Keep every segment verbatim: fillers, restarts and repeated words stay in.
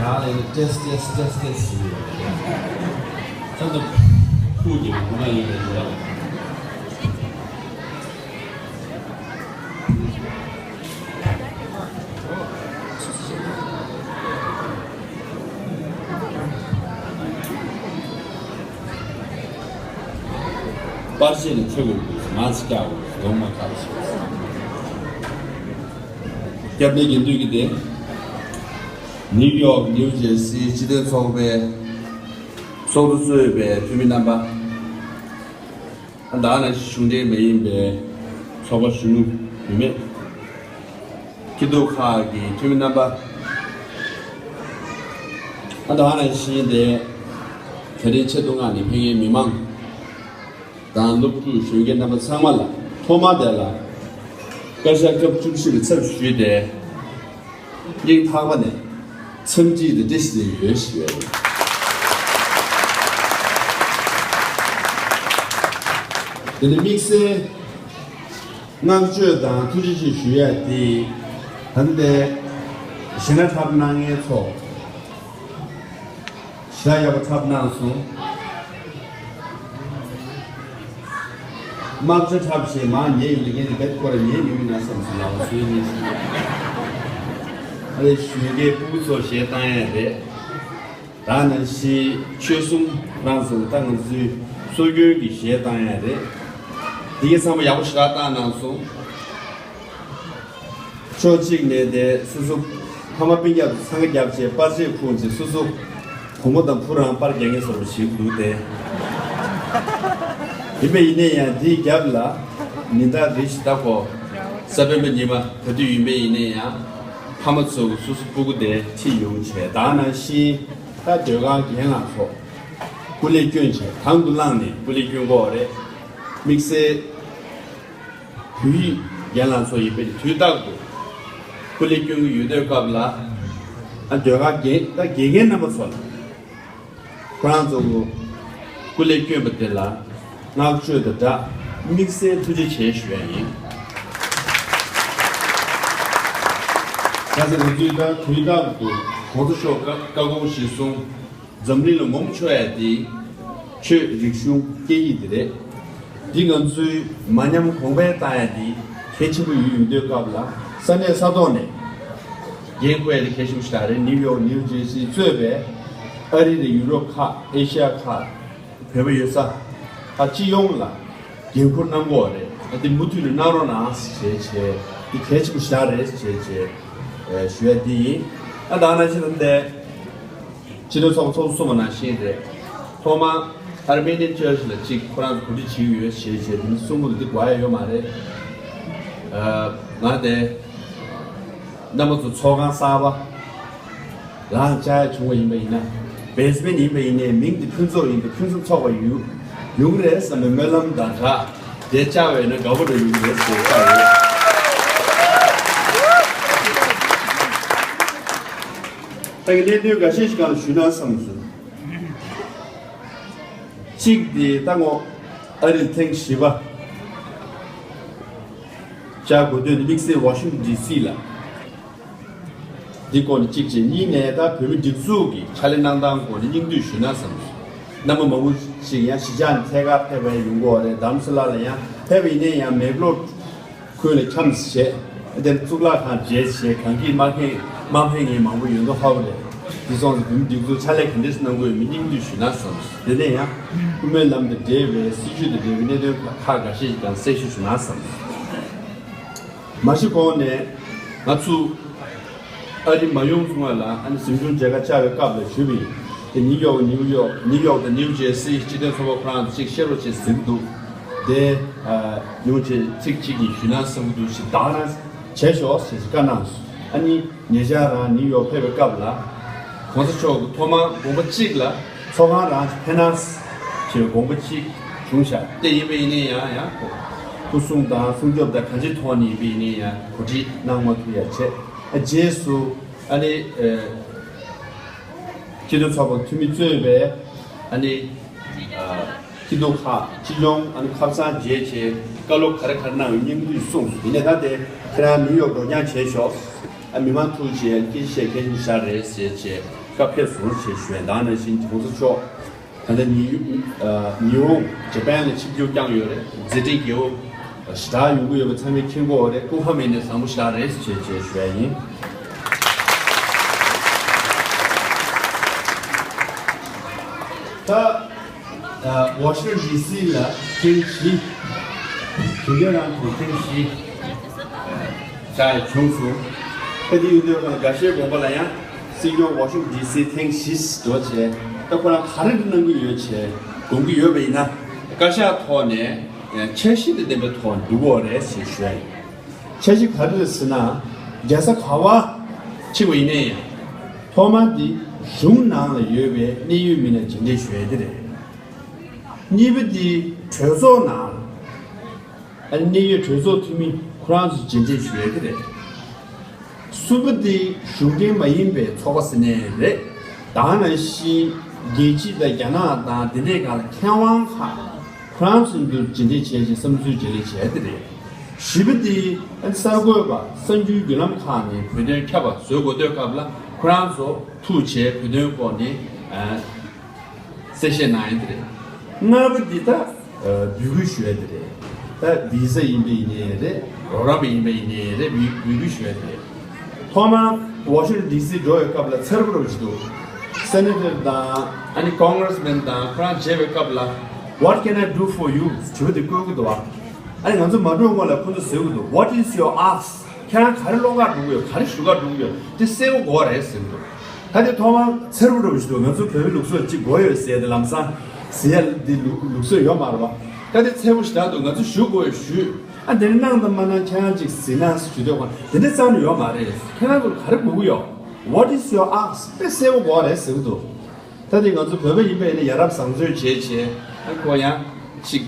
ད་ལས་ནི་ཏེས་ཏེས་ཏེས་ཏེས་ཟེར་གྱི་ཡོད་རེད། ད་ལྟ་ཕུག་གི་མུ་མ་ཡིན་པའི་འདི་ར། པར་ཆས་ནི་ཚོད་དགོས་ཀྱི་འདུག་མ་ཚིག་རྒྱག་དགོས་གདོང་མ་ཁ་ལ་ཞིག་སྐྱབས་གནས་དགེ་འདུན་གྱི་སྡེ། ནིའུ་ཡོག་ནིའུ་ཇེར་སིའི་སྤྱི་མཐུན་ཚོགས་པའི་ཚོགས་གཙོ་གཙོས་པའི་འཐུས་མི་རྣམ་པ། ད་ནང་བཞིན་གཞུང་འབྲེལ་མ་ཡིན་པའི་ཚོགས་པ་གཞོན་ནུ་བུད་མེད། སྐྱིད་སྡུག་ཁག་གི་འཐུས་མི་རྣམ་པ། ད་ནང་བཞིན་དེ་དེ་རིང་ཆེད་དུ་མངགས་ནས་ཕེབས་མཁན་མི་མང་དང་སློབ་ཕྲུག་གཞོན་སྐྱེས་རྣམ་པ་ཚང་མ་ལ་ཐོག་མར་དེ་ལ་བཀའ་ཤག་སྐབས་བཅུ་བཞི་པའི་ཚབ་ཞུས་ཏེ། སྙིང་ཐག་པ་ནས་འཚམས་འདྲི་དང་བཀྲ་ཤིས་བདེ་ལེགས་ཡོད་ཞུ་ཡ་ཡིན། དེ་ནས་དམིགས་བསལ་བསྔགས་བརྗོད་དང་ཐུགས་རྗེ་ཆེ་ཞུ་ཡ་དེ། ད་ལྟ་གཞས་སྣ་འཁྲབ་གནང་མཁན་ཚོ་ཞེ་དྲག་ཡག་པོ་འཁྲབ་གནང་སོང་། དམག་ཆ་འཁྲབ་བྱས་མར་ཉལ་ཡོང་དུས་ངས་དེ་བེད་སྐོར་ཉལ་མི་འོས་ན་བསམ་སོང་། ལའོ་སུའི་གཉིས་སུ། ཨ་ལས་གཞོན་སྐྱེས་ཕྲུ་གུ་ཚོ་གཞས་བཏང་ཡ་རེད། ད་ནང་བཞིན་ཆོལ་གསུམ་རང་ཚོ་ད་ང་ཚོའི་སྲོལ་རྒྱུན་གྱི་གཞས་བཏང་ཡ་རེད། དེ་གའི་ཚང་མ་ཡག་པོ་ཞེ་དྲག་བཏང་གནང་སོང་། ཕྱོགས་གཅིག་ནས་དེ་སོ་སོ་ཕ་མ་སྤུན་ཀྱག་ཚོ་འཚང་ཁ་བརྒྱབ་བྱས་པར་ཆས་ཁུར་བྱས་སོ་སོ་བུ་མོ་དང་བུ་རང་པར་རྒྱག་མཁན་བཟོ་འདྲ་ཞིག་འདུག་སྟེ། ཡིན་པ་ཡིན་ནའི་ཡང་དེའི་རྒྱབ་ལ་ཉིན་ལྟར་རེ་བཞིན་ད་གོ་གཟའ་སྤེན་པ་ཉི་མ་ག་དུས་ཡིན་པ་ཡིན་ནའི་ཡང་ཕ་མ་ཚོ་སོ་སོ་སྤུ་གུ་དེ་ཁྲིད་ཡོང་བྱས། ད་ནང་བཞིན་ད་ཟློས་གར་རྒན་ལགས་ཚོ་སྐུ་ལས་བསྐྱོན་བྱས་དང་དུ་བླངས་ནས་སྐུ་ལས་བསྐྱོན་དགོས་རེད། དམིགས་བསལ་བོད་ཡིག་རྒན་ལགས་ཚོ་ཡིན་པས་དུས་རྟག་ཏུ་སྐུ་ལས་སྐྱོན་གྱི་ཡོད་དུས་སྐབས་ལ། ཨ་ཟློས་གར་རྒན་ད་དགེ་རྒན་རྣམ་པ་ཚོ་ལ་ཁོ་རང་ཚོ་སྐུ་ལས་བསྐྱོན་པ་དེ་ལ་བསྔགས་བརྗོད་དང་སྦྲགས་དམིགས་བསལ་ཐུགས་རྗེ་ཆེ་ཞུ་ཡ་ཡིན། ད་ཆ་ང་ཚོས་ད་དུས་རྟག་ཏུ་གོང་ས་མཆོག་བཀའ་བཀའ་དགོངས་གཞིར་བཟུང་། འཛམ་གླིང་ལ་ངོམ་ཆོག་ཡ་དེ་ཆོས་རིག་གཞུང་སྐད་ཡིག་དེ་རེད། འདི་ང་ཚོའི་མ་ཉམས་གོང་འཕེལ་བཏང་ཡ་དེ་གལ་ཆེན་པོ་ཡོད་ཡོང་དུས་སྐབས་ལ་ས་གནས་ས་ཐོག་ནས་འགན་འཁུར་ཡ་དེ་གལ་ཆེན་པོ་ཞིག་རེད། ནིའུ་ཡོག་ནིའུ་ཇེར་སི་གཙོས་པའི་ཨ་རི་དང་ཡུ་རོབ་ཁག་ཨེ་ཤི་ཡ་ཁག་བོད་པ་ཡོད་ས་ཁག་སྤྱི་ཡོངས་ལ་འགན་འཁུར་གནང་དགོས་རེད། ཨ་དེ་མུ་མཐུད་ནས་གནང་རོགས་གནང་ཞེས་བྱས་དེ་གལ་ཆེན་པོ་ཞིག་རེད་ཞེས་བྱས་ཞུ་ཡ་དེ་ཡིན། ཨ་ད་ནང་བཞིན་དེ། སྤྱི་མཐུན་ཚོགས་པ་ཚོགས་གཙོ་གསུངས་པ་ནང་བཞིན་རེད། ཐོག་མར་ཨར་མེ་ནི་ཡན་ཅར་ཆི་ལ་གཅིག་ཁོ་རང་ཚོ་གོ་སྒྲིག་བྱེད་ཀྱི་ཡོད་ཞེས་བྱས་དེ་ནི་གསུང་གི་འདུག་འདི་དགོས་ཡ་ཡོད་མ་རེད། ཨ་ང་དེ་རྣམ་པ་ཚོ་ཚོགས་ཁང་གསར་པ་རང་བཅའ་ཡ་བྱུང་བ་ཡིན་པ་ཡིན་ན། བེས་མེན་ཡིན་པ་ཡིན་ནའི་མིང་དེ་ཕུན་ཚོགས་ཡིན་པ་ཕུན་སུམ་ཚོགས་པ་ཡོད། ཡོང་གི་རེད་བསམ་པའི་སྨོན་ལམ་དང་སྦྲགས་དེ་བཅར་བས་ན་དགའ་པོ་འདྲ་ཡོང་གི་རེད་ཟེར་བཅར་ཡོད། ད་གི་གནད་དོན་འགའ་ཤས་ཤིག་སྒང་ལ་ཞུས་ན་བསམ་སོང་། གཅིག་དེ་ད་ངོ་ཨ་རིར་ཐེངས་བཞི་པ་བཅར་དགོས་དོན་དེ་དམིགས་བསལ་ཝ་ཤིང་ཊོན་ཌི་སི་ལ། འདི་སྐོར་ནས་གཅིག་བྱས། གཉིས་ནས་ད་བོད་མི་སྒྲིག་འཛུགས་ཀྱི་ཕྱག་ལས་གནང་སྟངས་སྐོར་ནས་སྙིང་བསྡུས་ཞུས་ན་བསམ་སོང་། རྣམ་པ་མང་པོ་ཞིག་ཡང་གཞིས་ཆགས་ནས་ཐད་ཀར་ཕེབས་པ་ཡོང་གི་ཡོད་རེད། རྡ་རམ་ས་ལ་ལ་ཡང་ཕེབས་པ་ཡིན་ནའི་ཡང་མེག་ལོར་ཁུལ་ལ་འཁྱམས་བྱས། དེར་གཙུག་ལག་ཁང་མཇལ་བྱས་གངས་སྐྱིད་དམག་ཁང་དམག་ཕན་ངས་མང་པོ་ཡོད་མདོག་ཁ་པོ་རེད། འདི་སོང་ཙང་བོད་མི་སྒྲིག་འཛུགས་ཕྱག་ལས་ག་འདྲས་གནང་དགོས་ཡོད་མེད་སྙིང་བསྡུས་ཞུས་ན་བསམ་སོང་། དེ་ནས་ཡང་སྐུ་སྨོན་ལམ་དང་འབྲེལ་བའི་སྲིད་བྱུས་དང་འབྲེལ་བའི་གནད་དོན་ཁག་འགའ་ཤས་ཤིག་ཀྱང་གསལ་ཞུ་ཞུ་ན་བསམ་སོང་། མ་གཞི་གོང་ནས་ང་ཚོ་ཨ་རི་མ་ཡོང་སྔོན་ལ་ཨ་ནི་གཟིམ་ཆུང་མཇལ་ཁ་བཅར་བའི་སྐབས་ལ་ཞུས་པ་ཡིན། དེ་ནིའུ་ཡོག་ནིའུ་ཡོག་ནིའུ་ཡོག་དང་ནིའུ་ཇེར་སི་སྤྱི་མཐུན་ཚོགས་པ་ཁོ་རང་ཚོ་ཅིག་ཤེས་རོགས་བྱེད་ཟེར་གྱི་འདུག་དེ་ཨ་ཉུང་ཆེ་ཚིག་གཅིག་གཉིས་ཞུས་ན་བསམ་གྱི་འདུག་ཞེས་དག་ན་བྱས་ཤོག་ཞེས་བཀའ་གནང་སོང་། ཨ་ནི་ཉེ་ཆར་རང་ནིའུ་ཡོག་ཕེབས་པའི་སྐབས་ལ་གོང་ས་མཆོག་གིས་ཐོག་མར་དགོངས་པ་གཅིག་ལ་ཚོགས་ཁང་རང་ཕན་ན་ཞེས་དགོངས་པ་གཅིག་བྱུང་ཤག་དེ་ཡིན་པ་ཡིན་ནའི་ཡང་ཡང་སྐུ་གསུང་དང་སྲུང་སྐྱོབ་དང་གང་ཅིའི་ཐོག་ནས་ཡིན་པ་ཡིན་ནའི་ཡང་གོ་སྒྲིག་གནང་མ་ཐུབ་ཡ་བྱས། ཨ་རྗེས་སུ་ཨ་ནི་ཨ་སྤྱི་མཐུན་ཚོགས་པ་འཐུས་མི་གཙོས་པའི་ཨ་ནི་ཨ་སྐྱིད་སྡུག་ཁག་སྤྱི་ཡོངས་ཨ་ནི་ཁ་སང་མཇལ་བྱས་བཀའ་སློབ་ག་རེ་ག་རེ་གནང་ཡོད་སྙིང་བསྡུས་གསུངས་སོང་། ཡིན་ནའི་ད་དེ་ཁྱེད་རང་ནིའུ་ཡོག་འགྲོ་རྐྱང་བྱས་ཤོག་ཨ་མི་མང་ཐུག་བྱས་སྐད་ཆ་བཤད་མཁན་ཞིག་རེད་ཟེར་བྱས། སྐབས་ཕེབས་སོང་ཞེས་ཞུ་བ་དང་ནང་བཞིན་གོང་ས་མཆོག་ད་ལྟ་ཉི་ཉི་ཧོང་ཇ་པན་ལ་ཆིབས་བསྒྱུར་བསྐྱངས་ཡོད་རེད། མཛད་འཕྲིན་རྒྱས་པོ་ཞེ་དྲག་ཡོང་གི་ཡོད་པ་ཚང་མས་མཁྱེན་གྱི་ཡོད་རེད། སྐུ་ཁམས་ཡིན་ནས་བཟང་པོ་ཞེ་དྲག་རེད་ཅེས་ཅེས་ཞུ་ཡ་ཡིན། ད་ཝ་ཤིང་ཊོན་ཌི་སི་ལ་ཐེངས་བཞི། དུས་རྒྱུན་རང་དུ་ཐེངས་བཞི་བཞག་ཡ་བྱུང་སོང་། ད་དེ་ཡོད་དུས་ང་དགའ་བཤད་དགོངས་པ་ལ་ཡང་སྲིད་སྐྱོང་ཝ་ཤིང་ཊོན་ཌི་སི་ཐེངས་བཞི་འགྲོ་བྱས། ད་ཁོ་རང་ག་རེ་འདྲ་གནང་གི་ཡོད་བྱས་དགོངས་ཀྱི་ཡོད་པ་ཡིན་ན། བཀའ་ཤག་ཐོག་ནས་འཆར་གཞི་དང་ལྡན་པའི་ཐོག་འགྲོ་གི་ཡོད་རེད་ཅེས་ཞུ་ཡ་ཡིན། འཆར་གཞི་ག་རེ་རེད་ཟེར་ན། རྒྱལ་ས་ག་པར་ཕྱིན་པ་ཡིན་ནའི་ཡང་། ཐོག་མ་འདི་གཞུང་ནང་ལ་ཡོད་པའི་གནད་ཡོད་མི་སྣ་མཇལ་འཕྲད་ཞུ་ཡ་དེ་རེད། གཉིས་པ་འདི་གྲོས་ཚོགས་ནང་ལ། ཨ་ནི་གནད་ཡོད་གྲོས་ཚོགས་འཐུས་མི་ཁོ་རང་ཚོ་མཇལ་འཕྲད་ཞུ་ཡ་དེ་རེད། གསུམ་པ་འདི་གཞུང་འབྲེལ་མ་ཡིན་པའི་ཚོགས་པ་ཟེར་ནའི་རེད། ད་ག་ནང་བཞིན་རྒྱལ་སྤྱི་དང་རྒྱ་ནག་དང་དེ་འདྲའི་སྒང་ལ་མཁས་དབང་ཁག་ཁོ་རང་ཚོ་འདུ་མཇལ་འཕྲད་བྱས་ཀྱི་བསམ་ཚུལ་བརྗེ་ལེན་བྱས་ཏེ་རེད། བཞི་པ་དེ་ཨ་ནི་གསར་འགོད་པ་གསར་འགྱུར་བརྒྱུད་ལམ་ཁག་ནས་བོད་དོན་ཁྱབ་པ་བཟོ་དགོས་དུས་སྐབས་ལ་ཁོ་རང་ཚོ་ཐུག་བྱས་བོད་དོན་སྐོར་ནས་ཨ་གསལ་བཤད་གནང་ཡ་དེ་རེད། ལྔ་པ་འདི་ད་ཨ་འབོད་སྐུལ་ཞུ་ཡ་དེ་རེད། ད་བི་ཟ་ཡིན་པ་ཡིན་ནའི་རེད། རོགས་རམ་ཡིན་པ་ཡིན་ནའི་རེད། འབོད་འབོད་སྐུལ་ཞུ་ཡ་དེ་རེད། ཐོག་མར་ཝ་ཤིང་ཊོན་ཌི་སི་འགྲོ་བའི་སྐབས་ལ་མཚེར་པོ་རུ་ཅིག་འདུག་སེ་ནེ་ཊར་དང་ཨ་ནི་ཀོང་གྷི་རེ་སི་མེན་དང་ཁོ་རང་མཇལ་བའི་སྐབས་ལ། What can I do for you? དྲི་བ་དེ་བཀོད་ཀྱི་འདུག་བ། ཨ་ནི་ང་ཚོ་མ་འགྲོ་སྔོན་ལ་ཁོ་ཚོ་ཟེར་གྱི་འདུག What is your ask? ཁྱེད་རང་ག་རེ་སློང་ག་འགྲོ་གི་ཡོད། ག་རེ་ཞུ་ག་འགྲོ་གི་ཡོད། དེ་གསལ་པོ་དགོས་རེད་ཟེར་གྱི་འདུག་ད་དེ་ཐོག་མར་མཚེར་པོ་རུ་ཅིག་འདུག་ང་ཚོ་བོད་པའི་ལུགས་སྲོལ་གཅིག་དགོས་ཡོད་ཟེར་ཏེ་ལམ་སང་ཟེར་ཡ་འདི་ལུགས་ལུགས་སྲོལ་ཡོད་མ་རེད་བ། ད་དེ་མཚེར་པོ་ཞེ་དྲག་འདུག་ང་ཚོ་ཞུ་དགོས་ཡོད་ཞུས། ཨ་དེ་ནི་གནང་དང་མ་གནང་ཁྱེད་རང་གཅིག་ཟིན་ན་ཞུ་དོན་གང་དེ་འདྲ་རྩ་ནས་ཡོད་མ་རེད། ཁྱེད་རང་ཚོར་ག་རེ་དགོས་ཀྱི་ཡོད། What is your ask? དཔེ་གསལ་པོ་དགོས་རེད་ཟེར་གྱི་འདུག་ད་དེ་ང་ཚོ་བོད་པ་ཡིན་པ་ཡིན་ན་ཡ་རབས་བཟང་བརྩོན་བྱས་བྱས་ཨ་ཁོ་ཡང་ཅིག་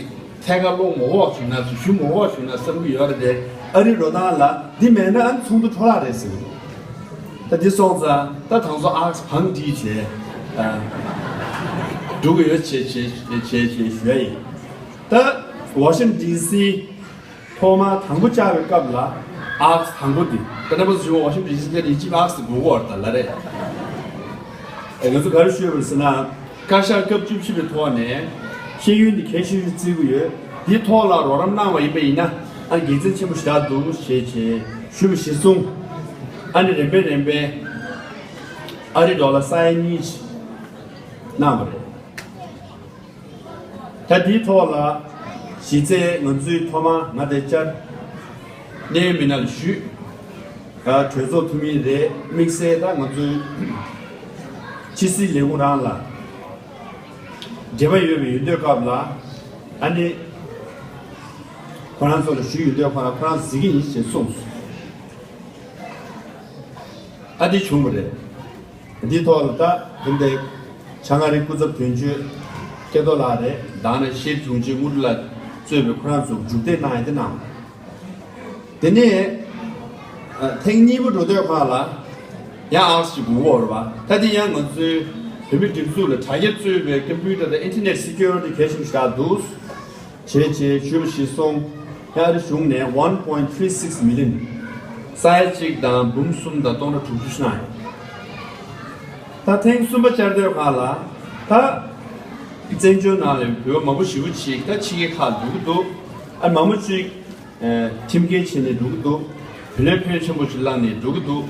ཐད་ཀར་སློང་མ་དགོས་བྱུང་ན་ཞུ་མ་དགོས་བྱུང་ན་བསམ་གྱི་ཡོད་རེད་དེ། ཨ་རི་འགྲོ་སྟངས་ལ་འདི་མེད་ན་ཨ་ཚོགས་འདུ་འཕྲོ་བརླག་རེད་ཟེར་གྱི་འདུག་ད་འདི་སོང་ཙང་ད་དང་ཚོ་ཨ་བང་སྒྲིག་བྱས་ཨ་འགྲོ་གི་ཡོད་བྱས་བྱས་བྱས་བྱས་ཞུ་ཡ་ཡིན། ད་ཝ་ཤིང་ཊོན་ཌི་སི་ཐོག་མར་དང་པོ་བཅར་བའི་སྐབས་ལ་ཨག་སི་དང་པོ་འདི་ད་ལྟ་བ་ཞུ་བ་ཝ་ཤིང་ཊོན་ཌི་སི་ལ་ཡིན་གཅིག་ཨག་སི་དགོས་གོ་བར་ད་ལ་རེད། ཨེ་ང་ཚོ་ག་རེ་ཞུས་པ་རེད་ཟེར་ན། བཀའ་ཤག་སྐབས་བཅུ་བཞི་པའི་ཐོག་ནས་ཤེས་ཡོན་འདི་གལ་ཆེ་ཤོས་བརྩི་གི་ཡོད། འདིའི་ཐོག་ལ་རོགས་རམ་གནང་བ་ཡིན་པ་ཡིན་ན་ཨ་དགེ་མཚན་ཆེན་པོ་ཞེ་དྲག་འདུག་ཞེས་བྱས་ཞུས་པ་གཞིར་བཟུང་ཨ་ནི་རིམ་པས་རིམ་པས་ཨ་རི་ཌོ་ལར་ས་ཡ་གཉིས་གནང་བ་རེད། ད་འདིའི་ཐོག་ལ་གཞི་རྩའི་ང་ཚོའི་ཐོག་མ་ང་དེ་བཅར་གནད་ཡོད་མི་སྣ་ལ་ཞུས། ད་གྲོས་ཚོགས་འཐུས་མི་རེད། དམིགས་བསལ་ད་ང་ཚོའི་ཕྱི་སྲིད་ལས་ཁུངས་རང་ལ་འབྲེལ་བ་ཡོད་པའི་ཡོད་དུས་སྐབས་ལ་ཨ་ནི་ཁོ་རང་ཚོ་ལ་ཞུས་ཡོད་དུས་ཁོ་རང་ཁོ་རང་གཟིགས་ཀྱི་ཡིན་ཞེས་གསུངས་སོང་། ཨ་འདི་བྱུང་བ་རེད། འདིའི་ཐོག་ལ་ད་དེ་འདྲའི་བྱང་ཨ་རིའི་སྐུ་ཚབ་དོན་གཅོད་སྐལ་རྡོར་ལགས་རེད། ད་ནི་ཤེར་དྲུང་ཆེ་དངོས་གྲུབ་ལགས་གཙོས་པའི་ཁོ་རང་ཚོ་མཇུག་འབྲས་གནང་ཡ་དེ་གནང་། དེ་ནས་ཨ་ཐེངས་གཉིས་པ་འགྲོ་དུས་ཁག་ལ་ཡང་ཨག་སི་ཅིག་དགོས་ཀྱི་ཡོད་རེད་པ། ད་དེ་ཡང་ང་ཚོའི་བོད་མི་སྒྲིག་འཛུགས་ལ་དྲ་རྒྱ་གཙོས་པའི་ཀམ་པུ་ཊར་དང་ཨིན་ཊར་ནེཊ་སི་ཀུ་རི་ཊི་གལ་ཆེན་པོ་ཞིག་འདུག་བྱས་བྱས་ཞུས་པ་གཞིར་བཟུང་ཨ་རི་གཞུང་ནས་ཝན་པོ་ཡིན་ཊི་ཐི་རི་སིག་མི་ལི་ཡོན། ས་ཡ་གཅིག་དང་འབུམ་གསུམ་དང་སྟོང་ཕྲག་དྲུག་ཅུ་གནང་ཡོད། ད་ཐེངས་གསུམ་པ་བཅར་དུས་ཁག་ལ་ད་བཙན་བྱོལ་ནང་ལ་བོད་པ་མང་པོ་ཞེ་པོ་ཅིག་ད་ཕྱི་རྒྱལ་ཁག་འགྲོ་གི་འདུག་ཨ་མང་པོ་ཅིག་ཨ་ཁྲིམས་འགལ་བྱས་ནས་འགྲོ་གི་འདུག་བུ་ལོན་ཕོན་ཆེན་པོ་ཅིག་བླངས་ནས་འགྲོ་གི་འདུག་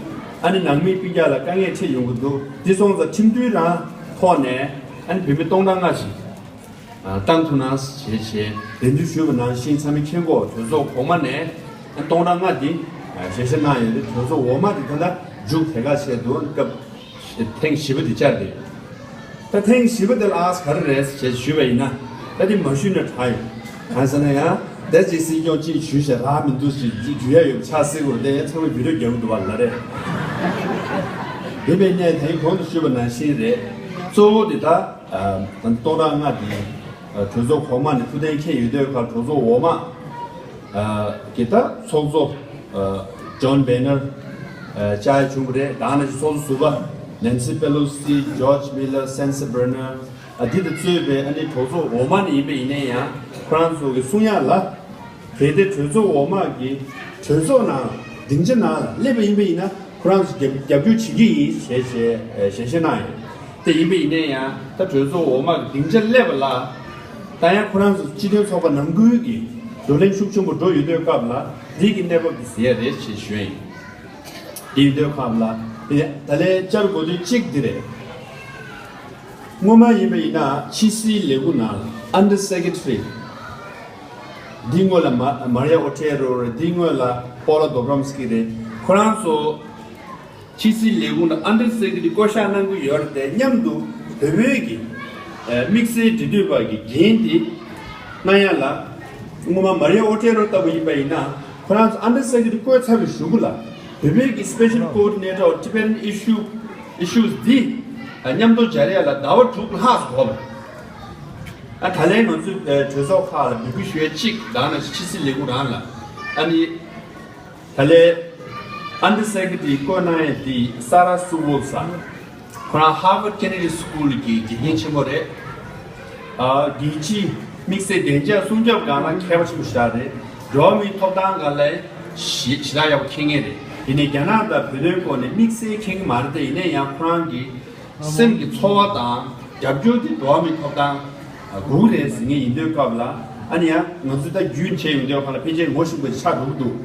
ཨ་ནི་ནང་མི་སྤུན་ཀྱག་ལ་དཀའ་ངལ་འཕྲད་ཡོང་གི་འདུག་འདི་སོང་ཙང་ཁྲིམས་མཐུན་རང་ཐོག་ནས་ཨ་ནི་བོད་མི་སྟོང་ཕྲག་ལྔ་ཞིག་ཨ་བཏང་ཐུབ་ན་ཞེས་བྱས་ལན་འདུན་ཞུས་པ་ནང་བཞིན་ཚང་མས་མཁྱེན་གོ་གྲོས་ཚོགས་གོང་མ་ནས་ཨ་སྟོང་ཕྲག་ལྔ་འདི་ཨ་ཞལ་བཞེས་གནང་ཡོད་རེད། གྲོས་ཚོགས་འོག་མ་འདི་ད་ལྟ་མཇུག་དེ་ག་བྱས་འདུག་སྐབས་ཐེངས་བཞི་པ་འདི་བཅར་ཏེ། ད་ཐེངས་བཞི་པ་དེ་ལ་ཨ་ག་རེ་རེད་ཞེས་ཞུས་པ་ཡིན་ན། ད་འདི་མ་ཞུས་ན་དྲག་ཡོད། གང་ཟེར་ན་ཡང་ད་ཅིག་སྲིད་སྐྱོང་གཅིག་ཞུས་ཤག་རག་མི་འདུག་ཅེས་འཇུ་འཇུ་ཡ་ཡོད་པ་ཆགས་སྲིད་དགོས་རེད། དེ་ཡང་ཚང་མས་བི་ཌི་ཡོ་རྒྱག་གི་འདུག་བ་ལ་རེད། དེ་བས་ནས་དེའི་གོང་དུ་ཞུས་པ་ནང་བཞིན་རེད། གཙོ་བོ་དེ་ད་ཨ་སྟོང་ཕྲག་ལྔ་དེ་ཨ་གྲོས་ཚོགས་གོང་མ་ནས་ཐུགས་གཏན་འཁེལ་ཡོད་དུས་ཁར་གྲོས་ཚོགས་འོག་མ་ཨ་གི་ད་ཚོགས་གཙོ་ཨ་ཇོན་བྷེ་ནར་ཨ་བཅར་ཡ་བྱུང་བ་རེད། ད་ནང་བཞིན་ཚོགས་གཙོ་ཟུར་པ་ནན་སི་པེ་ལོ་སི། ཇོརྗ་མི་ལར། སེན་སར་བྷེ་ནར། ཨ་འདི་དང་གཙོས་པའི་ཨ་ནི་གྲོས་ཚོགས་འོག་མ་ནས་ཡིན་པ་ཡིན་ན་ཡང་ཁོ་རང་ཚོ་གི་གསུང་ཡག་ལ། གལ་ཏེ་གྲོས་ཚོགས་འོག་མ་གི་གྲོས་ཚོགས་ནང་སྡིངས་ཆ་ནང་ལ་སླེབས་པ་ཡིན་པ་ཡིན་ན། ཁོ་རང་ཚོ་རྒྱབ་རྒྱབ་སྐྱོར་བྱེད་ཀྱི་ཡིན་ཞེས་ཞེས་ཞལ་བཞེས་གནང་ཡོད། དེ་ཡིན་པ་ཡིན་ན་ཡང་ད་གྲོས་ཚོགས་འོག་མ་གི་སྡིངས་ཆ་སླེབས་པ་ལ། ད་ཡང་ཁོ་རང་ཚོ་སྤྱི་མཐུན་ཚོགས་པ་ནང་ཁུལ་གྱི་བགྲོ་གླེང་ཤུགས་ཆེན་པོ་འགྲོ་ཡོད་དུས་སྐབས་ལ་འདི་གི་གནས་བབ་འདི་གཟིགས་ཡ་རེད་ཅེས་ཞུ་ཡ་ཡིན། དེ་ཡིན་དུས་སྐབས་ལ་ད་ལན་བཅར་དགོས་དོན་གཅིག་འདི་རེད། སྔོན་མ་ཡིན་པ་ཡིན་ན་ཕྱི་སྲིད་ལས་ཁུངས་ནང་ལ་Under Secretary། འདི་སྔོན་ལ་མ་མར་ཡ་ཨོ་ཊེ་རོ་རེད། འདི་སྔོན་ལ་པོ་ལ་དོབ་རམ་སི་ཀི་རེད། ཁོ་རང་ཚོ་ཕྱི་སྲིད་ལས་ཁུངས་ལ་Under Secretary་བསྐོ་བཞག་གནང་གི་ཡོད་རེད་དེ། མཉམ་དུ་བོད་པའི་གི་དམིགས་བསལ་འབྲེལ་མཐུད་པ་གི་འགན་དེ་གནང་ཡ་ལ། སྔོན་མ་མར་ཡ་ཨོ་ཊེ་རོ་ལྟ་བུ་ཡིན་པ་ཡིན་ན་ཁོ་རང་ཚོ་Under Secretary་བསྐོས་ཚར་བའི་གཞུག་གུ་ལ་བོད་པའི་གི་Special Coordinator of Tibetan Issue Issues་འདི་མཉམ་དུ་སྦྱར་ཡ་ལ་ཟླ་བ་དྲུག་ལྷག་འགོར་བ། ཨ་ད་ལན་ང་ཚོས་གྲོས་ཚོགས་ཁག་ལ་འབོད་སྐུལ་ཞུ་ཡ་གཅིག་དང་ནང་བཞིན་ཕྱི་སྲིད་ལས་ཁུངས་རང་ལ་ཨ་ནི། ད་ལན་Under Secretary་བསྐོས་གནང་ཡ་དེ་Sarah Sewall་ཟེར། ཁོ་རང་Harvard Kennedy School་གི་དགེ་རྒན་ཆེན་མོ་རེད། ཨ་རྒྱལ་སྤྱིའི་དམིགས་བསལ་བདེ་འཇགས་སྲུང་སྐྱོབ་སྒང་ལ་མཁས་པ་ཆེན་པོ་ཞིག་རེད། འགྲོ་བ་མིའི་ཐོབ་ཐང་སྒང་ལ་ཞེ་ཞེ་དྲག་ཡག་པོ་མཁྱེན་མཁན་རེད། ཡིན་ནའི་རྒྱ་ནག་དང་བོད་དོན་སྐོར་ནས་དམིགས་བསལ་མཁྱེན་གྱི་མ་རེད་དེ། ཡིན་ནའི་ཡང་ཁོ་རང་གི་སེམས་ཀྱི་ཚོར་བ་དང་རྒྱབ་སྐྱོར་དེ་འགྲོ་བ་མིའི་ཐོབ་ཐང་དགོས་ཀྱི་རེད་ཟེར་མཁན་ཡིན་དུས་སྐབས་ལ། ཨ་ནི་ཡང་ང་ཚོ་ད་རྒྱུན་བྱས་ཡོང་དུས་སྒང་ལ་ཕལ་ཆེར་ངོ་ཤེས་པ་ཆགས་འགྲོ་གི་འདུག་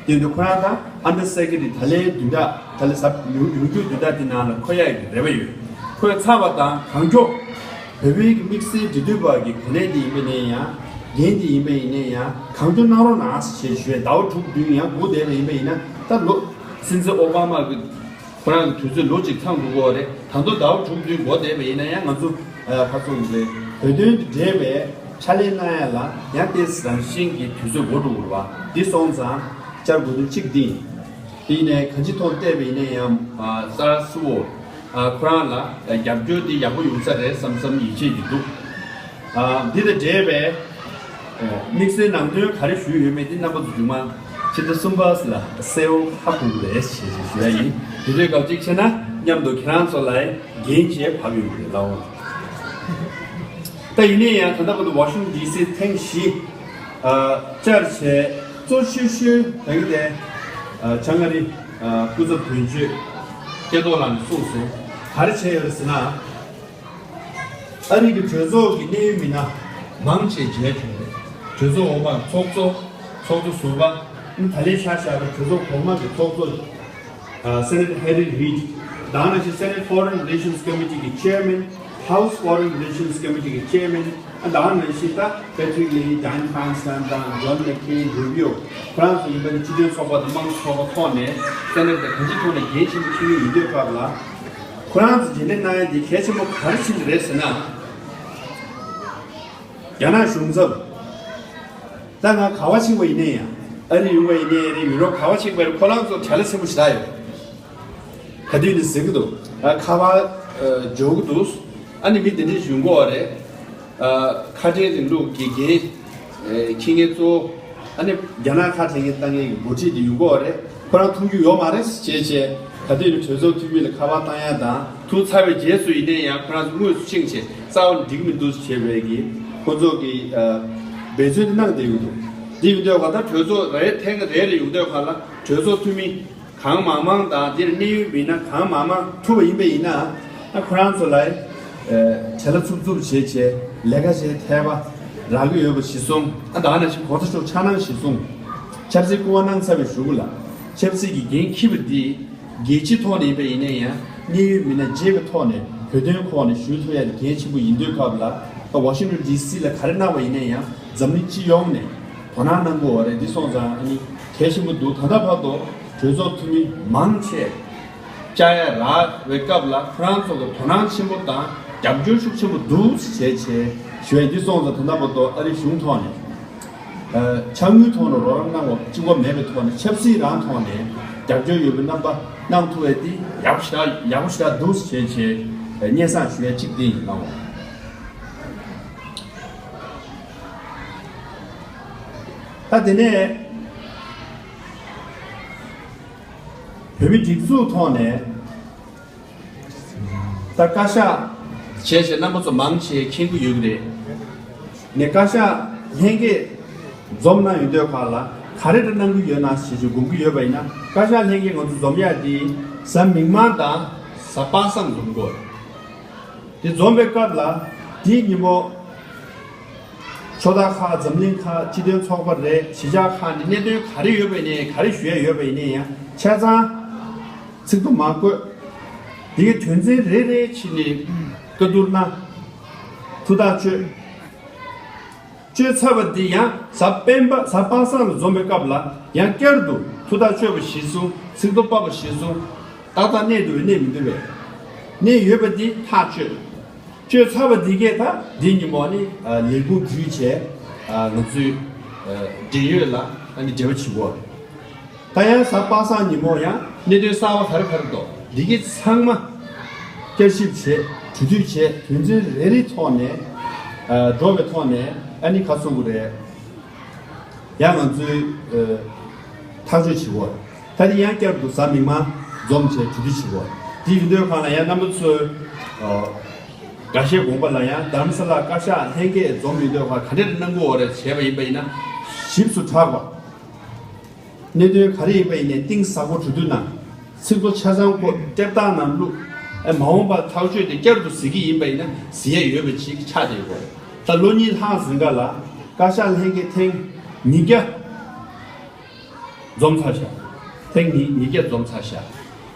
དེ་འདུག་ཁོ་རང་ད་Under Secretary་ད་ལན་བདུན་ཕྲག་ད་ལན་གཟའ་ཡོང་ཡོང་རྒྱུ་བདུན་ཕྲག་དེ་ནང་ལ་འཁོད་ཡག་གི་རེ་བ་ཡོད། འཁོད་ཚར་བ་དང་གང་མགྱོགས་བོད་པའི་གི་དམིགས་བསལ་འབྲེལ་མཐུད་པ་གི་གོ་གནས་དེ་ཡིན་པ་ནས་ཡང་འགན་དེ་ཡིན་པ་ཡིན་ནས་ཡང་གང་མགྱོགས་གནང་རོགས་གནང་ཞེས་ཞུ་བའི་ཟླ་བ་དྲུག་བདུན་ཡང་སྒུག་བསྡད་པ་ཡིན་པ་ཡིན་ན། ད་ལོ་སྲིད་འཛིན་ཨོ་བྷ་མ་གི་ཁོ་རང་གི་དུས་ཚོད་ལོ་གཅིག་ཚང་འགྲོ་གི་ཡོད་རེད། ད་དུང་ཟླ་བ་དྲུག་བདུན་འགོར་བསྡད་པ་ཡིན་ན་ཡང་ང་ཚོ་ཨ་ཁ་སང་གི་བོད་དོན་དང་འབྲེལ་བའི་ཕྱག་ལས་གནང་ཡ་ལ་ཡང་ཏོག་ཙམ་རང་བཞིན་གྱི་དུས་ཚོད་འགོར་འགྲོ་གི་རེད་བ། འདི་སོང་ཙང་བཅར་དགོས་དོན་གཅིག་འདི་ཡིན། དེ་ཡིན་ནའི་གང་ཅིའི་ཐོག་བལྟས་པ་ཡིན་ན་ཡང་ཨ་Sarah Sewall་ཨ་ཁོ་རང་ལ་རྒྱབ་སྐྱོར་འདི་ཡག་པོ་ཡོང་ས་རེད་བསམ་བསམ་ཡིད་ཆེས་ཀྱི་འདུག་ཨ་འདི་དང་འབྲེལ་བའི་དམིགས་བསལ་ནང་དོན་ག་རེ་ཞུས་ཡོད་མེད་འདི་རྣམ་པ་ཚོ་མཇུག་མ་ཕྱི་ཟླ་གསུམ་པ་ལ་གསལ་བོ་ཧ་གོ་གི་རེད་ཞེས་ཞུ་ཡ་ཡིན། དེ་དུས་སྐབས་གཅིག་བྱས་ན་མཉམ་དུ་ཁྱེད་རང་ཚོ་ལ་འགན་བཞེས་བབས་ཡོང་གི་རེད་ལགས། ད་ཡིན་ནའི་ཡང་ད་ལྟ་བར་དུ་ཝ་ཤིང་ཊོན་ཌི་སི་ཐེངས་བཞི་ཨ་བཅར་བྱས། གཙོ་ཆེ་ཤོས་ད་གི་དེ་ཨ་བྱང་ཨ་རི་ཨ་སྐུ་ཚབ་དོན་གཅོད་སྐལ་རྡོར་ལགས་ནས་གསུངས་སོང་། ག་རེ་བྱས་ཡོད་རེད་ཟེར་ན། ཨ་རི་གི་གྲོས་ཚོགས་ཀྱི་གནད་ཡོད་མི་སྣ་མང་ཆེ་མཇལ་བྱུང་རེད། གྲོས་ཚོགས་འོག་མ་ཚོགས་གཙོ། ཚོགས་གཙོ་ཟུར་པ། ད་ལན་ཆ་བཞག་པའི་གྲོས་ཚོགས་གོང་མ་གི་ཚོགས་གཙོ་ཨ་Senator Harry Reid། དེ་ནང་བཞིན་Senate Foreign Relations Committee་གི་Chairman། House Foreign Relations Committee་གི་Chairman། ཨ་དེ་ནང་བཞིན་ད་Patrick Leahy། Dianne Feinstein་དང་John McCain། Rubio། ཁོ་རང་ཚོ་ཡིན་པ་ནི་སྤྱི་མཐུན་ཚོགས་པ་དང་དམངས་གཙོ་ཚོགས་པ་ཐོག་ནས་Senate་དང་གང་ཅིའི་ཐོག་ནས་འགན་ཆེན་པོ་འཁྱེར་གྱི་ཡོད་དུས་སྐབས་ལ། ཁོ་རང་ཚོ་རྗེས་ནས་གནང་ཡ་དེ་གལ་ཆེན་པོ་ག་རེ་བྱེད་ཀྱི་རེད་ཟེར་ན། རྒྱ་ནག་གཞུང་ཚབ། ད་ང་ག་པར་ཕྱིན་པ་ཡིན་ནའི་ཡང་། ཨ་རི་ཡོང་བ་ཡིན་ནའི་རེད། ཡུ་རོབ་ག་པར་ཕྱིན་པ་ཡིན་ནའི་ཁོ་རང་ཚོ་བྱ་ལས་ཆེན་པོ་ཞེ་དྲག་ཡོད། ག་དུས་ནས་ཟེར་གྱི་འདུག་ཨ་ཁ་པར་ཨ་འབྱོར་གྱི་འདུག་ཨ་ནི་མི་དེ་འདྲས་ཡོང་གི་ཡོད་རེད། ཨ་ཁ་བྲལ་རིང་ལུགས་ཀྱི་འགན་ཨ་འཁྱེར་མཁན་གཙོ་བོ། ཨ་ནི་རྒྱ་ནག་ཁ་བྲལ་མཁན་བཏང་མཁན་གྱི་འགོ་ཁྲིད་དེ་ཡོང་གི་ཡོད་རེད། ཁོ་རང་མཐོང་རྒྱུ་ཡོད་མ་རེད་ཅེས་བྱས། ག་དུས་ནས་གྲོས་ཚོགས་འཐུས་མི་ལ་ཁ་པར་བཏང་ཡ་དང་། ཐུག་ཚར་བའི་རྗེས་སུ་ཡིན་ནའི་ཡང་ཁོ་རང་ཚོ་དངོས་སུ་ཕྱིན་བྱས་རྩ་བ་ནས་འགྲིག་མི་འདུག་ཅེས་བྱས་པའི་གི་ཁོ་ཚོ་གི་ཨ་འབད་བརྩོན་དེ་གནང་བསྡད་ཡོད་འདུག་དེ་ཡོང་དུས་ག་ད་གྲོས་ཚོགས་རེ་ཐེངས་རེ་རེ་ཡོང་དུས་ག་ལ་གྲོས་ཚོགས་འཐུས་མི་གང་མང་མང་དང་། དེར་གནད་ཡོད་མི་སྣ་གང་མང་མང་ཐུག་པ་ཡིན་པ་ཡིན་ན། ཨ་ཁོ་རང་ཚོ་ལ་ཨ་བྱ་ལ་འཚུབ་འཚུབ་བྱས་བྱས་ལས་ཀ་བྱེད་ཐལ་བ་རག་གི་ཡོད་པ་གཞིར་བཟུང་། ཨ་ད་ནང་བཞིན་གོང་ས་མཆོག་འཆར་སྣང་གཞིར་བཟུང་། ཆབ་སྲིད་སྐུ་དབང་གནང་ཚར་བའི་གཞུག་གུ་ལ་ཆབ་སྲིད་ཀྱི་འགན་འཁྱེར་བ་འདི་རྒྱལ་སྤྱིའི་ཐོག་ནས་ཡིན་པ་ཡིན་ན་ཡང་། གནད་ཡོད་མི་སྣ་མཇལ་བའི་ཐོག་ནས་བོད་དོན་ཁོག་ནས་ཞུ་ཐུབ་ཡ་དེ་གལ་ཆེན་པོ་ཡིན་དུས་སྐབས་ལ། ད་ཝ་ཤིང་ཊོན་ཌི་སི་ལ་ག་རེ་གནང་བ་ཡིན་ན་ཡང་འཛམ་གླིང་སྤྱི་ཡོངས་ནས་དོ་སྣང་གནང་དགོས་པ་རེད། འདི་སོང་ཙང་ཨ་ནི་གལ་ཆེན་པོ་འདུག་ད་ལྟ་བར་དུ་གྲོས་ཚོགས་འཐུས་མི་མང་ཆེ་བཅར་ཡ་རག་པའི་སྐབས་ལ་ཁོ་རང་ཚོ་གི་དོ་སྣང་ཆེན་པོ་དང་རྒྱབ་སྐྱོར་ཤུགས་ཆེན་པོ་འདུག་ཅེས་བྱས་ཞུ་ཡ། འདི་སོང་ཙང་ད་ལྟ་བར་དུ་ཨ་རིའི་གཞུང་ཐོག་ནས། ཨ་ཕྱག་དངུལ་ཐོག་ནས་རོགས་རམ་གནང་བ་གཅིག་པོ་མེད་པའི་ཐོག་ནས། ཆབ་སྲིད་རང་ཐོག་ནས་རྒྱབ་སྐྱོར་ཡོད་པའི་རྣམ་པ་གནང་ཐུབ་པ་དེ་ཡག་པོ་ཞེ་དྲག་ཡག་པོ་ཞེ་དྲག་འདུག་ཅེས་བྱས་སྙན་སེང་ཞུ་ཡ་གཅིག་དེ་ཡིན་ལགས། ད་དེ་ནས་བོད་མི་སྒྲིག་འཛུགས་ཐོག་ནས། ད་བཀའ་ཤག་བྱས་བྱས་རྣམ་པ་ཚོ་མང་ཆེ་མཁྱེན་གྱི་ཡོད་ཀྱི་རེད། ནས་བཀའ་ཤག་ལྷན་རྒྱས་འཛོམས་གནང་ཡོང་དུས་སྒང་ལ། ག་རེ་འདྲ་གནང་གི་ཡོད་ན་ཞེས་ཞུ་དགོངས་ཀྱི་ཡོད་པ་ཡིན་ན། བཀའ་ཤག་ལྷན་རྒྱས་ང་ཚོ་འཛོམས་ཡག་དེ་གཟའ་མིག་དམར་དང་གཟའ་པ་སངས་འཛོམས་དགོས། དེ་འཛོམས་པའི་སྐབས་ལ་དེའི་ཉིན་མོ་ཕྱོགས་མཐའ་ཁག་འཛམ་གླིང་ཁག་སྤྱི་མཐུན་ཚོགས་པ་རེད། གཞིས་ཆགས་ཁག་ནས་གནད་དོན་ག་རེ་ཡོད་པ་ཡིན་ནའི་ག་རེ་ཞུ་ཡ་ཡོད་པ་ཡིན་ནའི་ཡང་ཆ་ཚང་ཚིག་ཐོ་མར་བཀོད། དེའི་དོན་ཚན་རེ་རེ་བྱས་ནས་བཀའ་བསྡུར་གནང་། ཐུགས་ཐག་གཅོད། གཅོད་ཚར་བ་འདི་ཡང་གཟའ་སྤེན་པ་གཟའ་པ་སངས་ལ་འཛོམས་པའི་སྐབས་ལ་ཡང་བསྐྱར་དུ་ཐུགས་ཐག་གཅོད་པ་གཞིར་བཟུང་ཚིག་ཐོ་ཕབ་པ་གཞིར་བཟུང་ཏག་ཏག་གནས་འདུག་པས་གནས་མི་འདུག་པས། གནས་ཡོད་པ་འདི་ཐག་གཅོད། གཅོད་ཚར་བ་འདི་གས་ད་འདི་ཉིན་མོ་ནི་ལས་ཁུངས་བརྒྱུད་བྱས་ང་ཚོའི་འབྲེལ་ཡོད་ལ་ཨ་ནི་འབྲེལ་བ་བྱེད་དགོས་རེད། ད་ཡང་གཟའ་པ་སངས་ཉིན་མོ་ཡང་གནད་དོན་གསར་བ་ག་རེ་ག་རེ་འདུག་འདི་གི་ཚང་མ་བསྐྱར་ཞིབ་བྱས། གྲོས་བསྡུར་བྱས། དོན་ཚན་རེ་རེའི་ཐོག་ནས་ཨ་འགྲོ་བའི་ཐོག་ནས་ཨ་ནི་ག་རེ་ཟེར་དགོས་རེད། ཡང་ང་ཚོས་ཨ་ཐག་གཅོད་བྱེད་དགོས། ད་དེ་ཡང་བསྐྱར་དུ་གཟའ་མིག་དམར་འཛོམས་བྱས་གྲོས་བསྡུར་བྱེད་དགོས། དེ་ཡིན་དུས་གང་ལ་ཡང་རྣམ་པ་ཚོས་ཨ་འགའ་ཤས་དགོངས་པ་ལ་ཡང་རྡ་རམ་ས་ལ་བཀའ་ཤག་ལྷན་རྒྱས་འཛོམས་ཡོད་དུས་ག་འདྲ་གནང་དགོས་རེད་བྱས་པ་ཡིན་པ་ཡིན་ན་ཞིབ་ཏུ་དྲག་པ། གནད་དོན་ག་རེ་ཡིན་པ་ཡིན་ནའི་གཏིང་ཟབ་པོ་གྲོས་བསྡུར་གནང་། ཚིག་ཐོ་ཆ་ཚང་བཀོད། དེབ་རྟགས་ནང་བླུགས། ཨེ་མ་འོངས་པར་ཐག་གཅོད་དེ་བསྐྱར་དུ་གཟིགས་ཀྱི་ཡིན་པ་ཡིན་ན་གཟིགས་ཡ་ཡོད་པ་ཅིག་ཆགས་བསྡད་ཡོད་རེད། ད་ལོ་གཉིས་ལྷག་ཟིན་ག་ལ་བཀའ་ཤག་ལྷན་རྒྱས་ཐེངས་ཉིས་བརྒྱ་འཛོམས་ཚར་ཤག་ཐེངས་ཉིས་ཉིས་བརྒྱ་འཛོམས་ཚར་ཤག་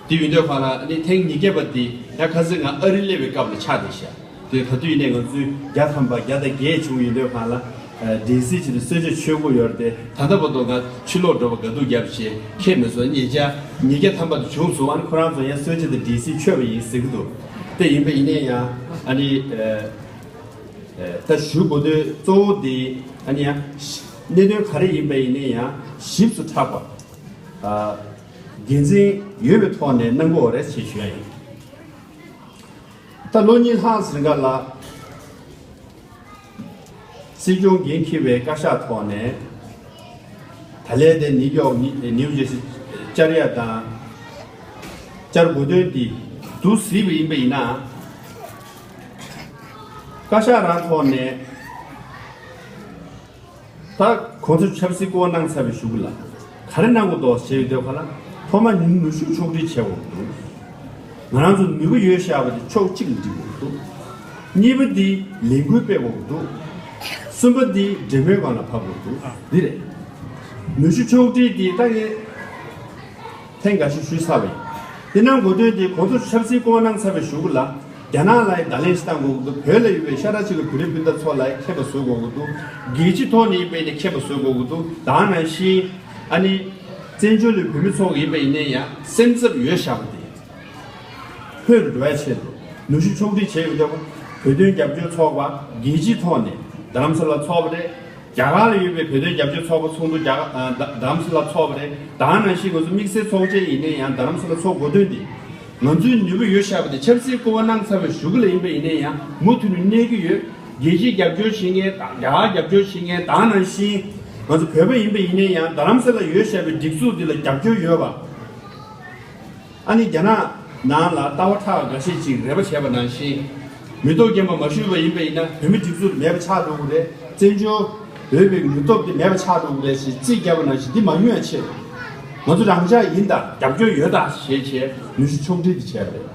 དེ་ཡིན་དུས་ག་ལ་ཨ་ནི་ཐེངས་ཉིས་བརྒྱ་པ་དེ་ཡང་ཁ་སང་ང་ཨ་རི་སླེབས་པའི་སྐབས་ལ་ཆགས་བསྡད་ཤག་དེ་ག་དུས་ཡིན་ནའི་ང་ཚོའི་བརྒྱ་ཐམ་པ་བརྒྱ་དང་བརྒྱད་བྱུང་ཡོད་དུས་གང་ལ་ཨ་ཌི་སི་ཕྱིར་གསོལ་ཇ་མཆོད་དགོས་ཡོད་རེད་དེ། ད་ལྟ་བར་དུ་ང་ཕྱིར་ལོག་འགྲོ་བར་དགའ་སྡུག་བརྒྱབ་བྱས་ཁེལ་མི་སོང་། ཉིས་བརྒྱ་ཉིས་བརྒྱ་ཐམ་པ་དུ་བྱུང་སོང་། ཨ་ནི་ཁོ་རང་ཚོ་ཡང་གསོལ་ཇ་དང་ཌི་སི་མཆོད་པ་ཡིན་ཟེར་གྱི་འདུག་དེ་ཡིན་པ་ཡིན་ནའི་ཡང་ཨ་ནི་ཨ་ཨ་ད་ཞུ་དགོས་དོན་གཙོ་བོ་དེ་ཨ་ནི་ཡང་གནད་དོན་ག་རེ་ཡིན་པ་ཡིན་ནའི་ཡང་ཞིབ་ཏུ་དྲག་པ་ཨ་འགན་འཛིན་ཡོད་པའི་ཐོག་ནས་གནང་དགོས་རེད་ཅེས་ཞུ་ཡ་ཡིན། ད་ལོ་གཉིས་ལྷག་ཟིན་ག་ལ་སྲིད་སྐྱོང་འགན་འཁྱེར་བའི་བཀའ་ཤག་ཐོག་ནས་ད་ལན་དེ་ནིའུ་ཡོག་ནིའུ་ཇར་སི་བཅར་ཡ་དང་བཅར་དགོས་དོན་དེ་འདུག་གཟིགས་པ་ཡིན་པ་ཡིན་ན། བཀའ་ཤག་རང་ཐོག་ནས། ད་གོང་ས་ཆབ་སྲིད་བསྐོ་བ་གནང་ཚར་བའི་གཞུག་ལ་ག་རེ་གནང་དགོས་འདུག་ཟེར་བའི་དུས་ག་ལ་ཐོག་མ་ནུས་ཤུགས་ཕྱོགས་སྒྲིག་བྱེད་དགོས་འདུག་ང་རང་ཚོ་ནུས་པ་ཡོད་བཞག་པ་དེ་ཕྱོགས་གཅིག་ལ་སྒྲིག་དགོས་འདུག་གཉིས་པ་དེ་ལས་འགུལ་སྤེལ་དགོས་འདུག་གསུམ་པ་དེ་འབྲེལ་མོལ་སྒང་ལ་ཕབ་དགོས་འདུག་འདི་རེད། ནུས་ཤུགས་ཕྱོགས་སྒྲིག་དེ་ད་ངས་ཐེངས་འགའ་ཞིག་ཞུས་ཚར་བ་ཡིན། དེ་གནང་དགོས་དོན་དེ་གོང་ས་ཆབ་སྲིད་བསྐོ་བ་གནང་ཚར་བའི་གཞུག་ལ། རྒྱ་ནག་ལ་ཡང་བརྡ་ལན་ཞིག་བཏང་དགོས་ཀྱི་འདུག་བོད་ལ་ཡོད་པའི་ཤ་ཁྲག་གཅིག་པའི་བོད་རིགས་སྤུན་ཟླ་ཚོ་ལ་ཡང་མཁྱེན་པ་བཟོ་དགོས་ཀྱི་འདུག་རྒྱལ་སྤྱི་ཐོག་ནས་ཡིན་པའི་ནས་མཁྱེན་པ་བཟོ་དགོས་ཀྱི་འདུག་དེ་ནང་བཞིན་ཨ་ནི་བཙན་བྱོལ་བོད་མི་ཚོ་ཡིན་པ་ཡིན་ནའི་ཡང་སེམས་འཚབ་ཡོད་བཞག་པ་དེ་ལྷོད་དུ་འགྲོ་ཡ་ཆེད་དུ་ནུས་ཤུགས་ཕྱོགས་སྒྲིག་བྱས་ཡོད་འདུག་བོད་དོན་རྒྱབ་སྐྱོར་ཚོགས་པ་རྒྱལ་སྤྱིའི་ཐོག་ནས་རྡ་རམ་ས་ལ་ཚོགས་པ་རེད། རྒྱ་གར་ལ་ཡོད་པའི་བོད་དོན་རྒྱབ་སྐྱོར་ཚོགས་པ་ཚོགས་འདུ་རྒྱ་གར་རྡ་རམ་ས་ལ་ཚོགས་པ་རེད། དེ་ནང་བཞིན་ང་ཚོ་དམིགས་བསལ་ཚོགས་ཆེན་ཡིན་ནའི་ཡང་རྡ་རམ་ས་ལ་ཚོགས་དགོས་དོན་དེ། ང་ཚོའི་ནུས་པ་ཡོད་བཞག་པ་དེ་ཆབ་སྲིད་བསྐོ་བ་གནང་ཚར་བའི་གཞུག་ལ་ཡིན་པ་ཡིན་ནའི་ཡང་མུ་མཐུད་ནས་གནས་ཀྱི་ཡོད། རྒྱལ་སྤྱིའི་རྒྱབ་སྐྱོར་བྱེད་མཁན་དང་རྒྱ་གར་རྒྱབ་སྐྱོར་བྱེད་མཁན་དེ་ནང་བཞིན་ང་ཚོ་བོད་པ་ཡིན་པ་ཡིན་ནའི་ཡང་རྡ་རམ་ས་ལ་ཡོད་བཞག་པའི་སྒྲིག་འཛུགས་འདི་ལ་རྒྱབ་སྐྱོར་ཡོད་པ། ཨ་ནི་རྒྱ་ནག་ནང་ལ་ལྟ་བ་ཁྲག་འགའ་ཤས་ཅིག་རེ་བ་བྱས་པ་ནང་བཞིན། མི་ཐོག་རྒན་པ་མ་ཞུས་པ་ཡིན་པ་ཡིན་ན་བོད་མི་སྒྲིག་འཛུགས་མེད་པ་ཆགས་འགྲོ་གི་རེད། བཙན་བྱོལ་བོད་པའི་མི་སྟོབས་དེ་མེད་པ་ཆགས་འགྲོ་གི་རེད་ཞེས་རྩིས་བརྒྱབ་པ་ནང་བཞིན་འདི་མ་ཡོང་ཡ་ཆེད། ང་ཚོ་རང་འཇགས་ཡིན་ད་རྒྱབ་སྐྱོར་ཡོད་ད་ཞེས་བྱས་ནུས་ཤུགས་ཕྱོགས་སྒྲིག་དེ་བྱས་པ་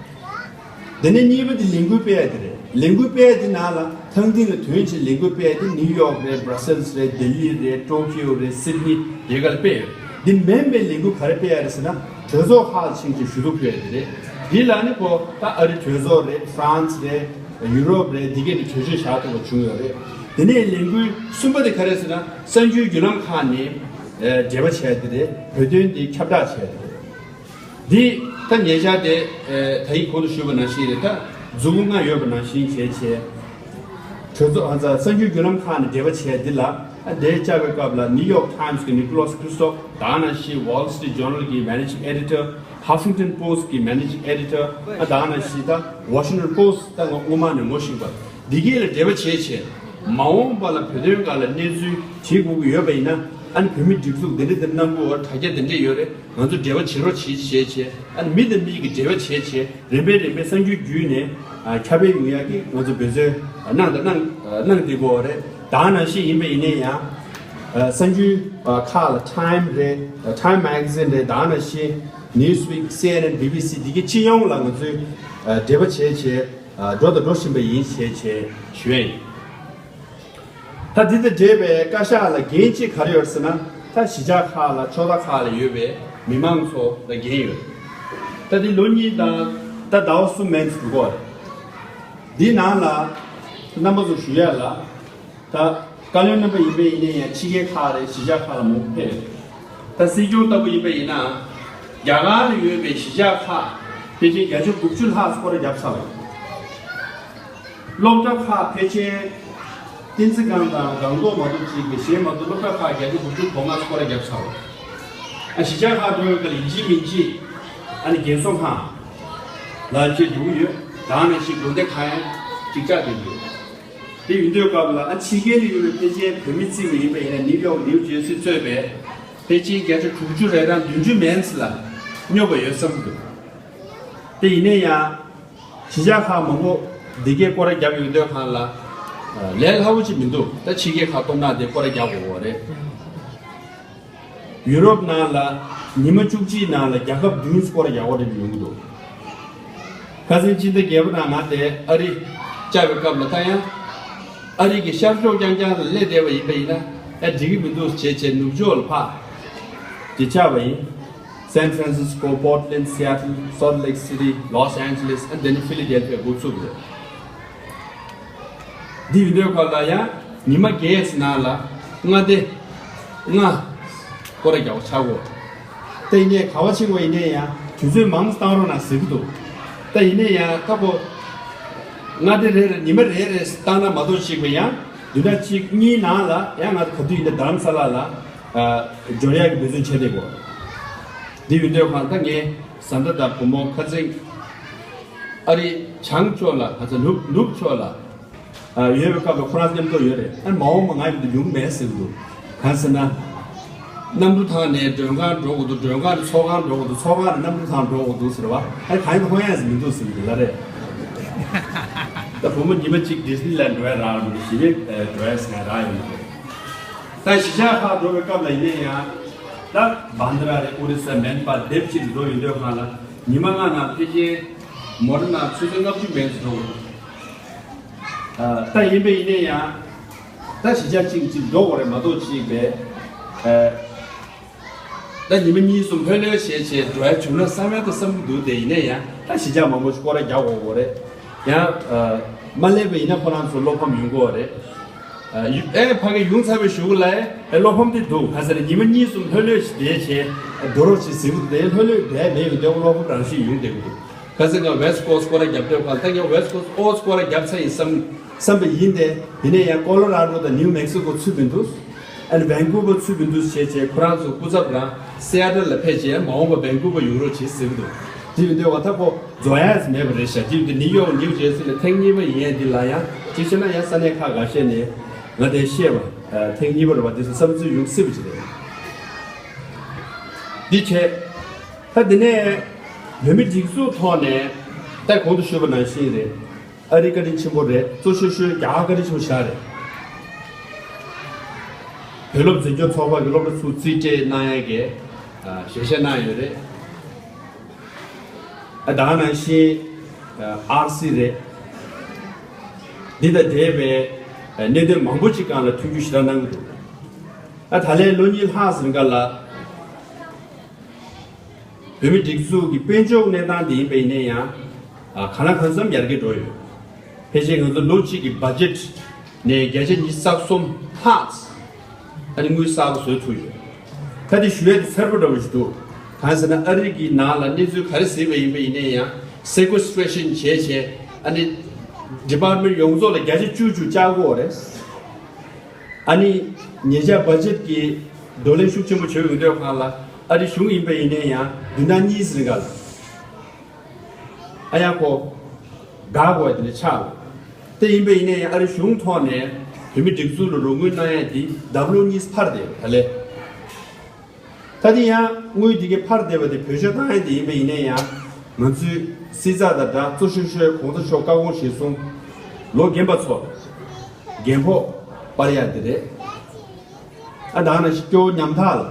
རེད། དེ་ནས་གཉིས་པ་དེ་ལས་འགུལ་སྤེལ་ཡ་དེ་རེད། ལས་འགུལ་སྤེལ་ཡ་དེ་ནང་ལ་ཐང་སྟེང་ལ་དོན་ཆེན་ལས་འགུལ་སྤེལ་ཡ་དེ་ནིའུ་ཡོག་རེད། བྷ་ར་སེལ་སི་རེད། ལྡི་ལི་རེད། ཏོ་ཀིའོ་རེད། སིད་ནི་དེ་ག་ལ་སྤེལ་ཡོད། འདི་མིན་པའི་ལས་འགུལ་ག་རེ་སྤེལ་ཡ་རེད་ཟེར་ན་གྲོས་ཚོགས་ཁག་ལ་ཕྱིན་ཆེད་ཞུ་གཏུག་ཕུལ་ཡ་དེ་རེད། འདི་ལ་ནི་ཁོ་ད་ཨ་རི་གྲོས་ཚོགས་རེད། ཧྥ་རན་སི་རེད། ཡུ་རོབ་རེད། འདི་གས་ནས་གྲོས་ཆོད་བཞག་ཐུབ་པ་བྱུང་ཡོད་རེད། དེ་ནས་ལས་འགུལ་གསུམ་པ་དེ་ག་རེ་ཟེར་ན་གསར་འགྱུར་བརྒྱུད་ལམ་ཁག་ནས་ཨེ་འབྲེལ་བ་བྱས་ཏེ་རེད། བོད་དོན་འདི་ཁྱབ་བསྒྲགས་བྱས་ཏེ་རེད། འདི་ད་ཉེ་ཆར་དེ་ཨེ་ད་ཡིག་གོང་དུ་ཞུས་པ་ནང་བཞིན་རེད། ད་མཛུབ་གུ་ལྔ་ཡོད་པ་ནང་བཞིན་བྱས་བྱས། གྲོས་ཚོགས་ཨ་ཙ་གསར་འགྱུར་བརྒྱུད་ལམ་ཁག་ནས་འབྲེལ་བ་བྱས་འདི་ལ་ཨ་འདིར་བཅར་བའི་སྐབས་ལ་ནིའུ་ཡོག་ཊའིམ་སི་གི་ནི་ཀོ་ལོ་སི་ཁྲི་སི་ཊོབ་དེ་ནང་བཞིན་Wall Street Journal་གི་Managing Editor། Huffington Post་གི་Managing Editor། ཨ་དེ་ནང་བཞིན་ད་Washington Post་ད་ང་སྔོན་མ་ནས་ངོ་ཤེས་པ་འདི་གས་ལ་འབྲེལ་བ་བྱས་བྱས། མ་འོངས་པ་ལ་བོད་དོན་སྒང་ལ་གནས་ཚུལ་བྲིས་དགོས་ཀྱི་ཡོད་པ་ཡིན་ན་ཨ་ནི་བོད་མི་སྒྲིག་འཛུགས་འདི་འདྲ་འདི་གནང་དགོས་པ་དྲ་རྒྱ་འདི་འདྲ་ཡོད་རེད། ང་ཚོ་འབྲེལ་བ་བྱེད་རོགས་བྱེད་བྱས་བྱས། ཨ་ནི་མི་དང་མི་གི་འབྲེལ་བ་བྱས་བྱས་རིམ་པས་རིམ་པས་གསར་འགྱུར་བརྒྱུད་ནས་ཨ་ཁྱབ་སྤེལ་ཡོང་ཡག་གི་ང་ཚོ་འབད་བརྩོན་གནང་དང་གནང་གནང་བསྡད་ཀྱི་ཡོད་རེད། དེ་ནང་བཞིན་ཡིན་པ་ཡིན་ནའི་ཡང་ གསར་འགྱུར་ཁག་ལ་Time་རེད། Time Magazine་རེད། ད་ནང་བཞིན་Newsweek། CNN། BBC་འདི་གའི་སྤྱི་ཡོངས་ལ་ང་ཚོས་འབྲེལ་བ་བྱས་བྱས་འགྲོ་དང་འགྲོ་བཞིན་པ་ཡིན་ཞེས་བྱས་ཞུ་ཡས་ཡིན། ད་འདི་དང་འབྲེལ་བའི་བཀའ་ཤག་ལ་འགན་གཅིག་ག་རེ་ཡོད་ཟེར་ན། ད་གཞིས་ཆགས་ཁག་ལ་ཕྱོགས་མཐའ་ཁག་ལ་ཡོད་པའི་མི་མང་ཚོ་ལ་འགན་ཡོད། ད་འདི་ལོ་གཉིས་དང་ད་ཟླ་བ་གསུམ་མན་ཙམ་འགྲོ་གི་ཡོད་རེད། འདི་ནང་ལ་རྣམ་པ་ཚོ་ཞུ་ཡ་ལ། ད་བཀའ་བློན་རྣམ་པ་ཡིན་པས་ཡིན་ནའི་ཡང་ཕྱི་རྒྱལ་ཁག་རེད། གཞིས་ཆགས་ཁག་ལ་མང་པོ་ཕེབས་ཡོད། ད་སྲིད་སྐྱོང་ལྟ་བུ་ཡིན་པས་ཡིན་ན། རྒྱ་གར་ལ་ཡོད་པའི་གཞིས་ཆགས་ཁག་ཕལ་ཆེར་བརྒྱ་ཆ་དགུ་བཅུ་ལྷག་སྐོར་ར་བརྒྱབ་ཚར་བ་ཡིན། སློབ་གྲྭ་ཁག་ཕལ་ཆེར་བསྟན་འཛིན་སྒང་དང་སྒང་ཏོག་མ་གཏོགས་གཅིག་གི་གཞན་མ་གཏོགས་སློབ་གྲྭ་ཁག་བརྒྱ་ཆ་དགུ་བཅུ་གོ་ལྔ་སྐོར་ར་བརྒྱབ་ཚར་བ་ཡིན། ཨ་གཞིས་ཆགས་ཁག་འགྲོ་བའི་སྐབས་ལ་ཡིན་གཅིག་མིན་གཅིག་ཨ་ནི་རྒན་གསོ་ཁང་ལ་ཅིག་འགྲོ་གི་ཡོད། ད་ནང་བཞིན་དགོན་སྡེ་ཁག་ཡང་ཅིག་བཅག་བསྡད་ཀྱི་ཡོད། དེ་ཡིན་དུས་སྐབས་ལ་ཨ་ཕྱི་རྒྱལ་ལ་ཡོད་པའི་ཕལ་ཆེར་བོད་མི་བརྩིས་པ་ཡིན་པ་ཡིན་ན། ནིའུ་ཡོག་ནིའུ་ཇེར་སི་གཙོས་པའི་ཕལ་ཆེར་བརྒྱ་ཆ་དྲུག་ཅུ་རེ་གྲངས་བདུན་ཅུ་མན་ཙམ་ལ་སྙོབ་པ་ཡོད་བསམ་གྱི་འདུག་དེ་ཡིན་ན་ཡང་གཞིས་ཆགས་ཁག་མང་པོ་འདི་གའི་སྐོར་ར་བརྒྱབ་ཡོང་དུས་སྒང་ལ་ལས་སླ་པོ་ཅིག་མི་འདུག་ད་ཕྱི་རྒྱལ་ཁག་སྟོབས་ན་དེ་སྐོར་ར་རྒྱག་དགོས་པ་རེད། ཡུ་རོབ་ནང་ལ་ཉི་མ་བཅུ་གཅིག་ནང་ལ་རྒྱལ་ཁབ་བདུན་སྐོར་ར་རྒྱག་པ་རེད་ཡོང་གི་འདུག་ཁ་སང་ཕྱི་ཟླ་བརྒྱད་པ་ནང་ང་དེ་ཨ་རི་བཅར་བའི་སྐབས་ལ་ད་ཡང་ཨ་རི་གི་ཤར་ཕྱོགས་རྐྱང་རྐྱང་ལ་སླེབས་བསྡད་པ་ཡིན་པ་ཡིན་ན། ཨ་འགྲིག་གི་མི་འདུག་བྱས་བྱས་ནུབ་ཕྱོགས་ལ་ཕར་དེ་བཅར་བ་ཡིན། San Francisco, Portland, Seattle, Salt Lake City, Los Angeles, and then Philadelphia འགོ་ཚུགས་རེད། འདི་ཡིན་དུས་སྐབས་ལ་ཡང་ཉི་མ་བརྒྱད་ནང་ལ་མངའ་སྡེ་ལྔ་སྐོར་ར་རྒྱག་པ་ཆགས་ཀྱི་ཡོད། ད་ཡིན་ནའི་ག་པར་ཕྱིན་པ་ཡིན་ནའི་ཡང་དུས་ཚོད་མང་ཙམ་བཏང་རོགས་གནང་ཟེར་གྱི་འདུག་ད་ཡིན་ནའི་ཡང་ད་ཁོ་མངའ་སྡེ་རེ་རེ་ཉི་མ་རེ་རེ་བཏང་ན་མ་གཏོགས་ཅིག་པ་ཡང་བདུན་ཕྲག་གཅིག་གཉིས་ནང་ལ་ཡང་ང་ག་དུས་ཡིན་ན་རྡ་རམ་ས་ལ་ལ་འབྱོར་ཡག་གི་འབད་བརྩོན་བྱས་བསྡད་ཡོད། འདི་ཡིན་དུས་སྒང་ད་ངས་བཟའ་ཟླ་དང་བུ་མོ་ཁ་སང་ཨ་རི་བྱང་ཕྱོགས་ལ་ཁ་སང་ནུབ་ནུབ་ཕྱོགས་ལ་ཨ་ཡོད་པའི་སྐབས་ལ་ཁོ་རང་མཉམ་དུ་ཡོད་རེད། ཨ་མ་འོངས་པ་ང་ཡོང་དུས་ཡོང་མེད་ཟེར་གྱི་འདུག་གང་ཟེར་ན། གནམ་གྲུ་ཐང་ནས་མགྲོན་ཁང་འགྲོ་དགོས་འདུག་མགྲོན་ཁང་ནས་ཚོགས་ཁང་འགྲོ་དགོས་འདུག་ཚོགས་ཁང་ནས་གནམ་གྲུ་ཐང་འགྲོ་དགོས་འདུག་ཟེར་བ། ཨ་གང་ཡིན་ཧོན་ཡ་ཟེར་མི་འདུག་ཟེར་གྱི་འདུག་ལ་རེད། ད་བུ་མོ་ཉི་མ་གཅིག་ཌི་སི་ནི་ལན་འགྲོ་ཡ་རག་ལ་མི་འདུག་ཞི་བའི་འགྲོ་ཡ་ཟེར་ཡ་རག་ཡོད་མི་འདུག་ད་གཞིས་ཆགས་ཁག་འགྲོ་བའི་སྐབས་ལ་ཡིན་ན་ཡང་། ད་བྷན་དྷ་ར་རེད། ཨོ་རི་ས། མན་པ། དེབ་ཅིག་འགྲོ་ཡོང་དུས་སྒང་ལ་ཉི་མ་ལྔ་ནང་ཕལ་ཆེར་མོ་ཊ་ནང་ཆུ་ཚོད་ལྔ་བཅུ་མན་ཙམ་འགྲོ་དགོས། ད་ཡིན་པས་ཡིན་ན་ཡང་ད་གཞིས་ཆགས་གཅིག་གཅིག་འགྲོ་དགོས་རེད་མ་གཏོགས་གཅིག་པས། ད་ཉི་མ་གཉིས་གསུམ་ལྷོད་ལྷོད་བྱས་བྱས་འགྲོ་ཡ་བྱུང་ན་བསམ་ཡ་ད་བསམ་གྱི་འདུག་དེ་ཡིན་ན་ཡང་ད་གཞིས་ཆགས་མང་པོ་ཞིག་སྐོར་ར་རྒྱག་དགོས་དགོས་རེད། ཡང་མ་སླེབས་པ་ཡིན་ན་ཁོ་རང་ཚོ་བློ་ཕམ་ཡོང་གི་ཡོད་རེད། ཨ་ཡུ་ཨེ་ཕ་གི་ཡོང་ཚར་བའི་གཞུག་ལ་ཨེ་བློ་ཕམ་དེ་འདུག་ག་ཟེར་ན་ཉི་མ་གཉིས་གསུམ་ལྷོད་ལྷོད་ཞིག་བསྡད་བྱས་འགྲོ་རོགས་བྱེད་ཟེར་གྱི་འདུག་དེ་ལྷོད་ལྷོད་བསྡད་མེད་པའི་དེ་བློ་ཕམ་རང་བཞིན་ཡོང་བསྡད་ཀྱི་འདུག་ག་ཟེར་ང་West Coast སྐོར་ར་རྒྱབ་སྡོད་པ་ད་ངས་West Coast ཨོ་སྐོར་ར་རྒྱབ་ཚར་ཡིན་བསམ་བསམ་པ་ཡིན་ཏེ། དེ་ནས་ཡང་ཀོ་ལོ་ར་ཌོ་དང་ནིའུ་མེག་སི་ཀོ་ཚུད་པའི་འདུག་ཨ་ནི་ཝན་ཀུ་ཝར་ཚུད་པའི་འདུག་བྱས་བྱས་ཁོ་རང་ཚོ་སྐུ་ཚབ་རང་སི་ཨེ་ཊལ་ལ་ཕེབས་བྱས་མ་འོངས་པ་ཝན་ཀུ་ཝར་ཡོང་རོགས་བྱེད་ཟེར་གྱི་འདུག་དེ་ཡིན་དུས་བ་ད་ཁོ་རྫོགས་ཡ་མེད་པ་རེད་ཤག་དེ་ཡིན་དུས་ནིའུ་ཡོག་ནིའུ་ཇེར་སི་ལ་ཐེངས་གཉིས་པ་ཡིན་ཡ་འདི་ལ་ཡང་ཅིག་བྱས་ན་ཡང་ས་གནས་ཁག་འགའ་ཤས་ནས་ང་དེ་ཤེས་པ་ཐེངས་གཉིས་པ་རེད་བ། དེ་ཚོ་བསམ་ཚུལ་ཡོང་སྲིད་པ་ཅིག་རེད། འདི་བྱས། ད་དེ་ནས་བོད་མི་སྒྲིག་འཛུགས་ཐོག་ནས་ད་གོང་དུ་ཞུས་པ་ནང་བཞིན་རེད། ཨ་རི་བཀའ་དྲིན་ཆེན་པོ་རེད། གཙོ་ཤོས་ཤོས་རྒྱ་གར་བཀའ་དྲིན་ཆེན་པོ་ཞིག་རེད། བོད་སློབ་འཛིན་སྐྱོང་ཚོགས་པ་གི་སློབ་གྲྭ་ཚུར་རྩིས་སྤྲད་གནང་ཡས་ཀྱི་ཨ་ཞལ་བཞེས་གནང་ཡོད་རེད། ཨ་ད་ག་ནང་བཞིན་ཨ་ཨར་སི་རེད། འདི་དང་འབྲེལ་བའི་ཨ་གནད་དོན་མང་པོ་ཅིག་སྒང་ལ་མཐུན་འགྱུར་ཞེ་དྲག་གནང་གི་འདུག་ཨ་ད་ལན་ལོ་གཉིས་ལྷག་ཟིན་ག་ལ། བོད་མི་སྒྲིག་འཛུགས་ཀྱི་དཔལ་འབྱོར་གནས་སྟངས་དེ་ཡིན་པ་ཡིན་ན་ཡང་། ཨ་གང་ལ་གང་འཚམ་ཡར་རྒྱས་འགྲོ་ཡོད། ཕལ་ཆེར་ང་ཚོ་ལོ་གཅིག་གི་བ་ཇེཊ་ནས་བརྒྱ་ཆ་ཉི་ཤུ་རྩ་གསུམ་ལྷག་ཨ་ནི་དངུལ་གསར་པ་བཟོས་ཐུབ་ཡོད། ད་དེ་ཞུ་ཡས་དེ་གསལ་པོ་འདྲ་བོ་ཞིག་འདུག་གང་ཟེར་ན་ཨ་རི་གི་ནང་ལ་གནས་ཚུལ་ག་རེ་གཟིགས་པ་ཡིན་པ་ཡིན་ན་ཡང་སེ་ཀུ་སི་ཊི་རེ་ཤན་བྱས་བྱས་ཨ་ནི་ཌི་པཱར་ཊི་མེན་ཊི་ཡོངས་རྫོགས་ལ་བརྒྱ་ཆ་བཅུ་བཅུ་བཅག་དགོས་རེད། ཨ་ནི་ཉེ་ཆར་བ་ཇེཊ་ཀྱི་བགྲོ་གླེང་ཤུགས་ཆེན་པོ་བྱོས་ཡོང་དུས་སྒང་ལ་ཨ་རི་གཞུང་ཡིན་པ་ཡིན་ན་ཡང་བདུན་ཕྲག་གཉིས་ཙམ་སྒང་ལ་ཨ་ཡ་ཁོ་དགག་དགོས་དེ་འདྲ་ཆགས་ཡོད། དེ་ཡིན་པ་ཡིན་ན་ཡང་ཨ་རི་གཞུང་ཐོག་ནས་བོད་མི་སྒྲིག་འཛུགས་ལ་རོགས་དངུལ་གནང་ཡ་དེ་ལྡབ་ལོ་གཉིས་ཕར་བསྡད་ཡོད་ད་ལན། ད་དེ་ཡང་དངུལ་དེ་གའི་ཕར་བསྡད་པ་དེ་བེད་སྤྱོད་བཏང་ཡ་དེ་ཡིན་པ་ཡིན་ན་ཡང་ང་ཚོའི་སྲིད་ཚགས་དང་སྦྲགས་གཙོ་ཤོས་ཤོས་གོང་ས་མཆོག་བཀའ་དགོངས་གཞིར་བཟུང་ལོ་རྒན་པ་ཚོ་རྒན་ཕོགས་སྤར་ཡ་དེ་རེད། ཨ་ད་ནང་བཞིན་སྐྱོ་བོ་ཉམ་ཐག་ལ་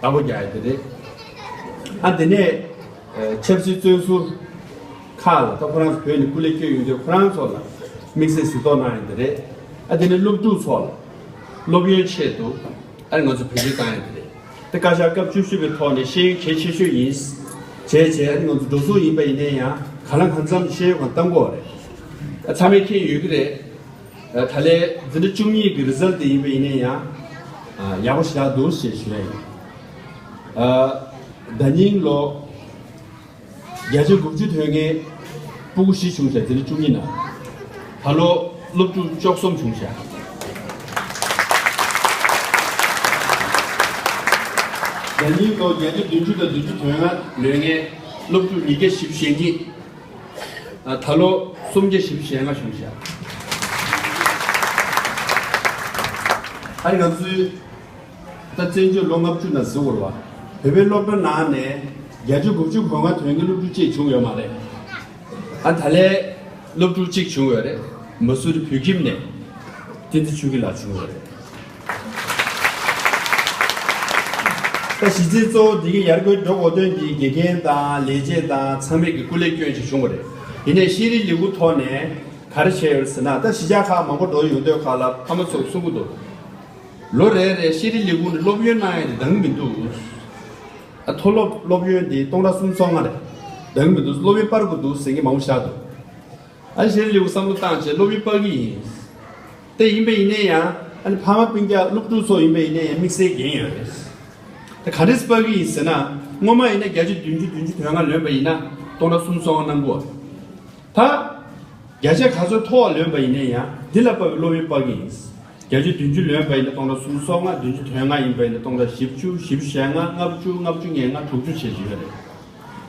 བདག་པོ་རྒྱག་ཡ་དེ་རེད། ཨ་དེ་ནས་ཨ་ཆབ་སྲིད་བཙོན་ཟུར་ཁག་ལ་ད་ཁོ་རང་ཚོ་བོད་ནས་སྐུ་ལས་བསྐྱོན་ཡོང་དུས་ཁོ་རང་ཚོ་ལ་དམིགས་བསལ་གཟིགས་རྟོག་གནང་ཡ་དེ་རེད། ཨ་དེ་ནས་སློབ་ཕྲུག་ཚོ་ལ་སློབ་ཡོན་ཆེད་དུ་ཨ་ནི་ང་ཚོ་བེད་སྤྱོད་བཏང་ཡ་དེ་རེད། དེ་བཀའ་ཤག་སྐབས་བཅུ་བཞི་པའི་ཐོག་ནས་ཤེས་ཡོན་གལ་ཆེ་ཤོས་ཡིན། བྱས་བྱས་ཨ་ནི་ང་ཚོ་འགྲོ་སོང་ཡིན་པ་ཡིན་ན་ཡང་གང་ལ་གང་འཚམ་ཤེས་ཡོན་གང་བཏང་དགོས་རེད། ཨ་ཚང་མས་མཁྱེན་ཡོད་ཀྱི་རེད། ཨ་ད་ལན་འཛིན་གྲྭ་བཅུ་གཉིས་ཀྱི་རི་ཛལ་དེ་ཡིན་པ་ཡིན་ན་ཡང་ཨ་ཡག་པོ་ཞེ་དྲག་འདུག་ཞེས་ཞུ་ཡ་ཡིན། ཨ་ཟླ་ཉིན་ལོ་བརྒྱ་ཆ་དགུ་བཅུ་ཐོན་མཁན་སྤུ་གུ་བཞི་བྱུང་ཤག་འཛིན་གྲྭ་བཅུ་གཉིས་ནང་། ད་ལོ་སློབ་ཕྲུག་བཅུ་གསུམ་བྱུང་ཤག་ཟླ་ཉིན་ལོ་བརྒྱ་ཆ་བདུན་ཅུ་དང་བདུན་ཅུ་དོན་ལྔ་ལོན་མཁན་སློབ་ཕྲུག་ཉིས་བརྒྱ་བཞི་བཅུ་ཞེ་གཉིས། ཨ་ད་ལོ་སུམ་བརྒྱ་བཞི་བཅུ་ཞེ་ལྔ་བྱུང་ཤག་ཨ་ནི་ང་ཚོའི་ད་བཙན་བྱོལ་ལོ་ལྔ་བཅུ་ནང་གཟིགས་དགོས་རེད་བ། བོད་པའི་སློབ་གྲྭ་ནང་ནས་བརྒྱ་ཆ་དགུ་བཅུ་གོ་ལྔ་ཐོན་མཁན་སློབ་ཕྲུག་གཅིག་བྱུང་ཡོད་མ་རེད། ཨ་ད་ལན་སློབ་ཕྲུག་གཅིག་བྱུང་ཡོད་རེད། མ་སུ་རི་བོད་ཁྱིམ་ནས་བསྟན་འཛིན་ཆོས་སྐྱིད་ལགས་བྱུང་ཡོད་རེད། ད་གཞི་རྩའི་གཙོ་བོ་འདི་གའི་ཡར་སྐུལ་འགྲོ་དགོས་དོན་འདི་དགེ་རྒན་དང་ལས་བྱེད་དང་ཚང་མས་ཀྱི་སྐུ་ལས་བསྐྱོན་ཞིག་བྱུང་བ་རེད། ཡིན་ནའི་ཤེས་རིག་ལས་ཁུངས་ཐོག་ནས་ག་རེ་བྱས་ཡོད་ཟེར་ན། ད་གཞིས་ཆགས་ཁག་མང་པོ་འགྲོ་ཡོང་དུས་ཁག་ལ་ཕ་མ་ཚོས་གསུང་གི་འདུག་ལོ་རེ་རེ་ཤེས་རིག་ལས་ཁུངས་ནས་སློབ་ཡོན་གནང་ཡ་དེ་འདང་མི་འདུག་ཨ་མཐོ་སློབ་སློབ་ཡོན་དེ་སྟོང་ཕྲག་སུམ་ཅུ་སོ་ལྔ་རེད། འདང་མི་འདུག་སློབ་ཡོན་སྤར་དགོས་འདུག་ཟེར་མཁན་མང་པོ་ཞིག་འདུག་ཨ་ཤེས་རིག་ལས་ཁུངས་བསམ་བློ་བཏང་བྱས་སློབ་ཡོན་སྤར་གི་ཡིན། དེ་ཡིན་པ་ཡིན་ན་ཡང་ཨ་ནི་ཕ་མ་སྤུན་ཀྱག་སློབ་ཕྲུག་ཚོ་ཡིན་པ་ཡིན་ན་ཡང་དམིགས་བསལ་འགན་ཡོད་རེད། དེ་ག་འདྲས་སྤར་གི་ཡིན་ཟེར་ན། སྔོན་མ་ཡིན་ན་བརྒྱ་ཆ་བདུན་ཅུ་བདུན་ཅུ་དོན་ལྔ་ལོན་པ་ཡིན་ན་སྟོང་ཕྲག་སུམ་ཅུ་སོ་ལྔ་གནང་གི་ཡོད་རེད། ད་བརྒྱ་ཆ་ག་ཚོད་མཐོ་བ་ལོན་པ་ཡིན་ན་ཡང་འདི་ལ་དཔག་པའི་སློབ་ཡོན་སྤར་གི་ཡིན། བརྒྱ་ཆ་བདུན་ཅུ་ལོན་པ་ཡིན་ན་སྟོང་ཕྲག་སུམ་ཅུ་སོ་ལྔ། བདུན་ཅུ་དོན་ལྔ་ཡིན་པ་ཡིན་ན་སྟོང་ཕྲག་བཞི་བཅུ། བཞི་བཅུ་ཞེ་ལྔ། ལྔ་བཅུ། ལྔ་བཅུ་ང་ལྔ། དྲུག་ཅུ་བྱས་བཞག་ཡོད་རེད།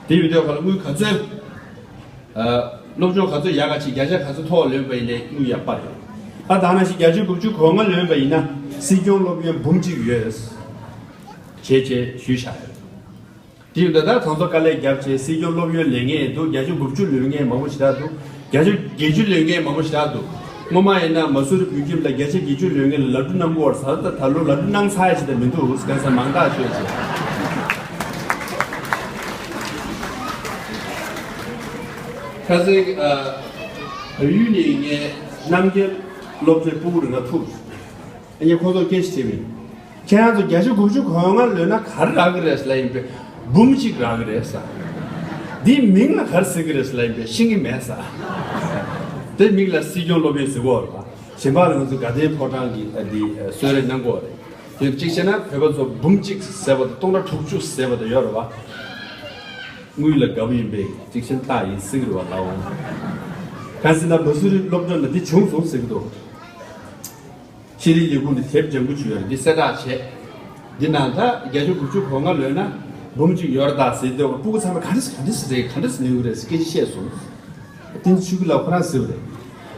དེ་ཡོད་དུས་ཁ་ལ་དངུལ་ག་ཚོད། ཨ་སློབ་སྦྱོང་ག་ཚོད་ཡག་ག་བྱེད། བརྒྱ་ཆ་ག་ཚོད་མཐོ་བ་ལོན་པ་ཡིན་ནའི་དངུལ་ཡག་པ་རེད། ཨ་ད་ནང་བཞིན་བརྒྱ་ཆ་དགུ་བཅུ་གོ་ལྔ་ལོན་པ་ཡིན་ན་སྲིད་སྐྱོང་སློབ་ཡོན་འབུམ་གཅིག་ཡོད། བྱས་བྱས་ཞུས་བཞག་ཡོད། དེ་ཡིན་དུས་ད་ད་ཚོ་དཀའ་ལས་བརྒྱབ་བྱས་སྲིད་སྐྱོང་སློབ་ཡོན་ལེན་མཁན་འདུག་བརྒྱ་ཆ་དགུ་བཅུ་ལོན་མཁན་མང་པོ་ཞེ་དྲག་འདུག་བརྒྱ་ཆ་བརྒྱད་ཅུ་ལོན་མཁན་མང་པོ་ཞེ་དྲག་འདུག་སྔོན་མ་ཡིན་ན་མ་སུ་རི་བོད་ཁྱིམ་ལ་བརྒྱ་ཆ་བརྒྱད་ཅུ་ལོན་མཁན་ལ་ལམ་འགྲོ་གནང་གི་ཡོད་རེད་ཟེར། ད་ད་ལོ་ལམ་འགྲོ་གནང་ཚར་ཡ་ཞིག་ད་མི་འདུག་གང་ཟེར་མང་དག་ཤོས་ཅིག་ཁ་སང་ཨ་བལ་ཡུལ་ནས་ངའི་རྣམ་རྒྱལ་སློབ་གྲྭའི་སྤུ་གུ་རེ་ལྔ་ཐུག་ངས་ཁོང་ཚོར་སྐད་ཆ་དྲིས་པ་ཡིན། ཁྱེད་རང་ཚོ་བརྒྱ་ཆ་དགུ་བཅུ་གོ་ལྔ་ལོན་ན་ག་རེ་རག་གི་རེད་ཟེར་ལབ་ཡིན་པས། འབུམ་གཅིག་རག་གི་རེད་ཟེར། འདིའི་མིང་ལ་ག་རེ་ཟེར་གི་རེད་ཟེར་ལབ་ཡིན་པས། ཤེས་ཀྱི་མེད་ཟེར། དེ་མིང་ལ་སྲིད་སྐྱོང་སློབ་ཡོན་ཟེར་གྱི་ཡོད་རེད་པ། གཞན་པ་ལ་ང་ཚོ་དགའ་ལྡན་ཕོ་བྲང་གིས་འདི་གསོལ་རས་གནང་གི་ཡོད་རེད། དེ་གཅིག་བྱས་ན་བོད་པ་ཚོ་འབུམ་གཅིག་ཟེར་བ་དང་སྟོང་ཕྲག་དྲུག་ཅུ་ཟེར་བ་དང་ཡོད་རེད་པ། དངུལ་ལ་དགའ་པོ་ཡིན་པས་གཅིག་བྱས་ན་རྟགས་ཡིན་ཟེར་གི་རེད་པ་ལགས་འོང་། གང་ཟེར་ན་མ་སུ་རི་སློབ་གྲྭ་ལ་འདི་བྱུང་སོང་ཟེར་གི་འདུག་ཤེས་རིག་ལས་ཁུངས་ནས་དེབ་ལྗང་ཁུ་བྱུང་ཡོད་རེད། འདི་གསལ་བསྒྲགས་བྱས། འདི་ནང་ད་བརྒྱ་ཆ་དགུ་བཅུ་གོ་ལྔ་ལོན་ན་འབུམ་གཅིག་ཡོད་རེད་ད་ཟེར་དུས་སྤུ་གུ་ཚང་མས་ག་འདྲས་ག་འདྲས་རེད། ག་འདྲས་ལེན་གྱི་རེད་ཟེར་སྐད་ཆ་བཤད་སོང་། བསྟན་འཛིན་ཆོས་སྐྱིད་ལགས་ཁོ་རང་ཟེར་བ་རེད།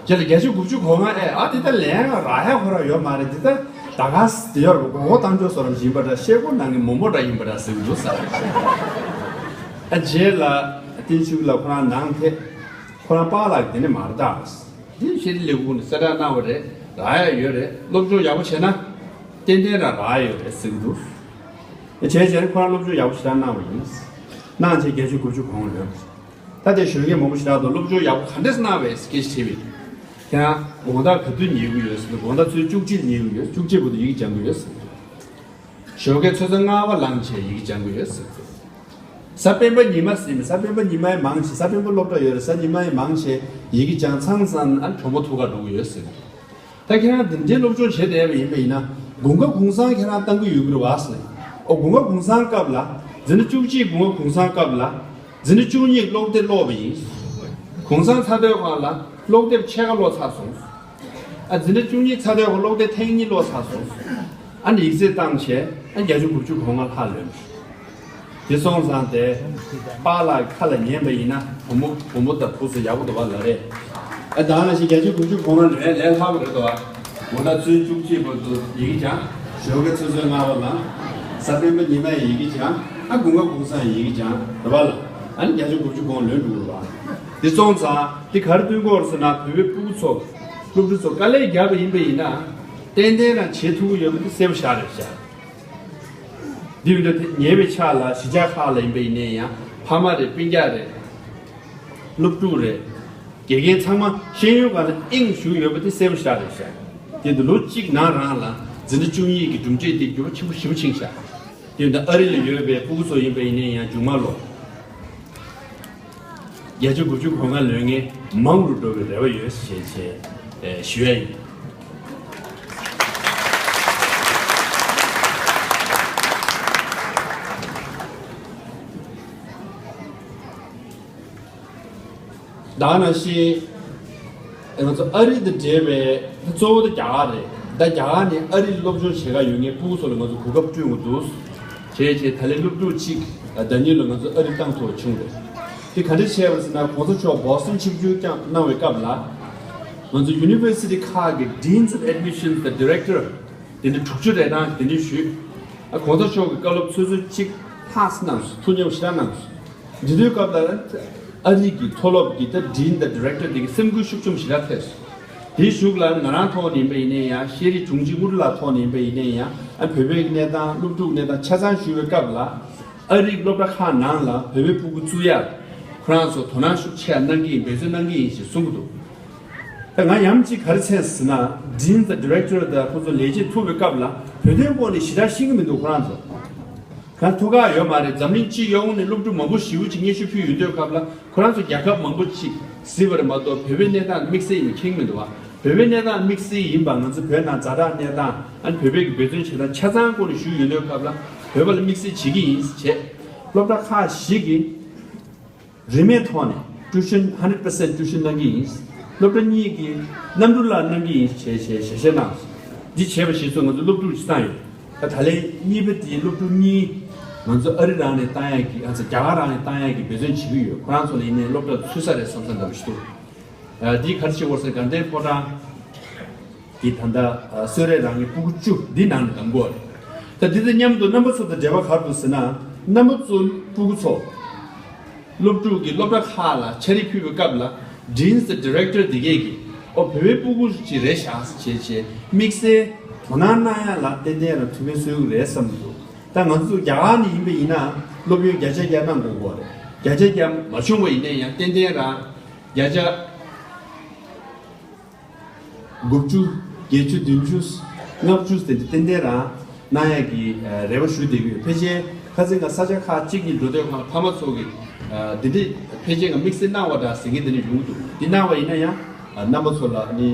རྗེས་ལ་བརྒྱ་ཆ་དགུ་བཅུ་གོ་ལྔ་ཨེ་ཨ་འདི་ད་ལན་རག་ཡ་ཁོ་རང་ཡོད་མ་རེད། འདི་ད་ད་ག་ཟེ་ཡོད་རེད། མགོ་སྐོར་བཏང་ཕྱོགས་བཟོ་རམ་ཞིག་ཡིན་པ་འདྲ། བཤད་སྒོ་ནང་གི་མོག་མོག་འདྲ་ཡིན་པ་འདྲ་ཟེར་གྱི་འདུག་ཟེར། ཨ་རྗེས་ལ་བསྟན་འཛིན་ཆོས་སྐྱིད་ལགས་ཁོ་རང་ནང་ཐད་ཁོ་རང་པཱ་ལགས་དེ་ནས་མ་རེད་ད། འདི་ཤེས་རིག་ལས་ཁུངས་ནས་གསལ་བསྒྲགས་གནང་བ་རེད། རག་ཡ་ཡོད་རེད། སློབ་སྦྱོང་ཡག་པོ་བྱས་ན་ཏན་ཏན་རང་རག་ཡ་ཡོད་རེད་ཟེར་གྱི་འདུག་བྱས་བྱས་ཁོ་རང་སློབ་སྦྱོང་ཡག་པོ་ཞེ་དྲག་གནང་བ་ཡིན། གནང་བྱས་བརྒྱ་ཆ་དགུ་བཅུ་གོ་ལྔ་ལོན། ད་དེ་ཞོགས་ཀས་མང་པོ་ཞེ་དྲག་འདུག་སློབ་སྦྱོང་ཡག་པོ་ག་འདྲས་གནང་བས་སྐད་ཆ་དྲིས་པས། ཁྱེད་རང་དགོང་དག་ག་དུས་ཉལ་གྱི་ཡོད་ཟེར་ན། དགོང་དག་ཚོུད་བཅུ་གཅིག་ཉལ་གྱི་ཡོད། བཅུ་གཅིག་བར་དུ་ཡི་གེ་སྦྱང་གི་ཡོད་ཟེར། ཞོགས་ཀས་ཆུ་ཚོད་ལྔ་པ་ལངས་བྱས་ཡི་གེ་སྦྱང་གི་ཡོད་ཟེར། གཟའ་སྤེན་པ་ཉི་མ་ཟེར་མི། གཟའ་སྤེན་པ་ཉི་མ་ཡང་མང་ཆེ། གཟའ་སྤེན་པ་སློབ་གྲྭ་ཡོད་རེད། གཟའ་ཉི་མ་ཡང་མང་ཆེ་ཡི་གེ་སྦྱང་ཚར་ཙང་ཨ་གྲོགས་པོ་ཐུག་ག་འགྲོ་གི་ཡོད་ཟེར། ད་ཁྱེད་རང་འདི་འདྲའི་སློབ་སྦྱོང་བྱས་བསྡད་པ་ཡིན་པ་ཡིན་ན་དགུན་ཁ་གུང་སེང་ཁྱེད་རང་བཏང་གི་ཡོད་ཀྱི་རེད་པ་ཟེར། ཨོ་དགུན་ཁ་གུང་སེང་སྐབས་ལ་འཛིན་གྲྭ་བཅུ་གཅིག་དགུན་ཁ་གུང་སེང་སྐབས་ལ་འཛིན་གྲྭ་བཅུ་གཉིས་ཀློག་དེབ་ཀློག་པ་ཡིན། གུང་སེང་ཚར་དུས་སྒང་ལ་ཀློག་དེབ་ཕྱེད་ཀ་ཀློག་ཚར་སོང་། ཨ་འཛིན་གྲྭ་བཅུ་གཉིས་ཚར་དུས་སྒང་ཀློག་དེབ་ཐེངས་གཉིས་ཀློག་ཚར་སོང་། ཨ་ནི་ཡིག་ཚད་བཏང་བྱས་ཨ་བརྒྱ་ཆ་དགུ་བཅུ་གོ་ལྔ་ལྷག་ལོན། དེ་སོང་ཙང་དེ་པཱ་ལགས་ཁ་ལ་ཉན་པ་ཡིན་ན་བུ་མོ་བུ་མོ་དང་བུ་ཚོ་ཡག་པོ་འདུག་པ་ལ་རེད། ཨ་ད་ནང་བཞིན་བརྒྱ་ཆ་དགུ་བཅུ་གོ་ལྔ་ལོན་ལས་སླ་པོ་རེད་དོ། དགོང་དག་ཚུན་བཅུ་གཅིག་བར་དུ་ཡི་གེ་སྦྱང་། ཞོགས་ཀས་ཆུ་ཚོད་ལྔ་པ་ལངས། གཟའ་སྤེན་པ་ཉི་མ་ཡི་གེ་སྦྱང་། ཨ་དགུན་ཁ་གུང་སེང་ཡི་གེ་སྦྱང་རེད་པ་ལ། ཨ་ནི་བརྒྱ་ཆ་དགུ་བཅུ་གོ་ལྔ་ལོན་འགྲོ་གི་རེད་པ། དེ་སོང་ཙང་དེ་ག་རེ་སྟོན་གྱི་ཡོད་རེད་ཟེར་ན་བོད་པའི་སྤུ་གུ་ཚོ་སློབ་ཕྲུག་ཚོ་དཀའ་ལས་བརྒྱབ་པ་ཡིན་པ་ཡིན་ན། ཏན་ཏན་རང་བྱེད་ཐུབ་ཀྱི་ཡོད་པ་དེ་གསལ་པོ་ཞེ་དྲག་རེད་ཤག་འདི་ཡིན་དུས་དེ་ཉེ་བའི་ཆར་ལ་གཞིས་ཆགས་ཁག་ལ་ཡིན་པ་ཡིན་ནའི་ཡང་ཕ་མ་རེད། སྤུན་ཀྱག་རེད། སློབ་ཕྲུག་རེད། དགེ་རྒན་ཚང་མ་ཤེས་ཡོན་སྒང་ལ་དབྱིངས་ཞུགས་ཡོད་པ་དེ་གསལ་པོ་ཞེ་དྲག་རེད་ཤག་དེ་འདི་ལོ་གཅིག་ནང་རང་ལ་འཛིན་གྲྭ་བཅུ་གཉིས་ཀྱི་གྲུབ་འབྲས་དེ་འགྱུར་བ་ཆེན་པོ་ཞེ་པོ་ཕྱིན་ཤག་དེ་འདི་ཨ་རི་ལ་ཡོད་པའི་སྤུ་གུ་ཚོ་ཡིན་པ་ཡིན་ནའི་ཡང་མཇུག་མ་ལོ། བརྒྱ་ཆ་དགུ་བཅུ་གོ་ལྔ་ལོན་མཁན་མང་རུ་འགྲོ་བའི་རེ་བ་ཡོད་ཞེས་བྱས་ཞུ་ཡ་ཡིན། ད་ནང་བཞིན། ང་ཚོ་ཨ་རི་དང་འབྲེལ་བའི་གཙོ་བོ་དེ་རྒྱ་གར་རེད། ད་རྒྱ་གར་ནས་ཨ་རི་ལ་སློབ་སྦྱོང་བྱེད་ག་ཡོད་མཁན་སྤུ་གུ་ཚོ་ལ་ང་ཚོ་གོ་སྐབས་བསྐྲུན་དགོས་འདུག་བྱས་བྱས་ད་ལན་སློབ་ཕྲུག་གཅིག་ཟླ་ཉིན་ལ་ང་ཚོ་ཨ་རི་བཏང་ཐུབ་པ་བྱུང་རེད། དེ་ག་འདྲ་བྱས་པ་ཟེར་ན་གོང་ས་མཆོག་Boston་ཆིབས་བསྒྱུར་བསྐྱངས་གནང་བའི་སྐབས་ལ། ང་ཚོ་University་ཁག་གི་Deans of Admissions་དང་Director་དེ་འདྲ་དྲུག་ཅུ་རེ་གྲངས་དེ་འདྲ་ཞུས། ཨ་གོང་ས་མཆོག་གི་བཀའ་སློབ་ཚུན་ཚོད་གཅིག་ལྷག་གནང་སོང་། ཐུགས་མཉེས་པོ་ཞེ་དྲག་གནང་སོང་། འདི་དུས་སྐབས་ལ་ཨ་རི་གི་མཐོ་སློབ་ཀྱི་ད་Dean་དང་Director་དེ་གི་སེམས་འགུལ་ཤུགས་ཆེན་པོ་ཞེ་དྲག་ཐེབས་སོང་། དེའི་གཞུག་ལ་ང་རང་ཐོག་ནས་ཡིན་པ་ཡིན་ནའི་ཡང་ཤེས་རིག་དྲུང་ཆེ་དངུལ་ལགས་ཐོག་ནས་ཡིན་པ་ཡིན་ནའི་ཡང་ཨ་བོད་པའི་གནས་སྟངས་སློབ་ཕྲུག་གནས་སྟངས་ཆ་ཚང་ཞུ་བའི་སྐབས་ལ་ཨ་རིའི་སློབ་གྲྭ་ཁག་ནང་ལ་བོད་པའི་སྤུ་གུ་བཙུགས་ཡ་ཁོ་རང་ཚོ་དོ་སྣང་ཤུགས་ཆེ་གནང་གི་ཡིན། འབད་བརྩོན་གནང་གི་ཡིན་ཞེས་གསུང་གི་འདུག་ད་ང་ཡང་གཅིག་ག་རེ་མཚོན་ཟེར་ན་Dean་དང་Director་དང་ཁོ་ཚོ་ལས་བྱེད་ཐུག་པའི་སྐབས་ལ་བོད་དོན་སྐོར་ནས་ཞེ་དྲག་ཤེས་ཀྱི་མི་འདུག་ཁོ་རང་ཚོ། གང་ཐུགས་ཁག་ཡོད་མ་རེད། འཛམ་གླིང་སྤྱི་ཡོངས་ནས་སློབ་ཕྲུག་མང་པོ་ཞེ་པོ་ཅིག་སྙན་ཞུ་ཕུལ་ཡོང་དུས་སྐབས་ལ་ཁོ་རང་ཚོ་རྒྱལ་ཁབ་མང་པོ་ཅིག་གཟིགས་པ་རེད་མ་གཏོགས་བོད་པའི་གནས་སྟངས་དམིགས་བསལ་ཡིན་པ་མཁྱེན་གྱི་མི་འདུག་བ། བོད་པའི་གནས་སྟངས་དམིགས་བསལ་ཡིན་པ་ང་ཚོ་བོད་ནང་ཛ་དྲག་གནས་སྟངས་ཨ་ནི་བོད་པའི་གི་འབད་བརྩོན་བྱེད་སྟངས་ཆ་ཚང་སྐོར་ནས་ཞུ་ཡོང་དུས་སྐབས་ལ་བོད་པ་ལ་དམིགས་བསལ་བྱེད་ཀྱི་ཡིན་བྱས། སློབ་གྲྭ་ཁག་བཞི་གིས་རིན་མེད་ཐོག་ནས་tuition hundred percent tuition་གནང་གི་ཡིན། སློབ་གྲྭ་གཉིས་ཀྱིས་གནམ་གྲུ་ལ་གནང་གི་ཡིན་ཞེས་ཞེས་ཞལ་བཞེས་གནང་སོང་། འདི་བྱས་པ་བཞིན་སོ་ང་ཚོ་སློབ་ཕྲུག་ཅིག་བཏང་ཡོད། ད་ད་ལན་གཉིས་པ་དེའི་སློབ་ཕྲུག་གཉིས་ང་ཚོ་ཨ་རི་རང་ནས་བཏང་ཡག་གི་ཨ་ཚ་རྒྱ་གར་རང་ནས་བཏང་ཡག་གི་འབད་བརྩོན་བྱེད་ཀྱི་ཡོད། ཁོ་རང་ཚོ་ལ་ཡིན་ནའི་སློབ་གྲྭ་ཚུད་ས་རེད་བསམ་ས་འདྲ་པོ་ཞིག་འདུག་ཨ་འདིའི་ག་རེ་བྱེད་དགོས་ཟེར་དགའ་ལྡན་ཕོ་བྲང་གི་ད་ལྟ་ཨ་གསོལ་རས་རང་གི་སྤུ་གུ་བཅུ་འདི་ནང་ནས་བདམས་དགོས་རེད། ད་འདི་དང་མཉམ་དུ་རྣམ་པ་ཚོ་དང་འབྲེལ་བ་ག་རེ་འདུག་ཟེར་ན། རྣམ་པ་ཚོ་སྤུ་གུ་ཚོ་སློབ་ཕྲུག་གི་སློབ་གྲྭ་ཁག་ལ་ཕྱག་བྲིས་ཕུལ་བའི་སྐབས་ལ་Deans་དང་Director་དེ་གས་ཀྱིས་ཨོ་བོད་པའི་སྤུ་གུ་ཅིག་རེད་ཤག་ཅེས་བྱས་དམིགས་བསལ་དོ་སྣང་གནང་ཡ་ལ་ཏན་ཏན་རང་ཐུགས་ཕན་གསོས་ཀྱི་རེད་བསམ་གྱི་འདུག་ད་ང་ཚོ་རྒྱ་གར་ནས་ཡིན་པ་ཡིན་ན་སློབ་ཡོན་བརྒྱ་ཆ་བརྒྱ་གནང་དགོས་ཀྱི་རེད། བརྒྱ་ཆ་བརྒྱ་མ་བྱུང་བ་ཡིན་ན་ཡང་ཏན་ཏན་རང་བརྒྱ་ཆ་དགུ་བཅུ། བརྒྱད་ཅུ། བདུན་ཅུ། ལྔ་བཅུ་དེ་འདྲ་ཏན་ཏན་རང་གནང་ཡག་གི་རེ་བ་ཞུ་བསྡད་ཀྱི་ཡོད། ཕལ་ཆེར་ཁ་སང་ང་ས་ཆ་ཁག་གཅིག་གཉིས་འགྲོ་དུས་ཁོང་ལ་ཕ་མ་ཚོ་གིས་འདི་འདྲ་ཕལ་ཆེར་ང་དམིགས་བསལ་གནང་བ་འདྲ་ཟེར་མཁན་དེ་འདྲ་ཡོང་གི་འདུག་འདི་གནང་བ་ཡིན་ན་ཡང་རྣམ་པ་ཚོ་ལ་ནི་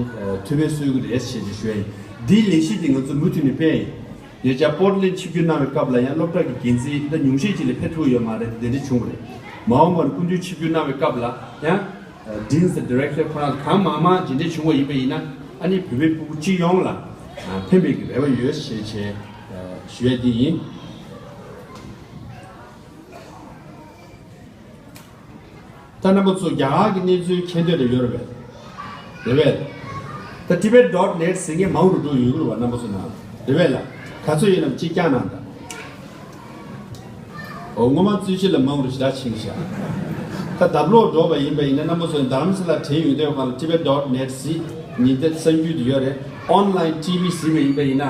ཐུགས་ཕན་གསོས་ཀྱི་རེད་ཞེས་ཞུ་ཡ་ཡིན། འདིའི་ལས་གཞི་འདི་ང་ཚོ་མུ་མཐུད་ནས་སྤེལ་ཡིན། ཉེ་ཆར་པོར་ཊི་ལེན་ཌི་ཆིབས་བསྒྱུར་གནང་བའི་སྐབས་ལ་ཡང་སློབ་གྲྭ་གི་འགན་འཛིན་ད་ཉུང་ཤས་ཅིག་ལས་ཕེབས་ཐུབ་ཡོད་མ་རེད། དེ་འདྲ་བྱུང་བ་རེད། མ་འོངས་པར་སྐུ་མདུན་ཆིབས་བསྒྱུར་གནང་བའི་སྐབས་ལ་ཡང་Deans་དང་Director་ཁོ་རང་གང་མང་མང་ཇི་འདྲ་བྱུང་བ་ཡིན་པ་ཡིན་ན་ཨ་ནི་བོད་པའི་སྤུ་གུ་སྤྱི་ཡོངས་ལ་ཕན་པའི་གི་རེ་བ་ཡོད་ཞེས་བྱས་ཞུ་ཡ་འདི་ཡིན། ད་རྣམ་པ་ཚོ་རྒྱ་གར་གྱི་གནས་ཚུལ་མཁྱེན་འདོད་རེ་ཡོད་རེད་པས། རེད་པས། ད་Tibet dot net་ཟེར་མཁན་མང་རུ་འགྲོ་ཡོད་རེད་པ། རྣམ་པ་ཚོ་ནང་རེད་པས་ལ། ག་ཚོད་ཡོད་ནམ་གཅིག་བཀྱག་གནང་དང་། འོ་སྔོན་མ་རྩོད་གཞི་ལ་མང་རུ་ཞེ་དྲག་ཕྱིན་ཤག་ད་ལྡབ་ལོག་འགྲོ་བ་ཡིན་པ་ཡིན་ན་རྣམ་པ་ཚོ་རྡ་རམ་ས་ལ་དྲན་ཡོང་དུས་སྒང་ལ་Tibet dot net་ཟེར་ཉིན་དེ་གསར་འགྱུར་དུ་ཡོད་རེད། Online T V་ཟེར་བ་ཡིན་པ་ཡིན་ན་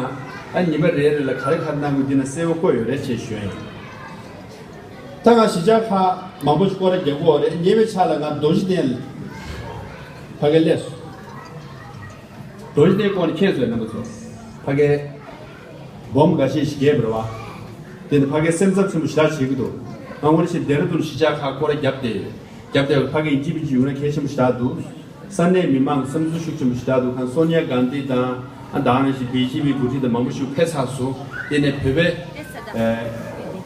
ཨ་ཉིན་པ་རེ་རེ་ལ་ག་རེ་ག་རེ་གནང་དགོས་འདི་ན་གསལ་པོ་བཀོད་ཡོད་རེད་ཅེས་ཞུ་ཡ་ཡིན། ད་ང་གཞིས་ཆགས་ཁག་མང་པོ་ཞིག་སྐོར་ར་རྒྱག་གི་ཡོད་རེད། ཉེ་བའི་ཆར་ལ་ང་རྡོ་རྗེ་གདན་ཕ་གིར་སླེབས་སོང་། རྡོ་རྗེ་གདན་སྐོར་ནས་མཁྱེན་སོང་རྣམ་པ་ཚོ། ཕ་གིར་སྦོམ་འགའ་ཤས་ཤིག་རྒྱས་པ་རེད་པ། དེ་ནི་ཕ་གིར་སེམས་འཚབ་ཆེན་པོ་ཞེ་དྲག་བྱེད་ཀྱི་འདུག་ང་ངོ་ཤེས་ལྡེ་ར་ལྡུན་གཞིས་ཆགས་ཁག་སྐོར་ར་བརྒྱབ་སྟེ། རྒྱབ་དེ་ཕ་གི་ཡིན་གཅིག་མིན་གཅིག་ཡོང་ན་གལ་ཆེན་པོ་ཞེ་དྲག་འདུག་ས་གནས་མི་མང་བསམ་ཚུལ་ཤུགས་ཆེན་པོ་ཞེ་དྲག་འདུག་ཁང་སོ་ནི་ཡ་གྷན་དྷི་དང་ཨ་ད་ནང་བཞིན་བི་ཇེ་པི་འགོ་ཁྲིད་དང་མང་པོ་ཞིག་ཕེབས་ཚར་སོང་། དེ་ནས་བོད་པའི་ཨ་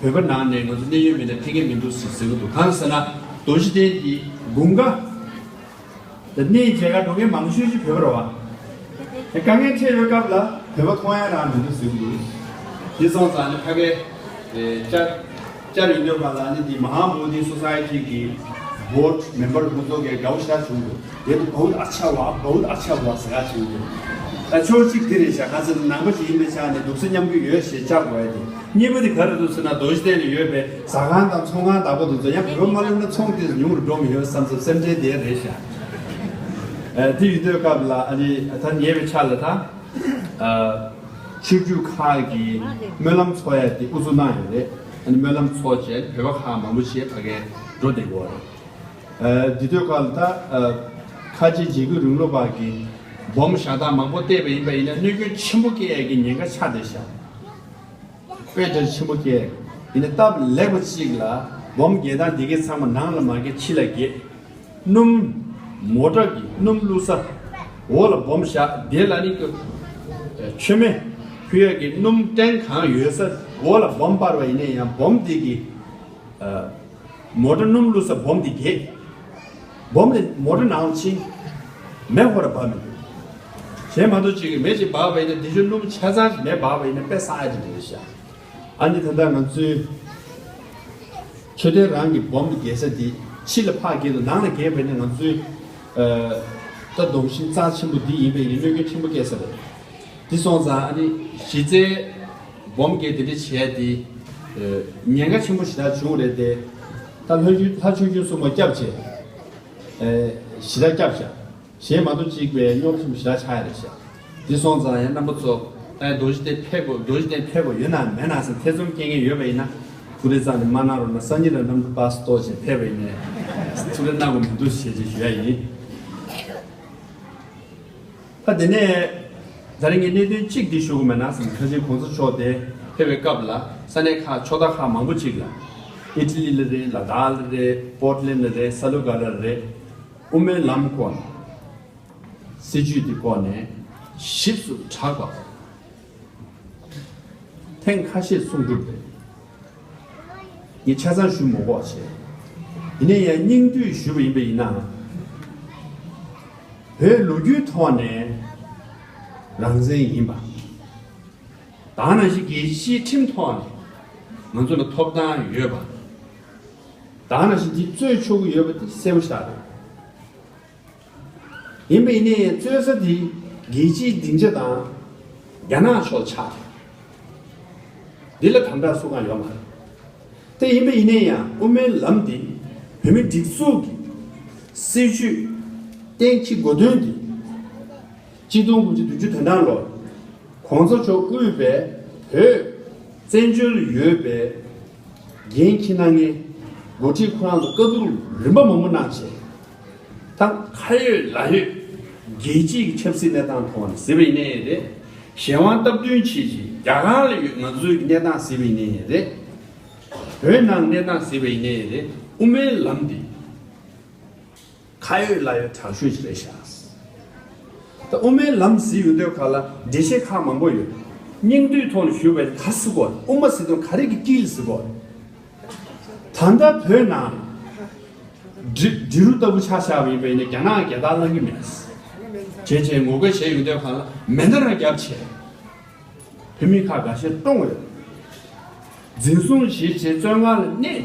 བོད་པ་ནང་ནས་ང་ཚོ་གནད་ཡོད་མི་སྣ་ཕེབས་མཁན་མི་འདུག་ཟེར་ཟེར་གི་འདུག་གང་ཟེར་ན་རྡོ་རྗེ་གདན་གྱི་དགུན་ཁ་དེ་གནས་མཇལ་ཁ་འགྲོ་མཁན་མང་ཤོས་ཅིག་བོད་པ་རེད་པ། དཀའ་ངལ་འཕྲད་ཡོད་སྐབས་ལ་བོད་པ་མཐོང་ཡ་རང་མི་འདུག་ཟེར་གི་འདུག་དེ་སོང་ཙང་ནི་ཕ་གི་ཨེ་བཅར་བཅར་ཡོང་དུས་སྒང་ལ་ནི་འདི་མ་ཧཱ་བོ་དྷི་སོ་སའི་ཊི་གི་བྷོར་ཌི་མེམ་བར་ཁོང་ཚོ་གི་དགའ་པོ་ཞེ་དྲག་བྱུང་འདུག་དེ་དུ་བྷོཊ་ཨ་ཆ་བྷ་བྷོཊ་ཨ་ཆ་བྷ་ཟེར་ག་བྱུང་འདུག་ད་ཕྱོགས་གཅིག་དེ་རེད་ཤག་ག་ཚོད་ནང་པ་ཞིག་ཡིན་པའི་ཆ་ནས་འདུག་སེ་མཉམ་འགུལ་ཡོད་ཞེས་བཅར་དགོས་ཡ་དེ། གཉིས་པ་དེ་ག་རེ་འདུག་ཟེར་ན་རྡོ་རྗེ་གདན་ལ་ཡོད་པའི་ཟ་ཁང་དང་ཚོང་ཁང་དག་པོ་དེ་ཚོ་ཡང་བོད་པ་མ་སླེབས་ན་ཚོང་དེ་ཉུང་རུ་འགྲོ་མི་ཡོད་བསམ་ཚུལ་སེམས་ཁྲལ་དེ་རེད་ཤག་ཨ་དེ་ཡོད་དུས་སྐབས་ལ་ཨ་ནི་ད་ཉེ་བའི་ཆར་ལ་ད། ཨ། ཆོས་བརྒྱུད་ཁག་གི་སྨོན་ལམ་འཚོགས་ཡ་དེ་དབུ་འཛུགས་གནང་ཡོད་རེད། ཨ་ནི་སྨོན་ལམ་འཚོགས་བྱས་བོད་པ་ཁག་མང་པོ་ཞིག་ཕ་གིར་འགྲོ་བསྡད་ཀྱི་ཡོད་རེད། ཨ། དེ་དུས་སྐབས་ལ་ད། ཨ། ཁ་ཆེ་འཇིགས་སྐུལ་རིང་ལུགས་པ་གིས་སྦོམ་ཞག་དང་མང་པོ་བཏེགས་པ་ཡིན་པ་ཡིན་ན་གནོད་སྐྱོན་ཆེན་པོ་སྐྱེལ་ཡ་གི་ཉེན་ཁ་ཆགས་བསྡད་ཤག་དཔེ་གྲ་ཆེན་པོ་སྐྱེལ། ཡིན་ན་སྟབས་ལེགས་པ་གཅིག་ལ་སྦོམ་འགྱེལ་སྟངས་འདི་གའི་ཚང་མ་ནང་ལ་མ་འགྱེལ་ཕྱི་ལ་འགྱེལ། སྣུམ། མོ་ཊ་གི་སྣུམ་བླུགས་ས། འོག་ལ་སྦོམ་བཞག་དེ་ལ་ནི་ཀྱི། མཆོད་མེ་ཕུལ་ཡག་གི་སྣུམ་ཊེང་གང་ཡོད་ས། འོག་ལ་སྦོམ་སྤར་བ་ཡིན་ན་ཡང་སྦོམ་དེ་གི། ཨ། མོ་ཊ་སྣུམ་བླུགས་ས་སྦོམ་དེ་འགྱེལ། སྦོམ་ནི་མོ་ཊ་ནང་ཕྱིན། མེ་ཧོར་འབབ་མི་འདུག་གཞན་མ་གཏོགས་གཅིག་གི་མེ་གཅིག་འབབ་པ་ཡིན་ན་དེ་ཚོ་སྣུམ་ཆ་ཚང་མེ་འབབ་པ་ཡིན་ན་དཔེ་བསགས་ཡ་དེ་འདྲ་རེད་ཤག་ཨ་ནི་ད་ལྟ་ང་ཚོའི་མཆོད་རྟེན་རང་གི་སྦོམ་དུ་འགྱེལ་ས་དེ་ཕྱི་ལ་ཕར་འགྱེལ་དུ་ནང་ལ་འགྱེལ་བས་ན་ང་ཚོའི། ཨ། ད་གདོང་ཤིང་རྩ་ཆེན་པོ་འདི་ཡིན་པས་ཡིན་གནོད་སྐྱོན་ཆེན་པོ་སྐྱེལ་ས་རེད། འདི་སོང་ཙང་ཨ་ནི་གཞི་རྩའི་སྦོམ་འགྱེལ་དེ་འདྲ་བྱས་དེ། ཨ། ཉེན་ཁ་ཆེན་པོ་ཞེ་དྲག་བྱུང་རེད་དེ། ད་ལྷ་ཆོས་ལྷ་ཆོས་སྐྱོང་སྲུང་མ་སྐྱབས་བྱས། ཨ། ཞེ་དྲག་སྐྱབས་བྱས། གཞན་མ་གཏོགས་གཅིག་པའི་རྙོག་ཆེན་པོ་ཞེ་དྲག་ཆགས་ཡ་རེད་ཤག་འདི་སོང་ཙང་ཡང་རྣམ་པ་ཚོ། ཨ། རྡོ་རྗེ་གདན་ཕེབས་དགོས། རྡོ་རྗེ་གདན་ཕེབས་དགོས་ཡོད་ན་མེད་ན་ཟེར་ཐེ་ཚོམ་སྐྱེ་མཁན་ཡོད་པ་ཡིན་ན། ཐུགས་རེ་རྩ་ནས་མ་གནང་རོགས་གནང་། སང་ཉིན་ལ་གནམ་གྲུ་པ་སི་ཏོག་ཅིག་ཕེབས་པ་ཡིན་ནའི་ཐུགས་རེ་གནང་དགོས་མི་འདུག་ཞེས་ཅིག་ཞུ་ཡ་ཡིན། ད་དེ་ནས་ད་རིང་ངས་གནད་དོན་གཅིག་འདི་ཞུ་དགོས་མེད་ན་བསམ། ཁ་ཆེ་གོང་ས་མཆོག་དེ་ཕེབས་པའི་སྐབས་ལ་ས་གནས་ཁག་ཕྱོགས་མཐའ་ཁག་མང་པོ་ཅིག་ལ། ཨི་ཊ་ལི་ལ་རེད། ལ་དྭགས་ལ་རེད། པོར་ཊི་ལན་ལ་རེད། ས་ལུ་ག་ལ་རེད། དབུ་མའི་ལམ་སྐོར་ནས་སྲིད་བྱུས་འདི་སྐོར་ནས་ཞིབ་ཏུ་གྲགས་པ་ཐེངས་ཁ་ཤས་གསུང་གྲུབ་རེད། ངས་ཆ་ཚང་ཞུ་མི་དགོས་བྱས། ཡིན་ན་ཡང་སྙིང་བསྡུས་ཞུས་པ་ཡིན་པ་ཡིན་ན། བོད་ལོ་རྒྱུས་ཐོག་ནས་རང་བཙན་ཡིན་པ། ད་ག་ནང་བཞིན་རྒྱལ་སྤྱིའི་ཁྲིམས་ཐོག་ནས་ང་ཚོ་ལ་ཐོབ་ཐང་ཡོད་པ། ད་ག་ནང་བཞིན་འདི་རྩོད་ཆོག་གི་ཡོད་པ་དེ་གསལ་པོ་ཞིག་རེད། ཡིན་པ་ཡིན་ནའི་རྩོད་ས་དེ་རྒྱལ་སྤྱིའི་སྡིངས་ཆ་དང་རྒྱ་ནག་ཕྱོགས་ཆགས་རེད། འདི་ལ་དམ་དྲག་སུ་གང་ཡོད་མ་རེད། དེ་ཡིན་པ་ཡིན་ནའི་ཡང་དབུ་མའི་ལམ་འདི་བོད་མིའི་སྒྲིག་འཛུགས་ཀྱི་སྲིད་བྱུས་གཏན་འཁེལ་དགོས་དོན་འདི། གཅིག་སྟོང་དགུ་བརྒྱ་བདུན་ཅུ་དོན་གྲངས་ལོར་གོང་ས་མཆོག་དབུས་པའི་བོད་བཙན་བྱོལ་ཡོད་པའི་འགན་འཁྱེར་གནང་མཁན་འགོ་ཁྲིད་ཁོ་རང་ཚོ་བཀའ་བསྡུར་རིམ་པ་མང་པོ་གནང་བྱས། ད་ཁ་ཡོད་ལག་ཡོད་རྒྱལ་སྤྱིའི་ཆབ་སྲིད་གནས་སྟངས་ཐོག་ནས་ཟེར་བ་ཡིན་ནའི་རེད། གཞན་དབང་སྟབས་བསྟུན་བྱེད་ཀྱི་རྒྱ་གར་ལ་ཡོད་ང་ཚོའི་གནས་སྟངས་ཟེར་བ་ཡིན་ནའི་རེད། བོད་ནང་གནས་སྟངས་ཟེར་བ་ཡིན་ནའི་རེད། དབུ་མའི་ལམ་འདི་ཁ་ཡོད་ལག་ཡོད་དྲག་ཤོས་ཤིག་རེད་ཤག་ད་དབུ་མའི་ལམ་ཟེར་ཡོང་དུས་ག་ལ་འགྲེལ་བཤད་ཁག་མང་པོ་ཡོད། སྙིང་བསྡུས་ཐོག་ནས་ཞུས་པ་ཡིན་ན་ག་རེ་ཟེར་དགོས་རེད། དབུ་མ་ཟེར་དུས་ག་རེ་གི་དཀྱིལ་ཟེར་དགོས་རེད། ད་ལྟ་བོད་ནང་འབྲི་འབྲི་རུ་ལྟ་བུ་ཆ་བཞག་པ་ཡིན་པ་ཡིན་ན་རྒྱ་ནག་རྒྱལ་དར་བསླང་གི་མེད། བྱས་བྱས་ངོ་རྒོལ་བྱས་ཡོང་དུས་ག་ལ་མེ་མདའ་རང་བརྒྱབ་བྱས། བོད་མི་ཁག་འགའ་ཤས་བཀྲོངས་ཡོད། འཛིན་བཟུང་བྱས་བྱས་བཙོན་ཁང་ལ་གནས་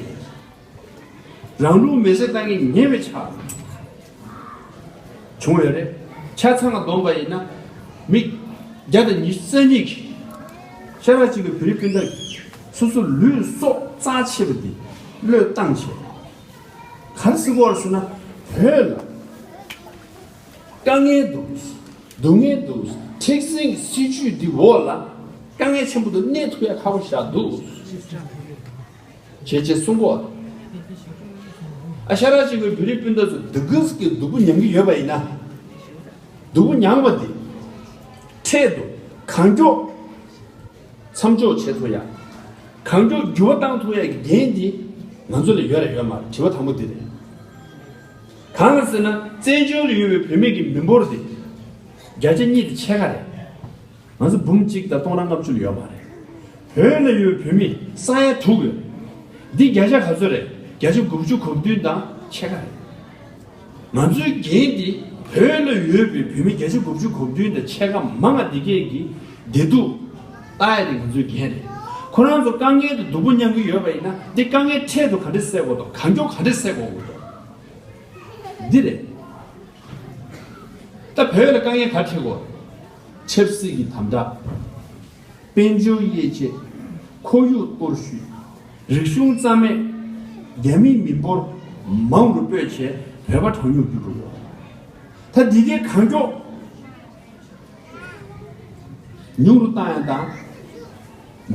ཡོད། རང་ལུགས་མེ་བསྲེགས་བཏང་གི་ཉེ་བའི་ཆར་བྱུང་ཡོད་རེད། ཆ་ཚང་ལ་བསྡོམས་པ་ཡིན་ན་མི་བརྒྱ་དང་ཉི་ཤུ་རྩ་གཉིས་ཀྱིས་ཤ་ཁྲག་གཅིག་པའི་བོད་རིགས་སྤུན་ཟླ་སོ་སོ་ལུས་སྲོག་རྩ་ཆེ་བ་འདི་བློས་བཏང་བྱས། ག་རེ་ཟེར་དགོས་རེད་ཟེར་ན་བོད་ལ་དཀའ་ངལ་འདུག་སྡུག་བསྔལ་འདུག་མཁྲེགས་འཛིན་གྱི་སྲིད་བྱུས་འདི་འོག་ལ་དཀའ་ངལ་ཆེན་པོ་འདུག་གནས་ཐུབ་ཡ་ཁག་པོ་ཞིག་འདུག་བྱས་བྱས་གསུང་གོ། ཨ་ཤ་ར་གཅིག་པའི་བོད་རིགས་སྤུན་ཟླ་ཚོ་སྡུག་གི་སྡུག་པོ་མྱང་གི་ཡོད་པ་ཡིན་ན། སྡུག་པོ་མྱངས་པ་འདི་འཕྲལ་དུ་གང་མགྱོགས་མཚམས་འཇོག་བྱེད་ཐུབ་ཡ། གང་མགྱོགས་འགྱུར་བ་བཏང་ཐུབ་ཡ་གི་འགན་འདི་ང་ཚོ་ལ་ཡོད་རེད་ཡོད་མ་རེད། དྲི་བ་དང་པོ་འདི་རེད། གང་ལ་ཟེར་ན་བཙན་བྱོལ་ལ་ཡོད་པའི་བོད་མི་གི་མི་འབོར་འདི་བརྒྱ་ཆ་གཉིས་དང་ཕྱེད་ཀ་རེད། ང་ཚོ་འབུམ་གཅིག་དང་སྟོང་ཕྲག་ལྔ་བཅུ་ལ་ཡོད་མ་རེད། བོད་ལ་ཡོད་བོད་མི་ས་ཡ་དྲུག་ཡོད། འདི་བརྒྱ་ཆ་ག་ཚོད་རེད། བརྒྱ་ཆ་དགུ་བཅུ་གོ་བདུན་དང་ཕྱེད་ཀ་རེད། ང་ཚོའི་འགན་འདི་བོད་ལ་ཡོད་པའི་བོད་མི་བརྒྱ་ཆ་དགུ་བཅུ་གོ་བདུན་དང་ཕྱེད་ཀ་མང་བ་འདི་གས་ཀྱི་བདེ་སྡུག་ལྟ་ཡ་དེ་ང་ཚོའི་འགན་རེད། ཁོ་རང་ཚོ་དཀའ་ངལ་དང་སྡུག་པོ་མྱང་གི་ཡོད་པ་ཡིན་ན་འདི་དཀའ་ངལ་འཕྲལ་དུ་ག་འདྲས་སེལ་དགོས་དང་གང་མགྱོགས་ག་འདྲས་སེལ་དགོས་དགོས་དང་། འདི་རེད། ད་བོད་ལ་དཀའ་ངལ་ག་འཕྲད་དགོས། ཆབ་སྲིད་ཀྱི་དམ་དྲག་དཔལ་འབྱོར་དབྱེ་འབྱེད། ཁོར་ཡུག་གཏོར་བཤིག་རིག་གཞུང་རྩ་མེད། རྒྱ་མིའི་མི་འབོར་མང་རུ་སྤོས་བྱས་བོད་པ་གྲངས་ཉུང་རྒྱུ་འགྲོ་ཡོད། ད་འདི་གའི་གང་མགྱོགས་ ཉུང་རུ་བཏང་ཡ་དང་།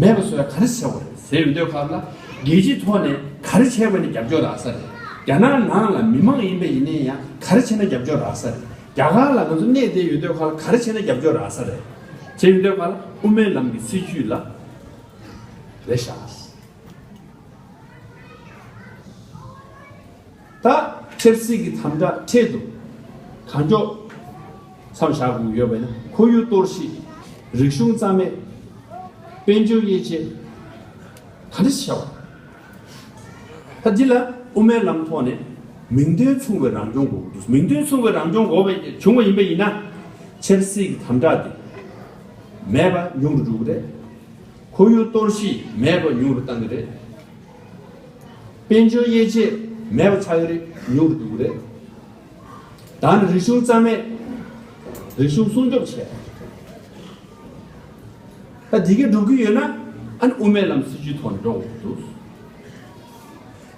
མེད་པ་བཟོ་ཡ་ག་རེ་བྱེད་དགོས་རེད་ཟེར་ཡོང་དུས་སྐབས་ལ། རྒྱལ་སྤྱིའི་ཐོག་ནས་ག་རེ་བྱས་པ་ནི་རྒྱབ་སྐྱོར་རག་ས་རེད། རྒྱ་ནག་ནང་ལ་མི་མང་ཡིན་པ་ཡིན་ནའི་ཡང་ག་རེ་བྱས་ན་རྒྱབ་སྐྱོར་རག་ས་རེད། རྒྱ་གར་ལ་ང་ཚོ་གནས་བསྡད་ཡོད་དུས་སྐབས་ལ་ག་རེ་བྱས་ན་རྒྱབ་སྐྱོར་རག་ས་རེད། བྱས་ཡོང་དུས་སྐབས་ལ་དབུ་མའི་ལམ་གྱི་སྲིད་བྱུས་ལ་རེད་ཤག་ད་ཆབ་སྲིད་ཀྱི་དམ་དྲག་འཕྲལ་དུ་གང་མགྱོགས་མཚམས་བཞག་དགོས་ཡོད་པ་ཡིན་ན། ཁོར་ཡུག་གཏོར་བཤིག་རིག་གཞུང་རྩ་མེད། དཔལ་འབྱོར་དབྱེ་འབྱེད། ག་འདྲ་ཞིག་བྱ་བ། ད་འདི་ལ་དབུ་མའི་ལམ་ཐོག་ནས་མིང་དོན་མཚུངས་པའི་རང་སྐྱོང་དགོས་ཀྱི་འདུག་མིང་དོན་མཚུངས་པའི་རང་སྐྱོང་དགོས་པ་བྱུང་བ་ཡིན་པ་ཡིན་ན། ཆབ་སྲིད་ཀྱི་དམ་དྲག་དེ་མེད་པ་ཉུང་རུ་འགྲོ་གི་རེད། ཁོར་ཡུག་གཏོར་བཤིག་མེད་པ་ཉུང་རུ་གཏང་གི་རེད། དཔལ་འབྱོར་དབྱེ་འབྱེད་མེད་པ་ཆགས་ཀྱི་རེད། ཉུང་རུ་འགྲོ་གི་རེད། ད་ནི་རིག་གཞུང་རྩ་མེད། རིག་གཞུང་སྲུང་སྐྱོབ་བྱས། ད་འདི་གས་འགྲུབ་ཀྱི་ཡོད་ན། ཨ་ནི་དབུ་མའི་ལམ་སྲིད་བྱུས་ཐོག་ནས་འགྲོ་དགོས་འདུག་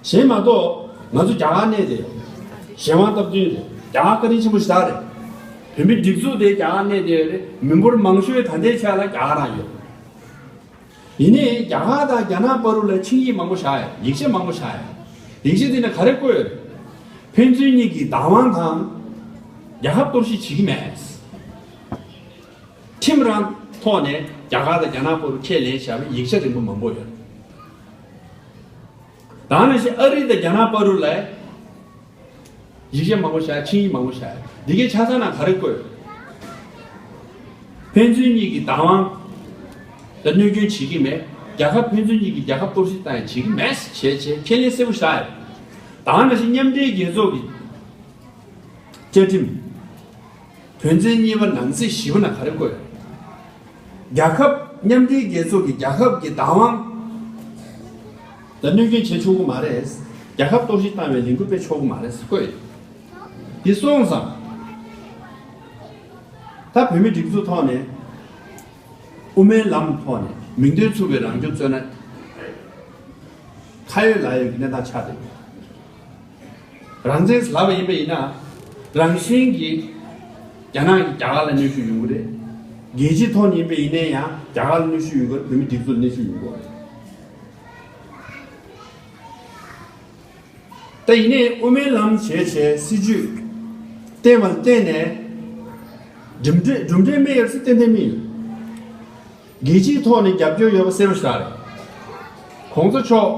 གཞན་མ་གཏོགས་ང་ཚོ་རྒྱ་གར་གནས་དེ་གཞན་དབང་སྟབས་བསྟུན་རེད། རྒྱ་གར་བཀའ་དྲིན་ཆེན་པོ་ཞེ་དྲག་རེད། བོད་མི་སྒྲིག་འཛུགས་དེ་རྒྱ་གར་གནས་དེ་རེད། མི་འབོར་མང་ཤོས་ད་ལྟའི་ཆ་ལ་རྒྱ་གར་རང་ཡོད། ཡིན་ནའི་རྒྱ་གར་དང་རྒྱ་ནག་བར་དུ་ལ་ཆིངས་ཡིག་མང་པོ་བཞག་ཡོད། ཡིག་ཆ་མང་པོ་བཞག་ཡོད། ཡིག་ཆ་དེ་ནས་ག་རེ་བཀོད་ཡོད་རེད། ཕན་ཚུན་གཉིས་ཀྱི་བདག་དབང་དང་། རྒྱལ་ཁབ་གཏོར་བཤིག་བྱེད་ཀྱི་མེད། ཁྲིམས་རང་ཐོག་ནས་རྒྱ་གར་དང་རྒྱ་ནག་བར་དུ་ཁས་ལེན་བྱས་པའི་ཡིག་ཆ་རིམ་པ་མང་པོ་ཡོད། ད་ནང་བཞིན་ཨ་རི་དང་རྒྱ་ནག་བར་དུ་ལ་ཡིག་ཆ་མང་པོ་བཞག་ཆིངས་ཡིག་མང་པོ་བཞག་འདི་གའི་ཆ་ཚང་ནང་ག་རེ་བཀོད། ཕན་ཚུན་གཉིས་ཀྱི་བདག་དབང་ལ་གནོད་སྐྱོན་བྱེད་ཀྱི་མེད། རྒྱལ་ཁབ་ཕན་ཚུན་གཉིས་ཀྱི་རྒྱལ་ཁབ་གཏོར་བཤིག་བཏང་ཡང་བྱེད་ཀྱི་མེད་ཟེར་བྱས་བྱས་ཁས་ལེན་གསལ་པོ་བཞག་ཡོད། ད་ནང་བཞིན་མཉམ་འབྲེལ་རྒྱལ་ཚོགས་ཀྱི་བཅའ་ཁྲིམས་དོན་ཚན་གཉིས་པ་ནང་གསེས་བཞི་པ་ནང་ག་རེ་བཀོད། རྒྱལ་ཁབ་མཉམ་འབྲེལ་རྒྱལ་ཚོགས་ཀྱི་རྒྱལ་ཁབ་ཀྱི་བདག་དབང་ལ་གནོད་སྐྱོན་བྱེད་ཆོག་གི་མ་རེད། རྒྱལ་ཁབ་གཏོར་བཤིག་བཏང་བའི་ལས་འགུལ་སྤེལ་ཆོག་གི་མ་རེད་ཟེར་བཀོད་ཡོད། འདི་སོང་ཙང་། ད་བོད་མི་སྒྲིག་འཛུགས་ཐོག་ནས་དབུ་མའི་ལམ་ཐོག་ནས་མིང་དོན་མཚུངས་པའི་རང་སྐྱོང་རྩོད་ན། ཁ་ཡོད་ལག་ཡོད་ཀྱི་གནས་སྟངས་ཆགས་བསྡད་ཡོད། རང་བཙན་ཟེར་ལབ་པ་ཡིན་པ་ཡིན་ན། རང་བཞིན་གྱིས་རྒྱ་ནག་གིས་རྒྱ་གར་ལ་གནོན་ཤུགས་ཡོང་གི་རེད། རྒྱལ་སྤྱིའི་ཐོག་ནས་ཡིན་པ་ཡིན་ནའི་ཡང་རྒྱ་གར་ལ་གནོན་ཤུགས་ཡོང་གི་རེད། བོད་མི་སྒྲིག་འཛུགས་ལ་གནོན་ཤུགས་ཡོང་གི་རེད། ད་ཡིན་ནའི་དབུ་མའི་ལམ་བྱས་བྱས་སྲིད་བྱུས་བསྟན་པ་ལ་བརྟེན་ནས་གྲུབ་འབྲས་གྲུབ་འབྲས་སྨིན་ཡོད་ཟེར་ཏན་ཏན་སྨིན་ཡོད། རྒྱལ་སྤྱིའི་ཐོག་ནས་རྒྱབ་སྐྱོར་ཡོད་པ་གསལ་པོ་ཞིག་རེད། གོང་ས་མཆོག་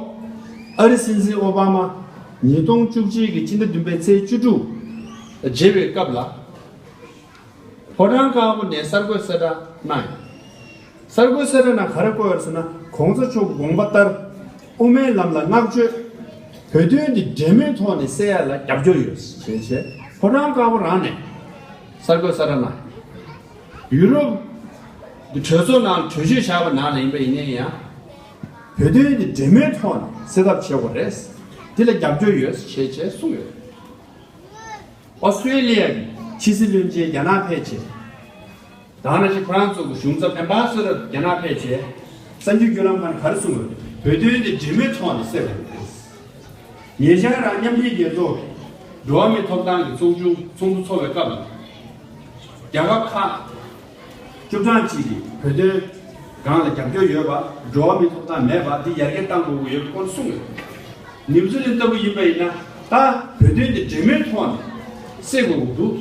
ཨ་རི་སྲིད་འཛིན་ཨོ་བྷ་མ་ཉིས་སྟོང་བཅུ་གཅིག་གི་སྤྱི་ཟླ་བདུན་པའི་ཚེས་བཅུ་དྲུག་མཇལ་བའི་སྐབས་ལ། ཕོ་བྲང་དཀར་པོ་ནས་གསར་འགོད་གསལ་བསྒྲགས་གནང་ཡོད། གསར་འགོད་གསལ་བསྒྲགས་ནང་ག་རེ་བཀོད་ཡོད་ཟེར་ན། གོང་ས་མཆོག་གི་དགོངས་པ་ལྟར་དབུ་མའི་ལམ་ལ་བསྔགས་བརྗོད། བོད་དོན་འདི་འབྲེལ་མོལ་ཐོག་ནས་སེལ་ཡ་ལ་རྒྱབ་སྐྱོར་ཡོད་ཞེས་བྱས་ཕོ་བྲང་དཀར་པོ་རང་ནས་གསར་འགོད་གསལ་བསྒྲགས་གནང་ཡོད། ཡུ་རོབ་ཀྱི་གྲོས་ཚོགས་ནང་གྲོས་ཆོད་བཞག་པ་ནང་ལ་ཡིན་པ་ཡིན་ནའི་ཡང་། བོད་དོན་འདི་འབྲེལ་མོལ་ཐོག་ནས་སེལ་ཐབས་བྱེད་དགོས་རེད། འདི་ལ་རྒྱབ་སྐྱོར་ཡོད་ཞེས་བྱས་གསུངས་ཡོད། ཨོ་སི་ཀྲེ་ལི་ཡ་གི་ཕྱི་སྲིད་བློན་ཆེན་རྒྱ་ནག་ཕེབས་བྱས། ད་ནང་བཞིན་ཁོ་རང་ཚོ་གི་གཞུང་ཚབ་ཨེམ་བྷ་སི་ཌར་རྒྱ་ནག་ཕེབས་བྱས། གསར་འགྱུར་བརྒྱུད་ལམ་ཁག་ནས་ག་རེ་གསུངས་ཡོད། བོད་དོན་དེ་འབྲེལ་མོལ་ཐོག་ནས་སེལ་དགོས། ཉེ་ཆར་རང་མཉམ་འབྲེལ་རྒྱལ་ཚོགས་ཀྱི་འགྲོ་བ་མིའི་ཐོབ་ཐང་གི་ཚོགས་ཆུང་ཚོགས་འདུ་ཚོགས་པའི་སྐབས་ལ། རྒྱལ་ཁབ་ཁག་བཅུ་གྲངས་གཅིག་གིས་བོད་དོན་སྒང་ལ་རྒྱབ་སྐྱོར་ཡོད་པ། འགྲོ་བ་མིའི་ཐོབ་ཐང་མེད་པ་འདི་ཡར་རྒྱས་གཏང་དགོས་ཀྱི་ཡོད་པའི་སྐོར་གསུངས་ཡོད། ནིའུ་ཛི་ལན་ལྟ་བུ་ཡིན་པ་ཡིན་ན། ད་བོད་དོན་དེ་འབྲེལ་མོལ་ཐོག་ནས་སེལ་དགོས་ཀྱི་འདུག་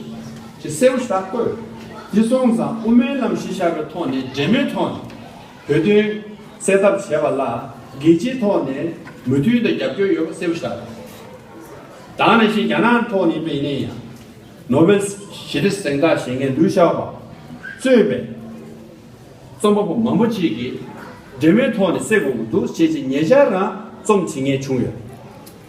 ཅེས་གསལ་པོ་ཞིག་བཀོད་ཡོད། འདི་སོང་ཙང་དབུ་མའི་ལམ་གཞི་བཞག་པའི་ཐོག་ནས་འབྲེལ་མོལ་ཐོག་ནས་བོད་དོན་སེལ་ཐབས་བྱས་པ་ལ་རྒྱལ་སྤྱིའི་ཐོག་ནས་མོས་མཐུན་དང་རྒྱབ་སྐྱོར་ཡོད་པ་གསལ་པོ་ཞིག་རེད། ད་ནང་བཞིན་རྒྱ་ནག་ཐོག་ནས་ཡིན་པ་ཡིན་ན་ཡང་། ནོ་བེལ་ཞི་བདེ་གཟེངས་རྟགས་བཞེས་མཁན་ལུའུ་ཞའོ་པོ་གཙོས་པའི་རྩོམ་པ་པོ་མང་པོ་ཅིག་གིས་འབྲེལ་མོལ་ཐོག་ནས་སེལ་དགོས་ཀྱི་འདུག་ཅེས་ཀྱི་ཉེ་ཆར་རང་རྩོམ་བྲིས་མཁན་བྱུང་ཡོད།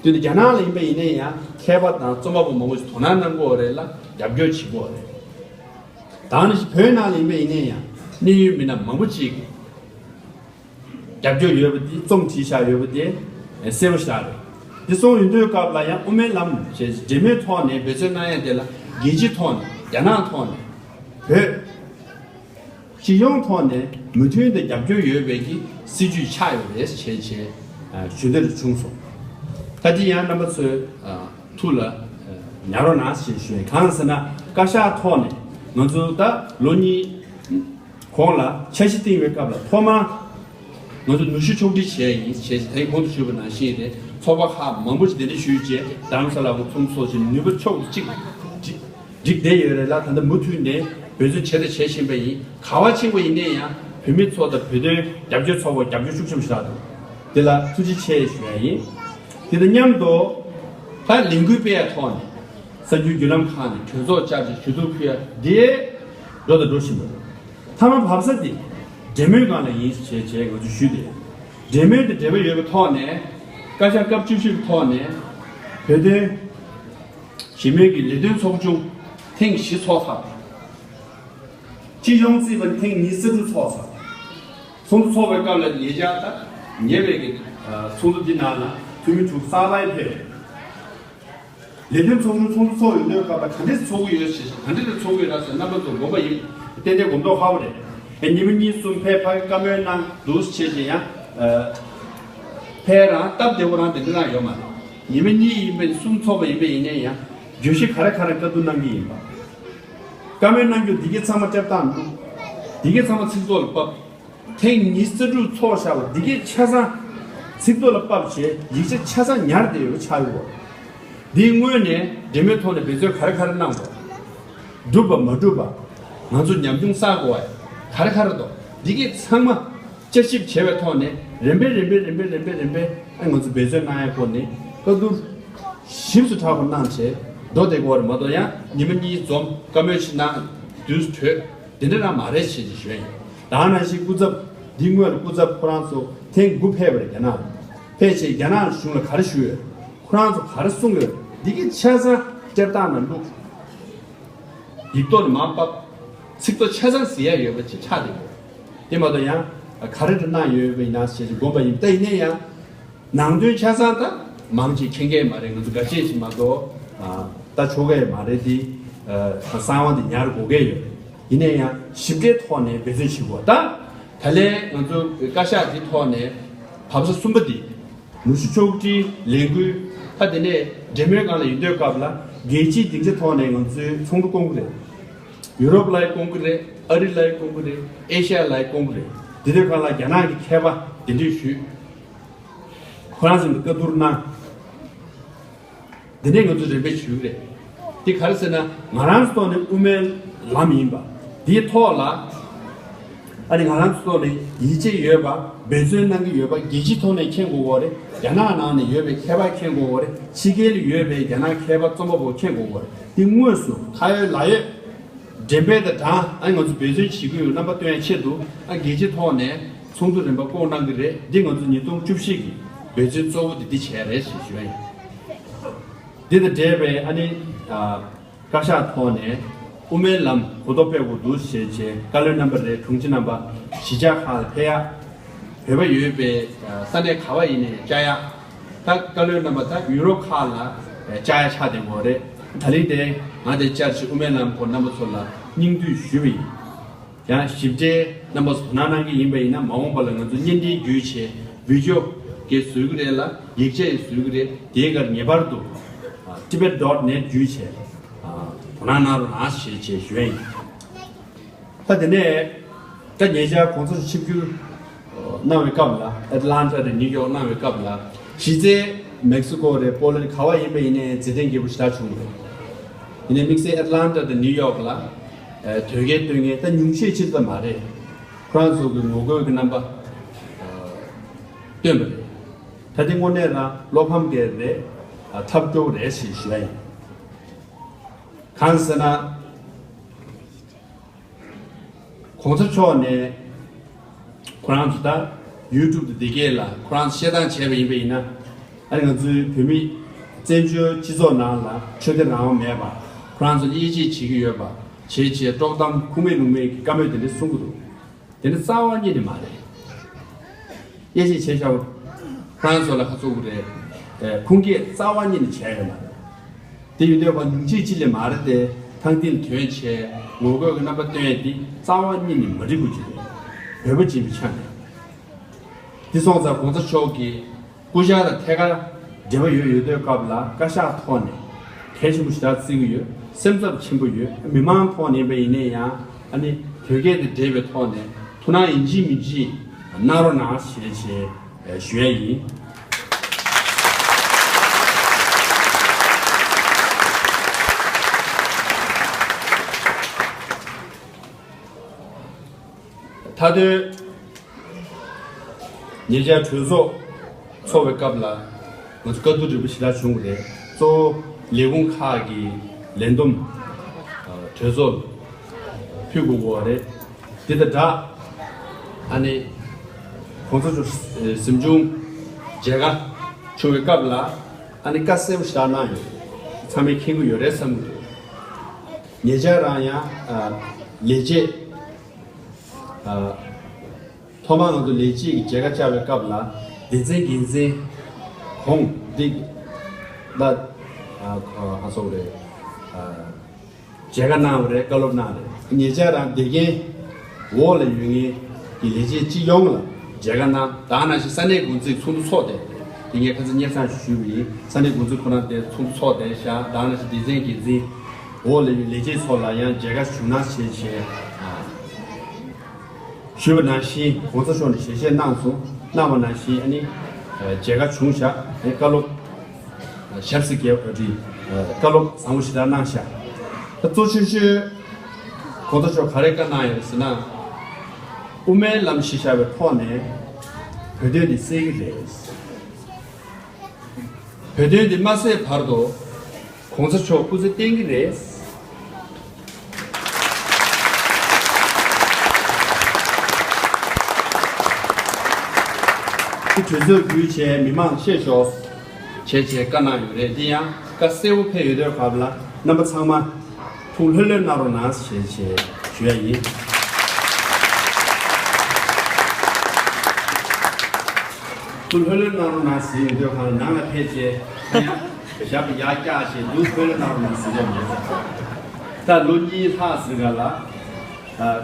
དེ་ནི་རྒྱ་ནག་ལ་ཡིན་པ་ཡིན་ན་ཡང་མཁས་པ་དང་རྩོམ་པ་པོ་མང་པོ་ཞིག་དོ་སྣང་གནང་གི་ཡོད་རེད་ལ་རྒྱབ་སྐྱོར་བྱེད་ཀྱི་ཡོད་རེད། ད་ནི་བོད་ནང་ལ་ཡིན་པ་ཡིན་ན་ཡང་གནད་ཡོད་མི་སྣ་མང་པོ་ཅིག་གིས་རྒྱབ་སྐྱོར་ཡོད་པ་དེ། རྩོམ་བྲིས་བཞག་ཡོད་པ་དེ་གསལ་པོ་ཞིག་རེད། དེ་སོང་ཡོང་དུས་སྐབས་ལ་ཡང་དབུ་མའི་ལམ་ཞེས་འབྲེལ་མོལ་ཐོག་ནས་འབད་བརྩོན་གནང་ཡ་དེ་ལ་རྒྱལ་སྤྱིའི་ཐོག་ནས་རྒྱ་ནག་ཐོག་ནས་བོད་སྤྱི་ཡོངས་ཐོག་ནས་མོས་མཐུན་དང་རྒྱབ་སྐྱོར་ཡོད་པའི་གི་སྲིད་ཇུས་ཆགས་ཡོད་རེད་ཞེས་བྱས་ཞུ་འདོད་བྱུང་སོང་། ད་དེ་ཡང་རྣམ་པ་ཚོའི་ཐུགས་ལ་ཉར་རོགས་གནང་ཞེས་ཞུ་ཡིན། གང་ཟེར་ན་བཀའ་ཤག་ཐོག་ནས་ང་ཚོ་ད་ལོ་གཉིས་ གོང་ལ་འཆར་གཞི་བཏིང་བའི་སྐབས་ལ་ཐོག་མར་ང་ཚོ་ནུས་ཤུགས་ཕྱོགས་སྒྲིག་བྱས་ཡིན་ཞེས་དེ་གོང་དུ་ཞུས་པ་ནང་བཞིན་རེད། ཚོགས་པ་ཁག་མང་པོ་ཞིག་གདན་འདྲེན་ཞུས་རྗེས་རྡ་རམ་ས་ལ་འོང་ཚོགས་འདུ་ཚོགས་ཤིང་ནུས་པ་ཕྱོགས་གཅིག་སྒྲིག་བསྡད་ཡོད་རེད་ལ། ད་ལྟ་མུ་མཐུད་ནས་འབད་བརྩོན་བྱས་དང་བྱེད་བཞིན་པ་ཡིན། ག་བ་ཕྱིན་པ་ཡིན་ནའི་ཡང་བོད་མི་ཚོ་དང་བོད་དོན་རྒྱབ་སྐྱོར་ཚོགས་པར་རྒྱབ་སྐྱོར་ཤུགས་ཆེན་པོ་ཞིག་རག་འདུག་འདི་ལ་ཐུགས་རྗེ་ཆེ་ཞུ་ཡ་ཡིན། དེ་དང་མཉམ་དུ་ད་ལས་འགུལ་སྤེལ་ཡ་ཐོག་ནས་གསར་འགྱུར་བརྒྱུད་ལམ་ཁག་ནས་གྲོས་ཚོགས་བཅར་ཏེ་ཞུ་གཏུག་ཕུལ་ཡ་འདི་འགྲོ་དང་འགྲོ་བཞིན་པ་རེད། མཐའ་མ་བབས་ས་དེ་འབྲེལ་མོལ་སྒང་ལ་ཡིན་ཞེས་བྱས་ང་ཚོས་ཞུས་ཏེ། འབྲེལ་མོལ་དེ་འབྲེལ་བ་ཡོད་པའི་ཐོག་ནས་བཀའ་ཤག་སྐབས་བཅུ་བཞི་པའི་ཐོག་ནས་བོད་དོན་ཞི་མོལ་གྱི་ལས་དོན་ཚོགས་ཆུང་ཐེངས་བཞི་ཚོགས་ཚར། སྤྱི་གཞུང་རྩིས་པ་ཐེངས་ཉི་ཤུ་རྩ་དྲུག་ཚོགས་ཚར། ཚོགས་འདུ་ཚོགས་པའི་སྐབས་ལ་ཉེ་ཆར་ད་ཉེ་བའི་གི་ཚོགས་འདུ་འདི་ནང་ལ་འཐུས་མི་དྲུག་གསར་པ་ཕེབས། ལས་དོན་ཚོགས་ཆུང་ཚོགས་འདུ་ཚོགས་ཡོང་དུས་སྐབས་ལ་ག་འདྲས་ཚོགས་ཀྱི་ཡོད་ཞེས་ག་འདྲས་ཚོགས་ཀྱི་ཡོད་ན་ཟེར་རྣམ་པ་ཚོ་དགོངས་པ་ཡིན་ཏན་ཏན་གོམས་མདོག་ཁ་པོ་རེད། ཨེ་ཉི་མ་གཉིས་གསུམ་ཕར་ཕར་བཀའ་མོལ་གནང་འདུག་བྱས་ཀྱི་ཡང་ཕར་རང་སྟབས་བདེ་པོ་རང་དེ་འདྲ་རང་ཡོད་མ་རེད། ཉི་མ་གཉིས་ཡིན་པ་ཡིན་གསུམ་ཚོགས་པ་ཡིན་པ་ཡིན་ནའི་ཡང་བརྗོད་གཞི་ག་རེ་ག་རེ་བཀའ་བསྡུར་གནང་གི་ཡིན་པ། བཀའ་མོལ་གནང་རྒྱུ་འདི་གའི་ཚང་མ་སྤྲད་སྟངས་འདུག་འདི་གའི་ཚང་མ་ཚིག་ཐོག་ལ་ཕབ། ཐེངས་ཉི་ཤུ་རྩ་དྲུག་ཚོགས་བཞག་པ་འདི་གའི་ཆ་ཚང་ཚིག་ཐོག་ལ་ཕབ་བྱས་ཡིག་ཆ་ཆ་ཚང་ཉར་བསྡད་ཡོད་པ་ཆགས་ཡོད། འདིའི་སྔོན་ནས་འབྲེལ་མོལ་ཐོག་ནས་འབད་བརྩོན་ག་རེ་ག་རེ་གནང་དགོས། འགྲུབ་པ་མ་འགྲུབ་པ། ང་ཚོ་ཉམས་མྱོང་བསགས་དགོས་པ་ག་རེ་ག་རེ་འདུག་འདི་གའི་ཚང་མ་བསྐྱར་ཞིབ་བྱས་པའི་ཐོག་ནས་རིམ་པས་རིམ་པས་རིམ་པས་རིམ་པས་རིམ་པས་ཨ་ང་ཚོ་འབད་བརྩོན་གནང་ཡ་སྐོར་ནས་བཀའ་བསྡུར་ཞིབ་ཏུ་དྲག་པ་གནང་བྱས་འགྲོ་བསྡད་དགོས་པ་རེད་མ་གཏོགས་ཡང་ཉི་མ་གཉིས་འཛོམས་བཀའ་མོལ་ཞིག་གནང་དུས་གྲོལ། དེ་འདྲ་རང་མ་རེད་ཞེས་ཞུ་ཡ་ཡིན། ད་ནང་བཞིན་སྐུ་ཚབ་འདི་སྔོན་ལ་སྐུ་ཚབ་ཁོ་རང་ཚོ་ཐེངས་དགུ་ཕེབས་པ་རེད་རྒྱ་ནག་ལ། ཕེབས་བྱས་རྒྱ་ནག་གཞུང་ལ་ག་རེ་ཞུས་ཡོད། ཁོ་རང་ཚོ་ག་རེ་གསུངས་ཡོད། འདི་གའི་ཆ་ཚང་སྤྲད་སྟངས་ནང་བླུགས། ཡིག་ཐོག་ནས་མར་ཕབ། ཚིག་ཐོ་ཆ་ཚང་གཟིགས་ཡ་ཡོད་པ་ཅིག་ཆགས་འདུག་དེ་མ་གཏོགས་ཡང་ག་རེ་འདྲ་གནང་ཡོད་པ་ཡིན་ན་ཞེས་དགོངས་པ་ཡིན། ད་ཡིན་ན་ཡང་ནང་དོན་ཆ་ཚང་ད་མང་ཆེ་མཁྱེན་གྱི་མ་རེད། ང་ཚོ་འགའ་ཤས་ཤིག་མ་གཏོགས་ད་ཆོག་གི་མ་རེད་དེ། གསང་བ་འདི་ཉར་དགོས་ཀྱི་ཡོད། ཡིན་ན་ཡང་ཞིབ་ཕྲའི་ཐོག་ནས་འབད་བརྩོན་བྱེད་དགོས། ད་ད་ལན་ང་ཚོ་བཀའ་ཤག་འདི་ཐོག་ནས་བབས་ས་གསུམ་པ་འདི། ནུས་ཤུགས་ཕྱོགས་སྒྲིག་ལས་འགུལ་ད་དེ་ནས་འབྲེལ་མོལ་སྒང་ལ་ཡོང་དུས་སྐབས་ལ་རྒྱལ་སྤྱིའི་སྡིངས་ཆ་ཐོག་ནས་ང་ཚོས་ཚོགས་འདུ་སྐོང་གི་རེད། ཡུ་རོབ་ལ་ཡང་སྐོང་གི་རེད། ཨ་རི་ལ་ཡང་སྐོང་གི་རེད། ཨེ་ཤ་ཡ་ལ་ཡང་སྐོང་གི་རེད། དེ་དུས་སྒང་ལ་རྒྱ་ནག་གི་མཁས་པ་གདན་འདྲེན་ཞུས། ཁོ་རང་ཚོ་ལ་བཀའ་བསྡུར་གནང་། དེ་ནས་ང་ཚོས་རིམ་པས་ཞུས་ཀྱི་རེད། དེ་ག་རེ་ཟེར་ན་ང་རང་ཚོ་ཐོག་ནས་དབུ་མའི་ལམ་ཡིན་པ། དེའི་ཐོག་ལ་ཨ་ནི་ང་རང་ཚོ་ཐོག་ནས་ཡིད་ཆེས་ཡོད་པ། འབད་བརྩོན་གནང་གི་ཡོད་པ། རྒྱལ་སྤྱིའི་ཐོག་ནས་མཁྱེན་དགོས་ཀྱི་རེད། རྒྱ་ནག་ནང་ནས་ཡོད་པའི་མཁས་པ་མཁྱེན་དགོས་ཀྱི་རེད། ཕྱི་རྒྱལ་ལ་ཡོད་པའི་རྒྱ་ནག་མཁས་པ་རྩོམ་པ་པོ་མཁྱེན་དགོས་ཀྱི་རེད། དེ་དངོས་སུ་ཁ་ཡོད་ལག་ཡོད་འགྲེམས་སྤེལ་དང་སྦྲགས་ཨ་ནི་ང་ཚོ་འབད་བརྩོན་བྱེད་ཀྱི་ཡོད་རྣམ་པ་སྟོན་ཡ་ཆེད་དུ་ཨ་རྒྱལ་སྤྱིའི་ཐོག་ནས་ཚོགས་འདུ་རིམ་པ་སྐོང་གནང་གི་རེད། འདི་ང་ཚོ་ཉིས་སྟོང་བཅུ་བཞི་གི་འབད་བརྩོན་གཙོ་བོ་དེ་འདི་བྱས་རེད་ཞེས་ཞུ་ཡ་ཡིན། འདི་དང་འབྲེལ་བའི་ཨ་ནི་ཨ་བཀའ་ཤག་ཐོག་ནས་དབུ་མའི་ལམ་གོ་རྟོགས་སྤེལ་དགོས་འདུག་ཞེས་བྱས་བཀའ་བློན་རྣམ་པ་རེད། དྲུང་ཆེ་རྣམ་པ་གཞིས་ཆགས་ཁག་ལ་ཕེབས་ཡ། བོད་པ་ཡོད་པའི་ས་གནས་ག་བ་ཡིན་ནའི་བཅར་ཡ། ད་བཀའ་བློན་རྣམ་པ་ད་ཡུ་རོབ་ཁག་ལ་བཅར་ཡ་ཆགས་བསྡད་ཡོད་རེད། ད་ལན་དེ་ང་དེ་བཅར་ཞིག་དབུ་མའི་ལམ་སྐོར་རྣམ་པ་ཚོ་ལ་སྙིང་བསྡུས་ཞུས་པ་ཡིན། ཡང་ཞིབ་ཕྲའི་རྣམ་པ་ཚོ་དོ་སྣང་གནང་གི་ཡིན་པ་ཡིན་ན་མ་འོངས་པ་ལ་ང་ཚོ་བརྙན་འཕྲིན་བརྒྱུད་བྱས་བི་ཌི་ཡོ་གས་བཟོ་གི་རེད་ལ་ཡིག་ཆ་ཡིས་བཟོ་གི་རེད། དེའི་སྐོར་ངེས་པར་དུ་tibet dot net བརྒྱུད་བྱས་དོ་སྣང་གནང་རོགས་གནང་ཞེས་བྱས་ཞུ་ཡ་ཡིན། ད་དེ་ནས་ད་ཉེ་ཆར་གོང་ས་མཆོག་ཆིབས་བསྒྱུར་གནང་བའི་སྐབས་ལ་ཨེ་ཏི་ལན་ཊ་དང་ནིའུ་ཡོག་གནང་བའི་སྐབས་ལ་གཞི་རྩའི་མེག་སི་ཀོ་རེད། པོ་ལན་ག་བ་ཡིན་པ་ཡིན་ནའི་མཛད་རྗེས་རྒྱས་པོ་ཞེ་དྲག་བྱུང་རེད། ཡིན་ནའི་དམིགས་བསལ་ཨེ་ཏི་ལན་ཊ་དང་ནིའུ་ཡོག་ལ་དོལ་རྒྱལ་སྟོན་མཁན་ད་ཉུང་ཤས་ཅིག་ཙམ་མ་རེད། ཁོ་རང་ཚོ་གི་ངོ་རྒོལ་གྱི་རྣམ་པ་སྟོན་པ་རེད། ད་དེ་དངོས་གནས་རང་བློ་ཕམ་གྱི་རེད། ཐབས་སྐྱོ་བོ་རེད་ཞེས་ཞུ་ཡ་ཡིན། གང་ཟེར་ན། གོང་ས་མཆོག་ནས་ཁོ་རང་ཚོ་ད་ཡུ་ཊུབ་དེ་འདི་གས་ལ་ཁོ་རང་ཚོ་བཤད་སྟངས་བྱས་པ་ཡིན་པ་ཡིན་ན། ཨ་ནི་ང་ཚོའི་བོད་མི་བཙན་བྱོལ་སྤྱི་ཚོགས་ནང་ལ་ཆོས་དད་རང་དབང་མེད་པ། ཁོ་རང་ཚོ་དབྱེ་འབྱེད་བྱེད་ཀྱི་ཡོད་པ། བྱས་བྱས་དཀྲོག་གཏམ་ཁུངས་མེད་ལུང་མེད་ཀྱི་བཀའ་མོལ་དེ་འདྲ་གསུང་གི་འདུག་དེ་ནི་རྩ་བ་ཉིད་ནས་མ་རེད། དབྱེ་འབྱེད་བྱས་བཞག་པ། ཁོ་རང་ཚོ་ལ་ཁ་ཚུགས་རེད། ཁུངས་སྐྱེལ་རྩ་བ་ཉིད་ནས་བྱས་ཡོད་མ་རེད། དེ་ཡིན་དུས་ཁོ་ཉུང་ཤས་ཅིག་ལས་མ་རེད་དེ་ཐང་སྟེང་ལ་ཐོན་བྱས་ངོ་རྒོལ་གྱི་རྣམ་པ་སྟོན་ཡས་འདི་རྩ་བ་ཉིད་ནས་མ་འགྲིག་དགོས་ཀྱི་རེད། བོད་པ་ཅིག་ཡིན་པའི་ཆ་ནས། འདི་སོང་ཙང་གོང་ས་མཆོག་གིས་སྐུ་ཕྱྭ་དང་ཐད་ཀར་འབྲེལ་བ་ཡོད་ཡོད་དུས་སྐབས་ལ་བཀའ་ཤག་ཐོག་ནས་གལ་ཆེན་པོ་ཞེ་དྲག་བརྩི་གི་ཡོད། སེམས་འཚབ་ཆེན་པོ་ཡོད། མི་མང་ཐོག་ནས་ཡིན་པ་ཡིན་ནའི་ཡང་ཨ་ནི་ དོལ་རྒྱལ་དང་འབྲེལ་བའི་ཐོག་ནས་ཐུགས་སྣང་ཡིན་གཅིག་མིན་གཅིག་གནང་རོགས་གནང་ཞེས་བྱས་ཞུ་ཡ་ཡིན། མཐའ་དོན། ཉེ་ཆར་གྲོས་ཚོགས་ཚོགས་པའི་སྐབས་ལ་ང་ཚོ་བཀའ་བསྡུར་རིམ་པ་ཞེ་དྲག་བྱུང་བ་རེད། གཙོ་བོ་ལས་ཁུངས་ཁག་གི་ལས་བསྡོམས་གྲོས་ཚོགས་ལ་ཕུལ་དགོས་ཀྱི་ཡོད་རེད། དེ་དང་སྦྲགས་ཨ་ནི་གོང་ས་མཆོག་གཟིམ་ཆུང་མཇལ་ཁ་བྱུང་བའི་སྐབས་ལ་ཨ་ནི་བཀའ་གསལ་པོ་ཞེ་དྲག་གནང་ཡོད། ཚང་མས་མཁྱེན་གྱི་ཡོད་རེད་བསམ་གྱི་འདུག་ཉེ་ཆར་རང་ཡང་ལས་བྱེད། ཐོག་མར་ང་ཚོ་ལས་བྱེད་ཀྱི་མཇལ་ཁ་བཅར་བའི་སྐབས་ལ་སྡེ་ཚན་འགན་འཛིན་གོང་འདི་ལ་ཧ་སོགས་རེད། མཇལ་ཁ་གནང་བ་རེད། བཀའ་སློབ་གནང་རེད། ཉེ་ཆར་རང་དེ་གའི་འོག་ལ་ཡོད་མཁན་གྱི་ལས་བྱེད་སྤྱི་ཡོངས་ལ་མཇལ་ཁ་གནང་། ད་ནང་བཞིན་ས་གནས་འགོ་འཛིན་ཚོགས་འདུ་ཚོགས་ཏེ་དེ་ངས་ཁ་སང་སྙན་སེང་ཞུས་པ་ཡིན། ས་གནས་འགོ་འཛིན་ཁོ་རང་དེ་ཚོགས་འདུ་ཚོགས་ཏེ་ཤག་ད་ནང་བཞིན་སྡེ་ཚན་འགན་འཛིན་འོག་ལ་ཡོད་ལས་བྱེད་ཚོ་ལ་ཡང་མཇལ་ཁ་ཞུ་གནང་བྱས་བྱས། ཞུས་པ་ནང་བཞིན་གོང་ས་མཆོག་ནས་ཞལ་བཞེས་གནང་སོང་། གནང་བ་ནང་བཞིན་ཨ་ནི་མཇལ་ཁ་བྱུང་ཤག་ཨ་ནི་བཀའ་སློབ་ཞབས་སི་རྒྱས་པ་རེད། བཀའ་སློབ་བཟང་པོ་ཞེ་དྲག་གནང་ཤག་ད་གཙོ་ཆེ་ཤོས་གོང་ས་མཆོག་ག་རེ་བཀའ་གནང་ཡོད་ཟེར་ན། དབུ་མའི་ལམ་གཞི་བཞག་པའི་ཐོག་ནས་བོད་དོན་འདི་སེལ་གྱི་རེད། བོད་དོན་འདི་མ་སེལ་བར་དུ་གོང་ས་མཆོག་སྐུ་ཚེ་བརྟན་གྱི་རེད། འདི་གྲོས་ཚོགས་བརྒྱུད་བྱས་མི་མང་ཤེས་ཤོག་བྱས་བྱས་བཀའ་གནང་ཡོད་རེད། འདི་ཡང་བཀའ་གསལ་པོ་ཕེབས་ཡོད་དུས་སྐབས་ལ་རྣམ་པ་ཚང་མ་ཐུགས་ལྷོད་ལྷོད་གནང་རོགས་གནང་ཞེས་བྱས་ཞུ་ཡ་ཡིན། ཐུགས་ལྷོད་ལྷོད་གནང་རོགས་གནང་ཟེར་ཡོང་དུས་གང་ལ་ནང་ལ་ཕེབས་རྗེས་ཡང་ཞབས་ཡར་བཀྱག་བྱས་འདུག་ལྷོད་ལྷོད་གནང་རོགས་གནང་ཟེར་ཡོང་མེད། ད་ལོ་གཉིས་ལྷག་ཟིན་ག་ལ་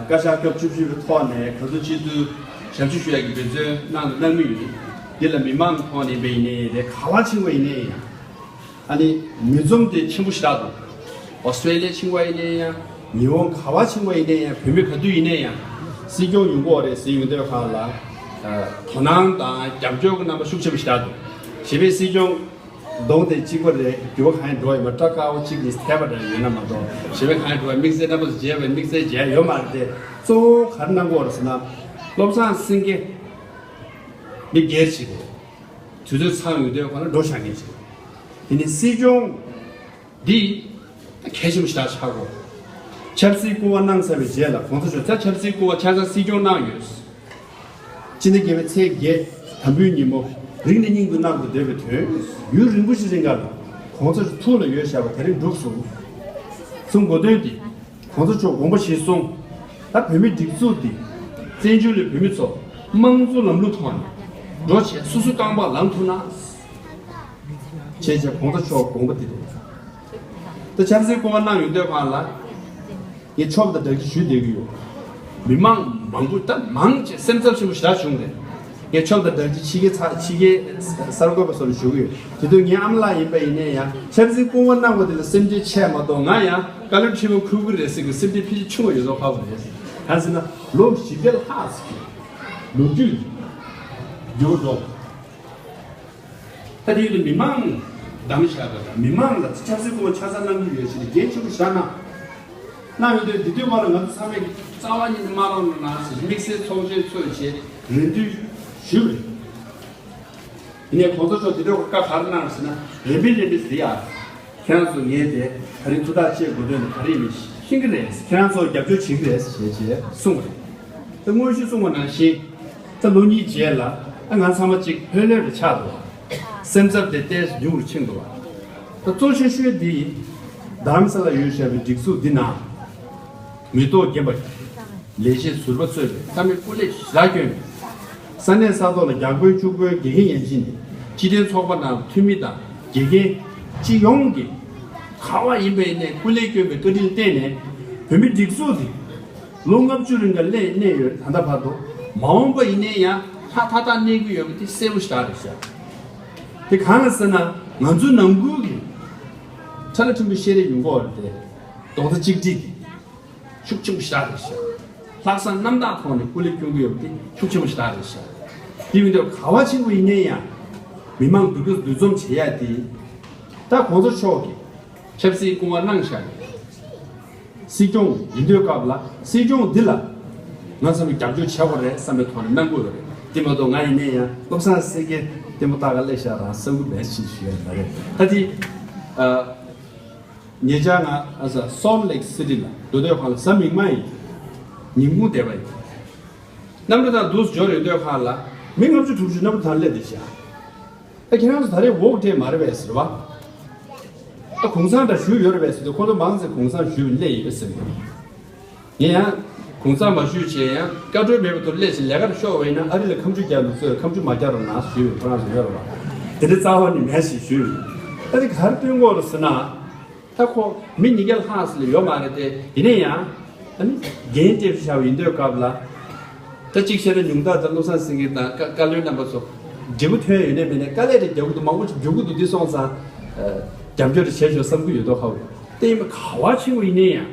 བཀའ་ཤག་སྐབས་བཅུ་བཞི་པའི་ཐོག་ནས་ག་ཚོད་སྤྱི་འཐུས་ཞབས་ཕྱི་ཞུ་ཡག་གི་འབད་བརྩོན་གནང་དང་གནང་མུས་ཡིན། འདི་ལ་མི་མང་ཐོག་ནས་འབད་ཡིན་ནའི་རེད། ག་བ་ཕྱིན་པ་ཡིན་ནའི་ཡང་། ཨ་ནི་མི་འཛོམས་དེ་ཆེན་པོ་ཞེ་དྲག་འདུག་ཨོ་སི་ཀྲེ་ལི་ཡ་ཕྱིན་པ་ཡིན་ནའི་ཡང་། ཉི་ཧོང་ག་བ་ཕྱིན་པ་ཡིན་ནའི་ཡང་། བོད་མི་ག་དུས་ཡིན་ནའི་ཡང་། སྲིད་སྐྱོང་ཡོང་གི་ཡོད་རེད་ཟེར་ཡོང་དུས་སྒང་ལ། དོ་སྣང་དང་རྒྱབ་སྐྱོར་གྱི་རྣམ་པ་ཤུགས་ཆེན་པོ་ཞེ་དྲག་འདུག་གཞན་པའི་སྲིད་སྐྱོང་གདོང་དེ་གཅིག་པ་རེད། འགྱུར་བ་གང་ཡང་འགྲོ་ཡོད་མ་རེད། སྐྲ་དཀར་པོ་གཅིག་གིས་ཐེབས་པ་འདྲ་ཡོད་ན་མ་གཏོགས་གཞན་པའི་གང་ཡང་འགྲོ་བ། དམིགས་བསལ་རྣམ་པ་ཚོ་མཇལ་བའི་དམིགས་བསལ་མཇལ་ཡོད་མ་རེད་དེ། གཙོ་བོ་ག་རེ་གནང་གི་ཡོད་རེད་ཟེར་ན། བློ་བཟང་སེང་གེ་མི་སྒེར་གཅིག་གོ། དུས་ཚོད་ཚང་ཡོང་དུས་གང་ལ་འགྲོ་བཞག་མཁན་ཅིག་དེ་ནི་སྲིད་སྐྱོང་འདི་གལ་ཆེན་པོ་ཞེ་དྲག་ཆགས་གོ། ཆབ་སྲིད་སྐུ་དབང་གནང་ཚར་བའི་རྗེས་ལ་གོང་ས་མཆོག་ད་ཆབ་སྲིད་སྐུ་དབང་ཆ་ཚང་སྲིད་སྐྱོང་གནང་ཡོད། སྤྱི་ཟླ་བརྒྱད་པའི་ཚེས་བརྒྱད་དམ་འབུལ་ཉིན་མོ་རིང་ནས་སྙིང་དུ་བརྣག་ཏུ་སྡོད་པའི་དོན། ཡུན་རིང་པོ་ཞིག་རིང་ག་ལ་གོང་ས་མཆོག་ཐུགས་ལ་ཡོད་བཞག་པ་དེ་རིང་འགྲུབ་སོང་། གསུང་གོ་དོན་འདི། གོང་ས་མཆོག་དགོངས་པ་བཞེས་སོང་། ད་བོད་མིའི་སྒྲིག་འཛུགས་འདི་བཙན་བྱོལ་ལ་བོད་མི་ཚོ་དམངས་གཙོ་ལམ་ལུགས་ཐོག་ནས་འགྲོ་བྱས་སོ་སོའི་རྐང་པར་ལངས་ཐུབ་ན། བྱས་བྱས་གོང་ས་མཆོག་དགོངས་པ་འདི་རེད། ད་ཆབ་སྲིད་སྐུ་དབང་གནང་ཡོང་དུས་སྒང་ལ་ངས་མཆོག་དང་སྦྲགས་ཀྱི་ཞུ་བསྡད་ཀྱི་ཡོད། མི་མང་མང་པོ་ད་མང་ཆེ་སེམས་འཚབ་ཆེན་པོ་ཞེ་དྲག་བྱུང་རེད། ངས་ཆོབ་དང་སྦྲགས་ཀྱི་ཕྱི་རྒྱལ་ཚ་ཕྱི་རྒྱལ་གསར་འགོད་པ་ཚོ་ལ་ཞུ་གི་ཡོད། དེ་དུས་ངའི་ཨ་མ་ལགས་ཡིན་པ་ཡིན་ནའི་ཡང་ཆབ་སྲིད་སྐུ་དབང་གནང་བ་དེ་ལ་སེམས་ཁྲལ་ཆེ་མ་གཏོགས། ང་ཡང་དཀའ་ལས་ཁྲི་མོ་ཁུར་གི་རེད་ཟེར་གི་སེམས་ཁྲལ་ཕལ་ཆེར་ཆུང་བ་ཡོད་ཚོད་ཧ་གོ་རེད། གང་ཟེར་ན་ལོ་བཞི་བརྒྱ་ལྷག་ཟེར་གི་ལོ་རྒྱུས་འགྱུར་འགྲོ། ད་དེ་ཡོད་དུས་མི་མང་གདམ་བཞག་པ་དང་མི་མང་ལ་ཆབ་སྲིད་སྐུ་དབང་ཆ་ཚང་གནང་གི་ཡོད་ཟེར་ནས་འགན་ཆེན་པོ་བཞག་གནང་། གནང་ཡོད་དུས་འདི་དུས་བར་ལ་ང་ཚོ་ཚང་མས་རྩ་བ་ཉིད་ནས་མ་གནང་རོགས་གནང་ཟེར་དམིགས་བསལ་ཚོགས་ཆེན་ཚོགས་བྱས་རེ་འདུན་ཞུས་པ་རེད། ཡིན་ནའི་གོང་ས་མཆོག་དེ་འདྲ་བཀའ་ག་རེ་གནང་ཟེར་ན། རན་པིན་རན་པིན་ཟེར་ཡ། ཁྱེད་རང་ཚོ་ངས་དེ་ད་རིང་ཐུགས་ཐག་བཅད་དགོས་དོན་ནི་ག་རེ་ཡིན་མིན་ཤེས་ཀྱི་རེད། ཁྱེད་རང་ཚོ་རྒྱབ་སྐྱོར་བྱེད་ཀྱི་རེད་ཞེས་བྱས་གསུངས་པ་རེད། ད་དངོས་གཞི་གསུངས་པ་ནང་བཞིན། ད་ལོ་གཉིས་རྗེས་ལ་ཨ་ང་ཚང་མ་གཅིག་ལྷོད་ལྷོད་རེ་ཆགས་འདུག་སེམས་འཚབ་དེ་ཏོག་ཙམ་ཉུང་རུ་ཕྱིན་འདུག་ད་གཙོ་ཆེ་ཤོས་འདི་རྡ་རམ་ས་ལ་ཡོད་བཞག་པའི་སྒྲིག་འཛུགས་འདི་ནང་མི་ཐོག་རྒན་པ་ལས་བྱེད་ཟུར་པ་གཙོས་པའི་ཚང་མས་སྐུ་ལས་ཞེ་དྲག་བསྐྱོན་ནས། ས་གནས་ས་ཐོག་ལ་རྒྱ་དགོན་ཆོས་དགོན་དགེ་རྒན་ཡན་ཆད་ནས་སྤྱི་མཐུན་ཚོགས་པ་ནང་འཐུས་མི་དང་དགེ་རྒན་སྤྱི་ཡོངས་ཀྱིས་ག་བ་ཡིན་པ་ཡིན་ནའི་སྐུ་ལས་བསྐྱོན་པའི་བཀའ་དྲིན་བརྟེན་ནས་བོད་མིའི་སྒྲིག་འཛུགས་འདི། ལོ་ལྔ་བཅུ་རིང་ག་སླེབས་གནས་ཡོད། ད་ལྟ་བར་དུ་མ་འོངས་པ་ཡིན་ནའི་ཡང་ཧྲ་ཐག་ཐག་གནས་ཀྱི་ཡོད་པ་དེ་གསལ་པོ་ཞེ་དྲག་རེད་ཤག་དེ་གང་ལ་ཟེར་ན་ང་ཚོའི་ནང་ཁུལ་གྱི་ཁྲ་ལ་ཁྲིམས་དཔོན་ཤེས་རིག་ཡོང་གི་ཡོད་རེད་དེ། རྡོག་རྩ་གཅིག་སྒྲིལ་དེ་ཤུགས་ཆེན་པོ་ཞེ་དྲག་རེད་ཤག་ལྷག་བསམ་རྣམ་དག་ཐོག་ནས་སྐུ་ལས་སྐྱོན་གྱི་ཡོད་པ་དེ་ཤུགས་ཆེན་པོ་ཞེ་དྲག་རེད་ཤག་དེ་ཡིན་དུས་ག་བ་ཆེན་པོ་ཡིན་ནའི་ཡང་མི་མང་འདུ་འཛོམས་འདུ་འཛོམས་བྱེད་ཡ་དེ་ད་གོང་ས་མཆོག་གིས་ཆབ་སྲིད་སྐུ་དབང་གནང་བཞག་ནས། སྲིད་སྐྱོང་ཡིན་དུས་སྐབས་ལ་སྲིད་སྐྱོང་འདི་ལ་ང་ཚང་མས་རྒྱབ་སྐྱོར་བྱེད་དགོས་རེད་བསམ་པའི་ཐོག་ནས་གནང་དགོས་རེད། དེ་མ་གཏོགས་ང་ཡིན་ནའི་ཡང་བློ་བཟང་སེང་གེ་ལྟད་མོ་ལྟ་ག་སླེབས་ཤག་རང་བསམ་གི་མེད་ཅེས་ཞུ་ཡ་མ་རེད། ད་དེ་ཨ། ཉེ་ཆར་ང་ཨ་ས་སོལ་ལེག་སི་ཊི་ལ་སྡོད་སྡོད་ཁང་ལ་གཟའ་མིག་དམར་ཡིན། ཉིན་གུང་བསྡད་པ་ཡིན། གནམ་གྲུ་ཐང་འདུག་སེ་འབྱོར་ཡོང་སྡོད་ཁང་ལ་མི་ལྔ་བཅུ་དྲུག་ཅུ་གནམ་གྲུ་ཐང་སླེབས་བསྡད་ཤག་ད་ཁྱེད་རང་ཚོ་ད་རེས་ཝོག་ཊེ་མ་རེད་པས་ཟེར་བ། ད་གུང་སེང་འདྲ་ཞུས་ཡོད་རེད་པས་ཟེར་དུས་ཁོ་ཚོ་མང་ཆེ་གུང་སེང་ཞུས་སླེབས་ཡོད་ཟེར་གི་ངས་ཡང་གུང་སེང་མ་ཞུས་བྱས་ཡང་བཀའ་འཁྲོལ་མེད་པའི་ཐོག་སླེབས་ཤིང་ལས་ཀར་ཤོག་བས་ན་ཨ་རི་ལ་ཁ་མཆུ་རྒྱག་འདུག་ཚོས་ཁ་མཆུ་མ་རྒྱག་རོགས་གནང་ཞུས་ཡོད། ཁོ་རང་ཚོ་ཡོད་རེད་པ། དེ་འདྲ་རྩ་བ་ནས་མེད་ཞེས་ཞུས་ཡོད། ད་དེ་ག་རེ་སྟོན་དགོས་རེད་ཟེར་ན། ད་ཁོ་མི་ཉིས་བརྒྱ་ལྷག་ཙམ་ལས་ཡོད་མ་རེད་དེ། ཡིན་ན་ཡང་ཨ་ནི་འགན་སྤྲད་བཞག་པ་ཡིན་དུས་སྐབས་ལ། ད་གཅིག་བཤད་ན་ཉུང་མཐའ་ད་བློ་བཟང་སེང་གེ་དང་བཀའ་བཀའ་བློན་རྣམ་པ་ཚོ་འབྲས་བུ་ཐོན་ཡོད་ནའི་མེད་ནའི་དཀའ་ལས་རེ་རྒྱག་གི་འདུག་མང་པོ་ཞིག་འབྱུང་གི་འདུག་འདི་སོང་ཙང་རྒྱབ་སྐྱོར་རེ་བྱས་ཆོག་བསམ་གི་ཡོད་མདོག་ཁ་པོ་རེད། དེ་ཡིན་པ་ག་བ་ཆེན་པོ་ཡིན་ནའི་ཡང་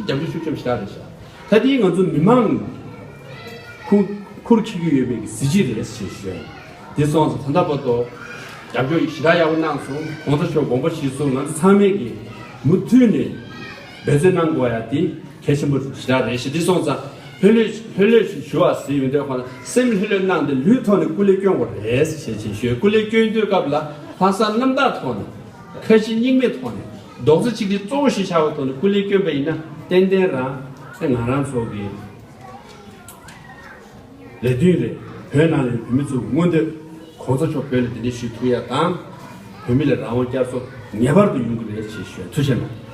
རྒྱབ་སྐྱོར་ཤུགས་ཆེན་པོ་ཞེ་དྲག་རེད་ཤག་ད་དེ་ང་ཚོ་མི་མང་ཁུར་ཁུར་འཁྱེར་གྱི་ཡོད་པའི་གཟི་བརྗིད་རེད་ཅེས་ཞུ་ཡ། འདི་སོང་ཙང་ད་ལྟ་བར་དུ་རྒྱབ་སྐྱོར་ཞེ་དྲག་ཡག་པོ་གནང་སོང་། གོང་ས་མཆོག་དགོངས་པ་གཞིར་བཟུང་ང་ཚོ་ཚང་མས་ཀྱིས་མུ་མཐུད་ནས་འབད་བརྩོན་གནང་དགོས་ཡ་དེ་གལ་ཆེན་པོ་ཞེ་དྲག་རེད་ཤག་འདི་སོང་ཙང་ལྷོད་ལྷོད་ལྷོད་ལྷོད་ཞུ་བ་ཟེར་ཡོང་དུས་ཁོ་ན་སེམས་ལྷོད་ལྷོད་གནང་སྟེ་ལུས་ཐོག་ནས་སྐུ་ལས་སྐྱོན་དགོས་རེད་ཞེས་ཞེས་ཞུས། སྐུ་ལས་སྐྱོན་དུས་སྐབས་ལ་ལྷག་བསམ་རྣམ་དག་ཐོག་ནས་ཁ་ཞེ་གཉིས་མེད་ཐོག་ནས་རྡོག་རྩ་གཅིག་སྒྲིལ་གཙོ་བོ་ཞིག་ཆགས་པའི་ཐོག་ནས་སྐུ་ལས་སྐྱོན་པ་ཡིན་ན་ཏན་ཏན་རང་ང་རང་ཚོ་གི་ལས་དོན་རེད། བོད་ནང་ལ་ཡོད་བོད་མི་ཚོ་མངོན་འདོད་གོང་ས་མཆོག་བོད་ལ་དེ་འདྲ་ཞུ་ཐུབ་ཡ་དང་། བོད་མི་ལ་རང་དབང་བསྐྱར་གསོ་ངེས་པར་དུ་ཡོང་གི་རེད་ཅེས་ཞུ་ཡ། ཐུགས་རྗེ་གནང་།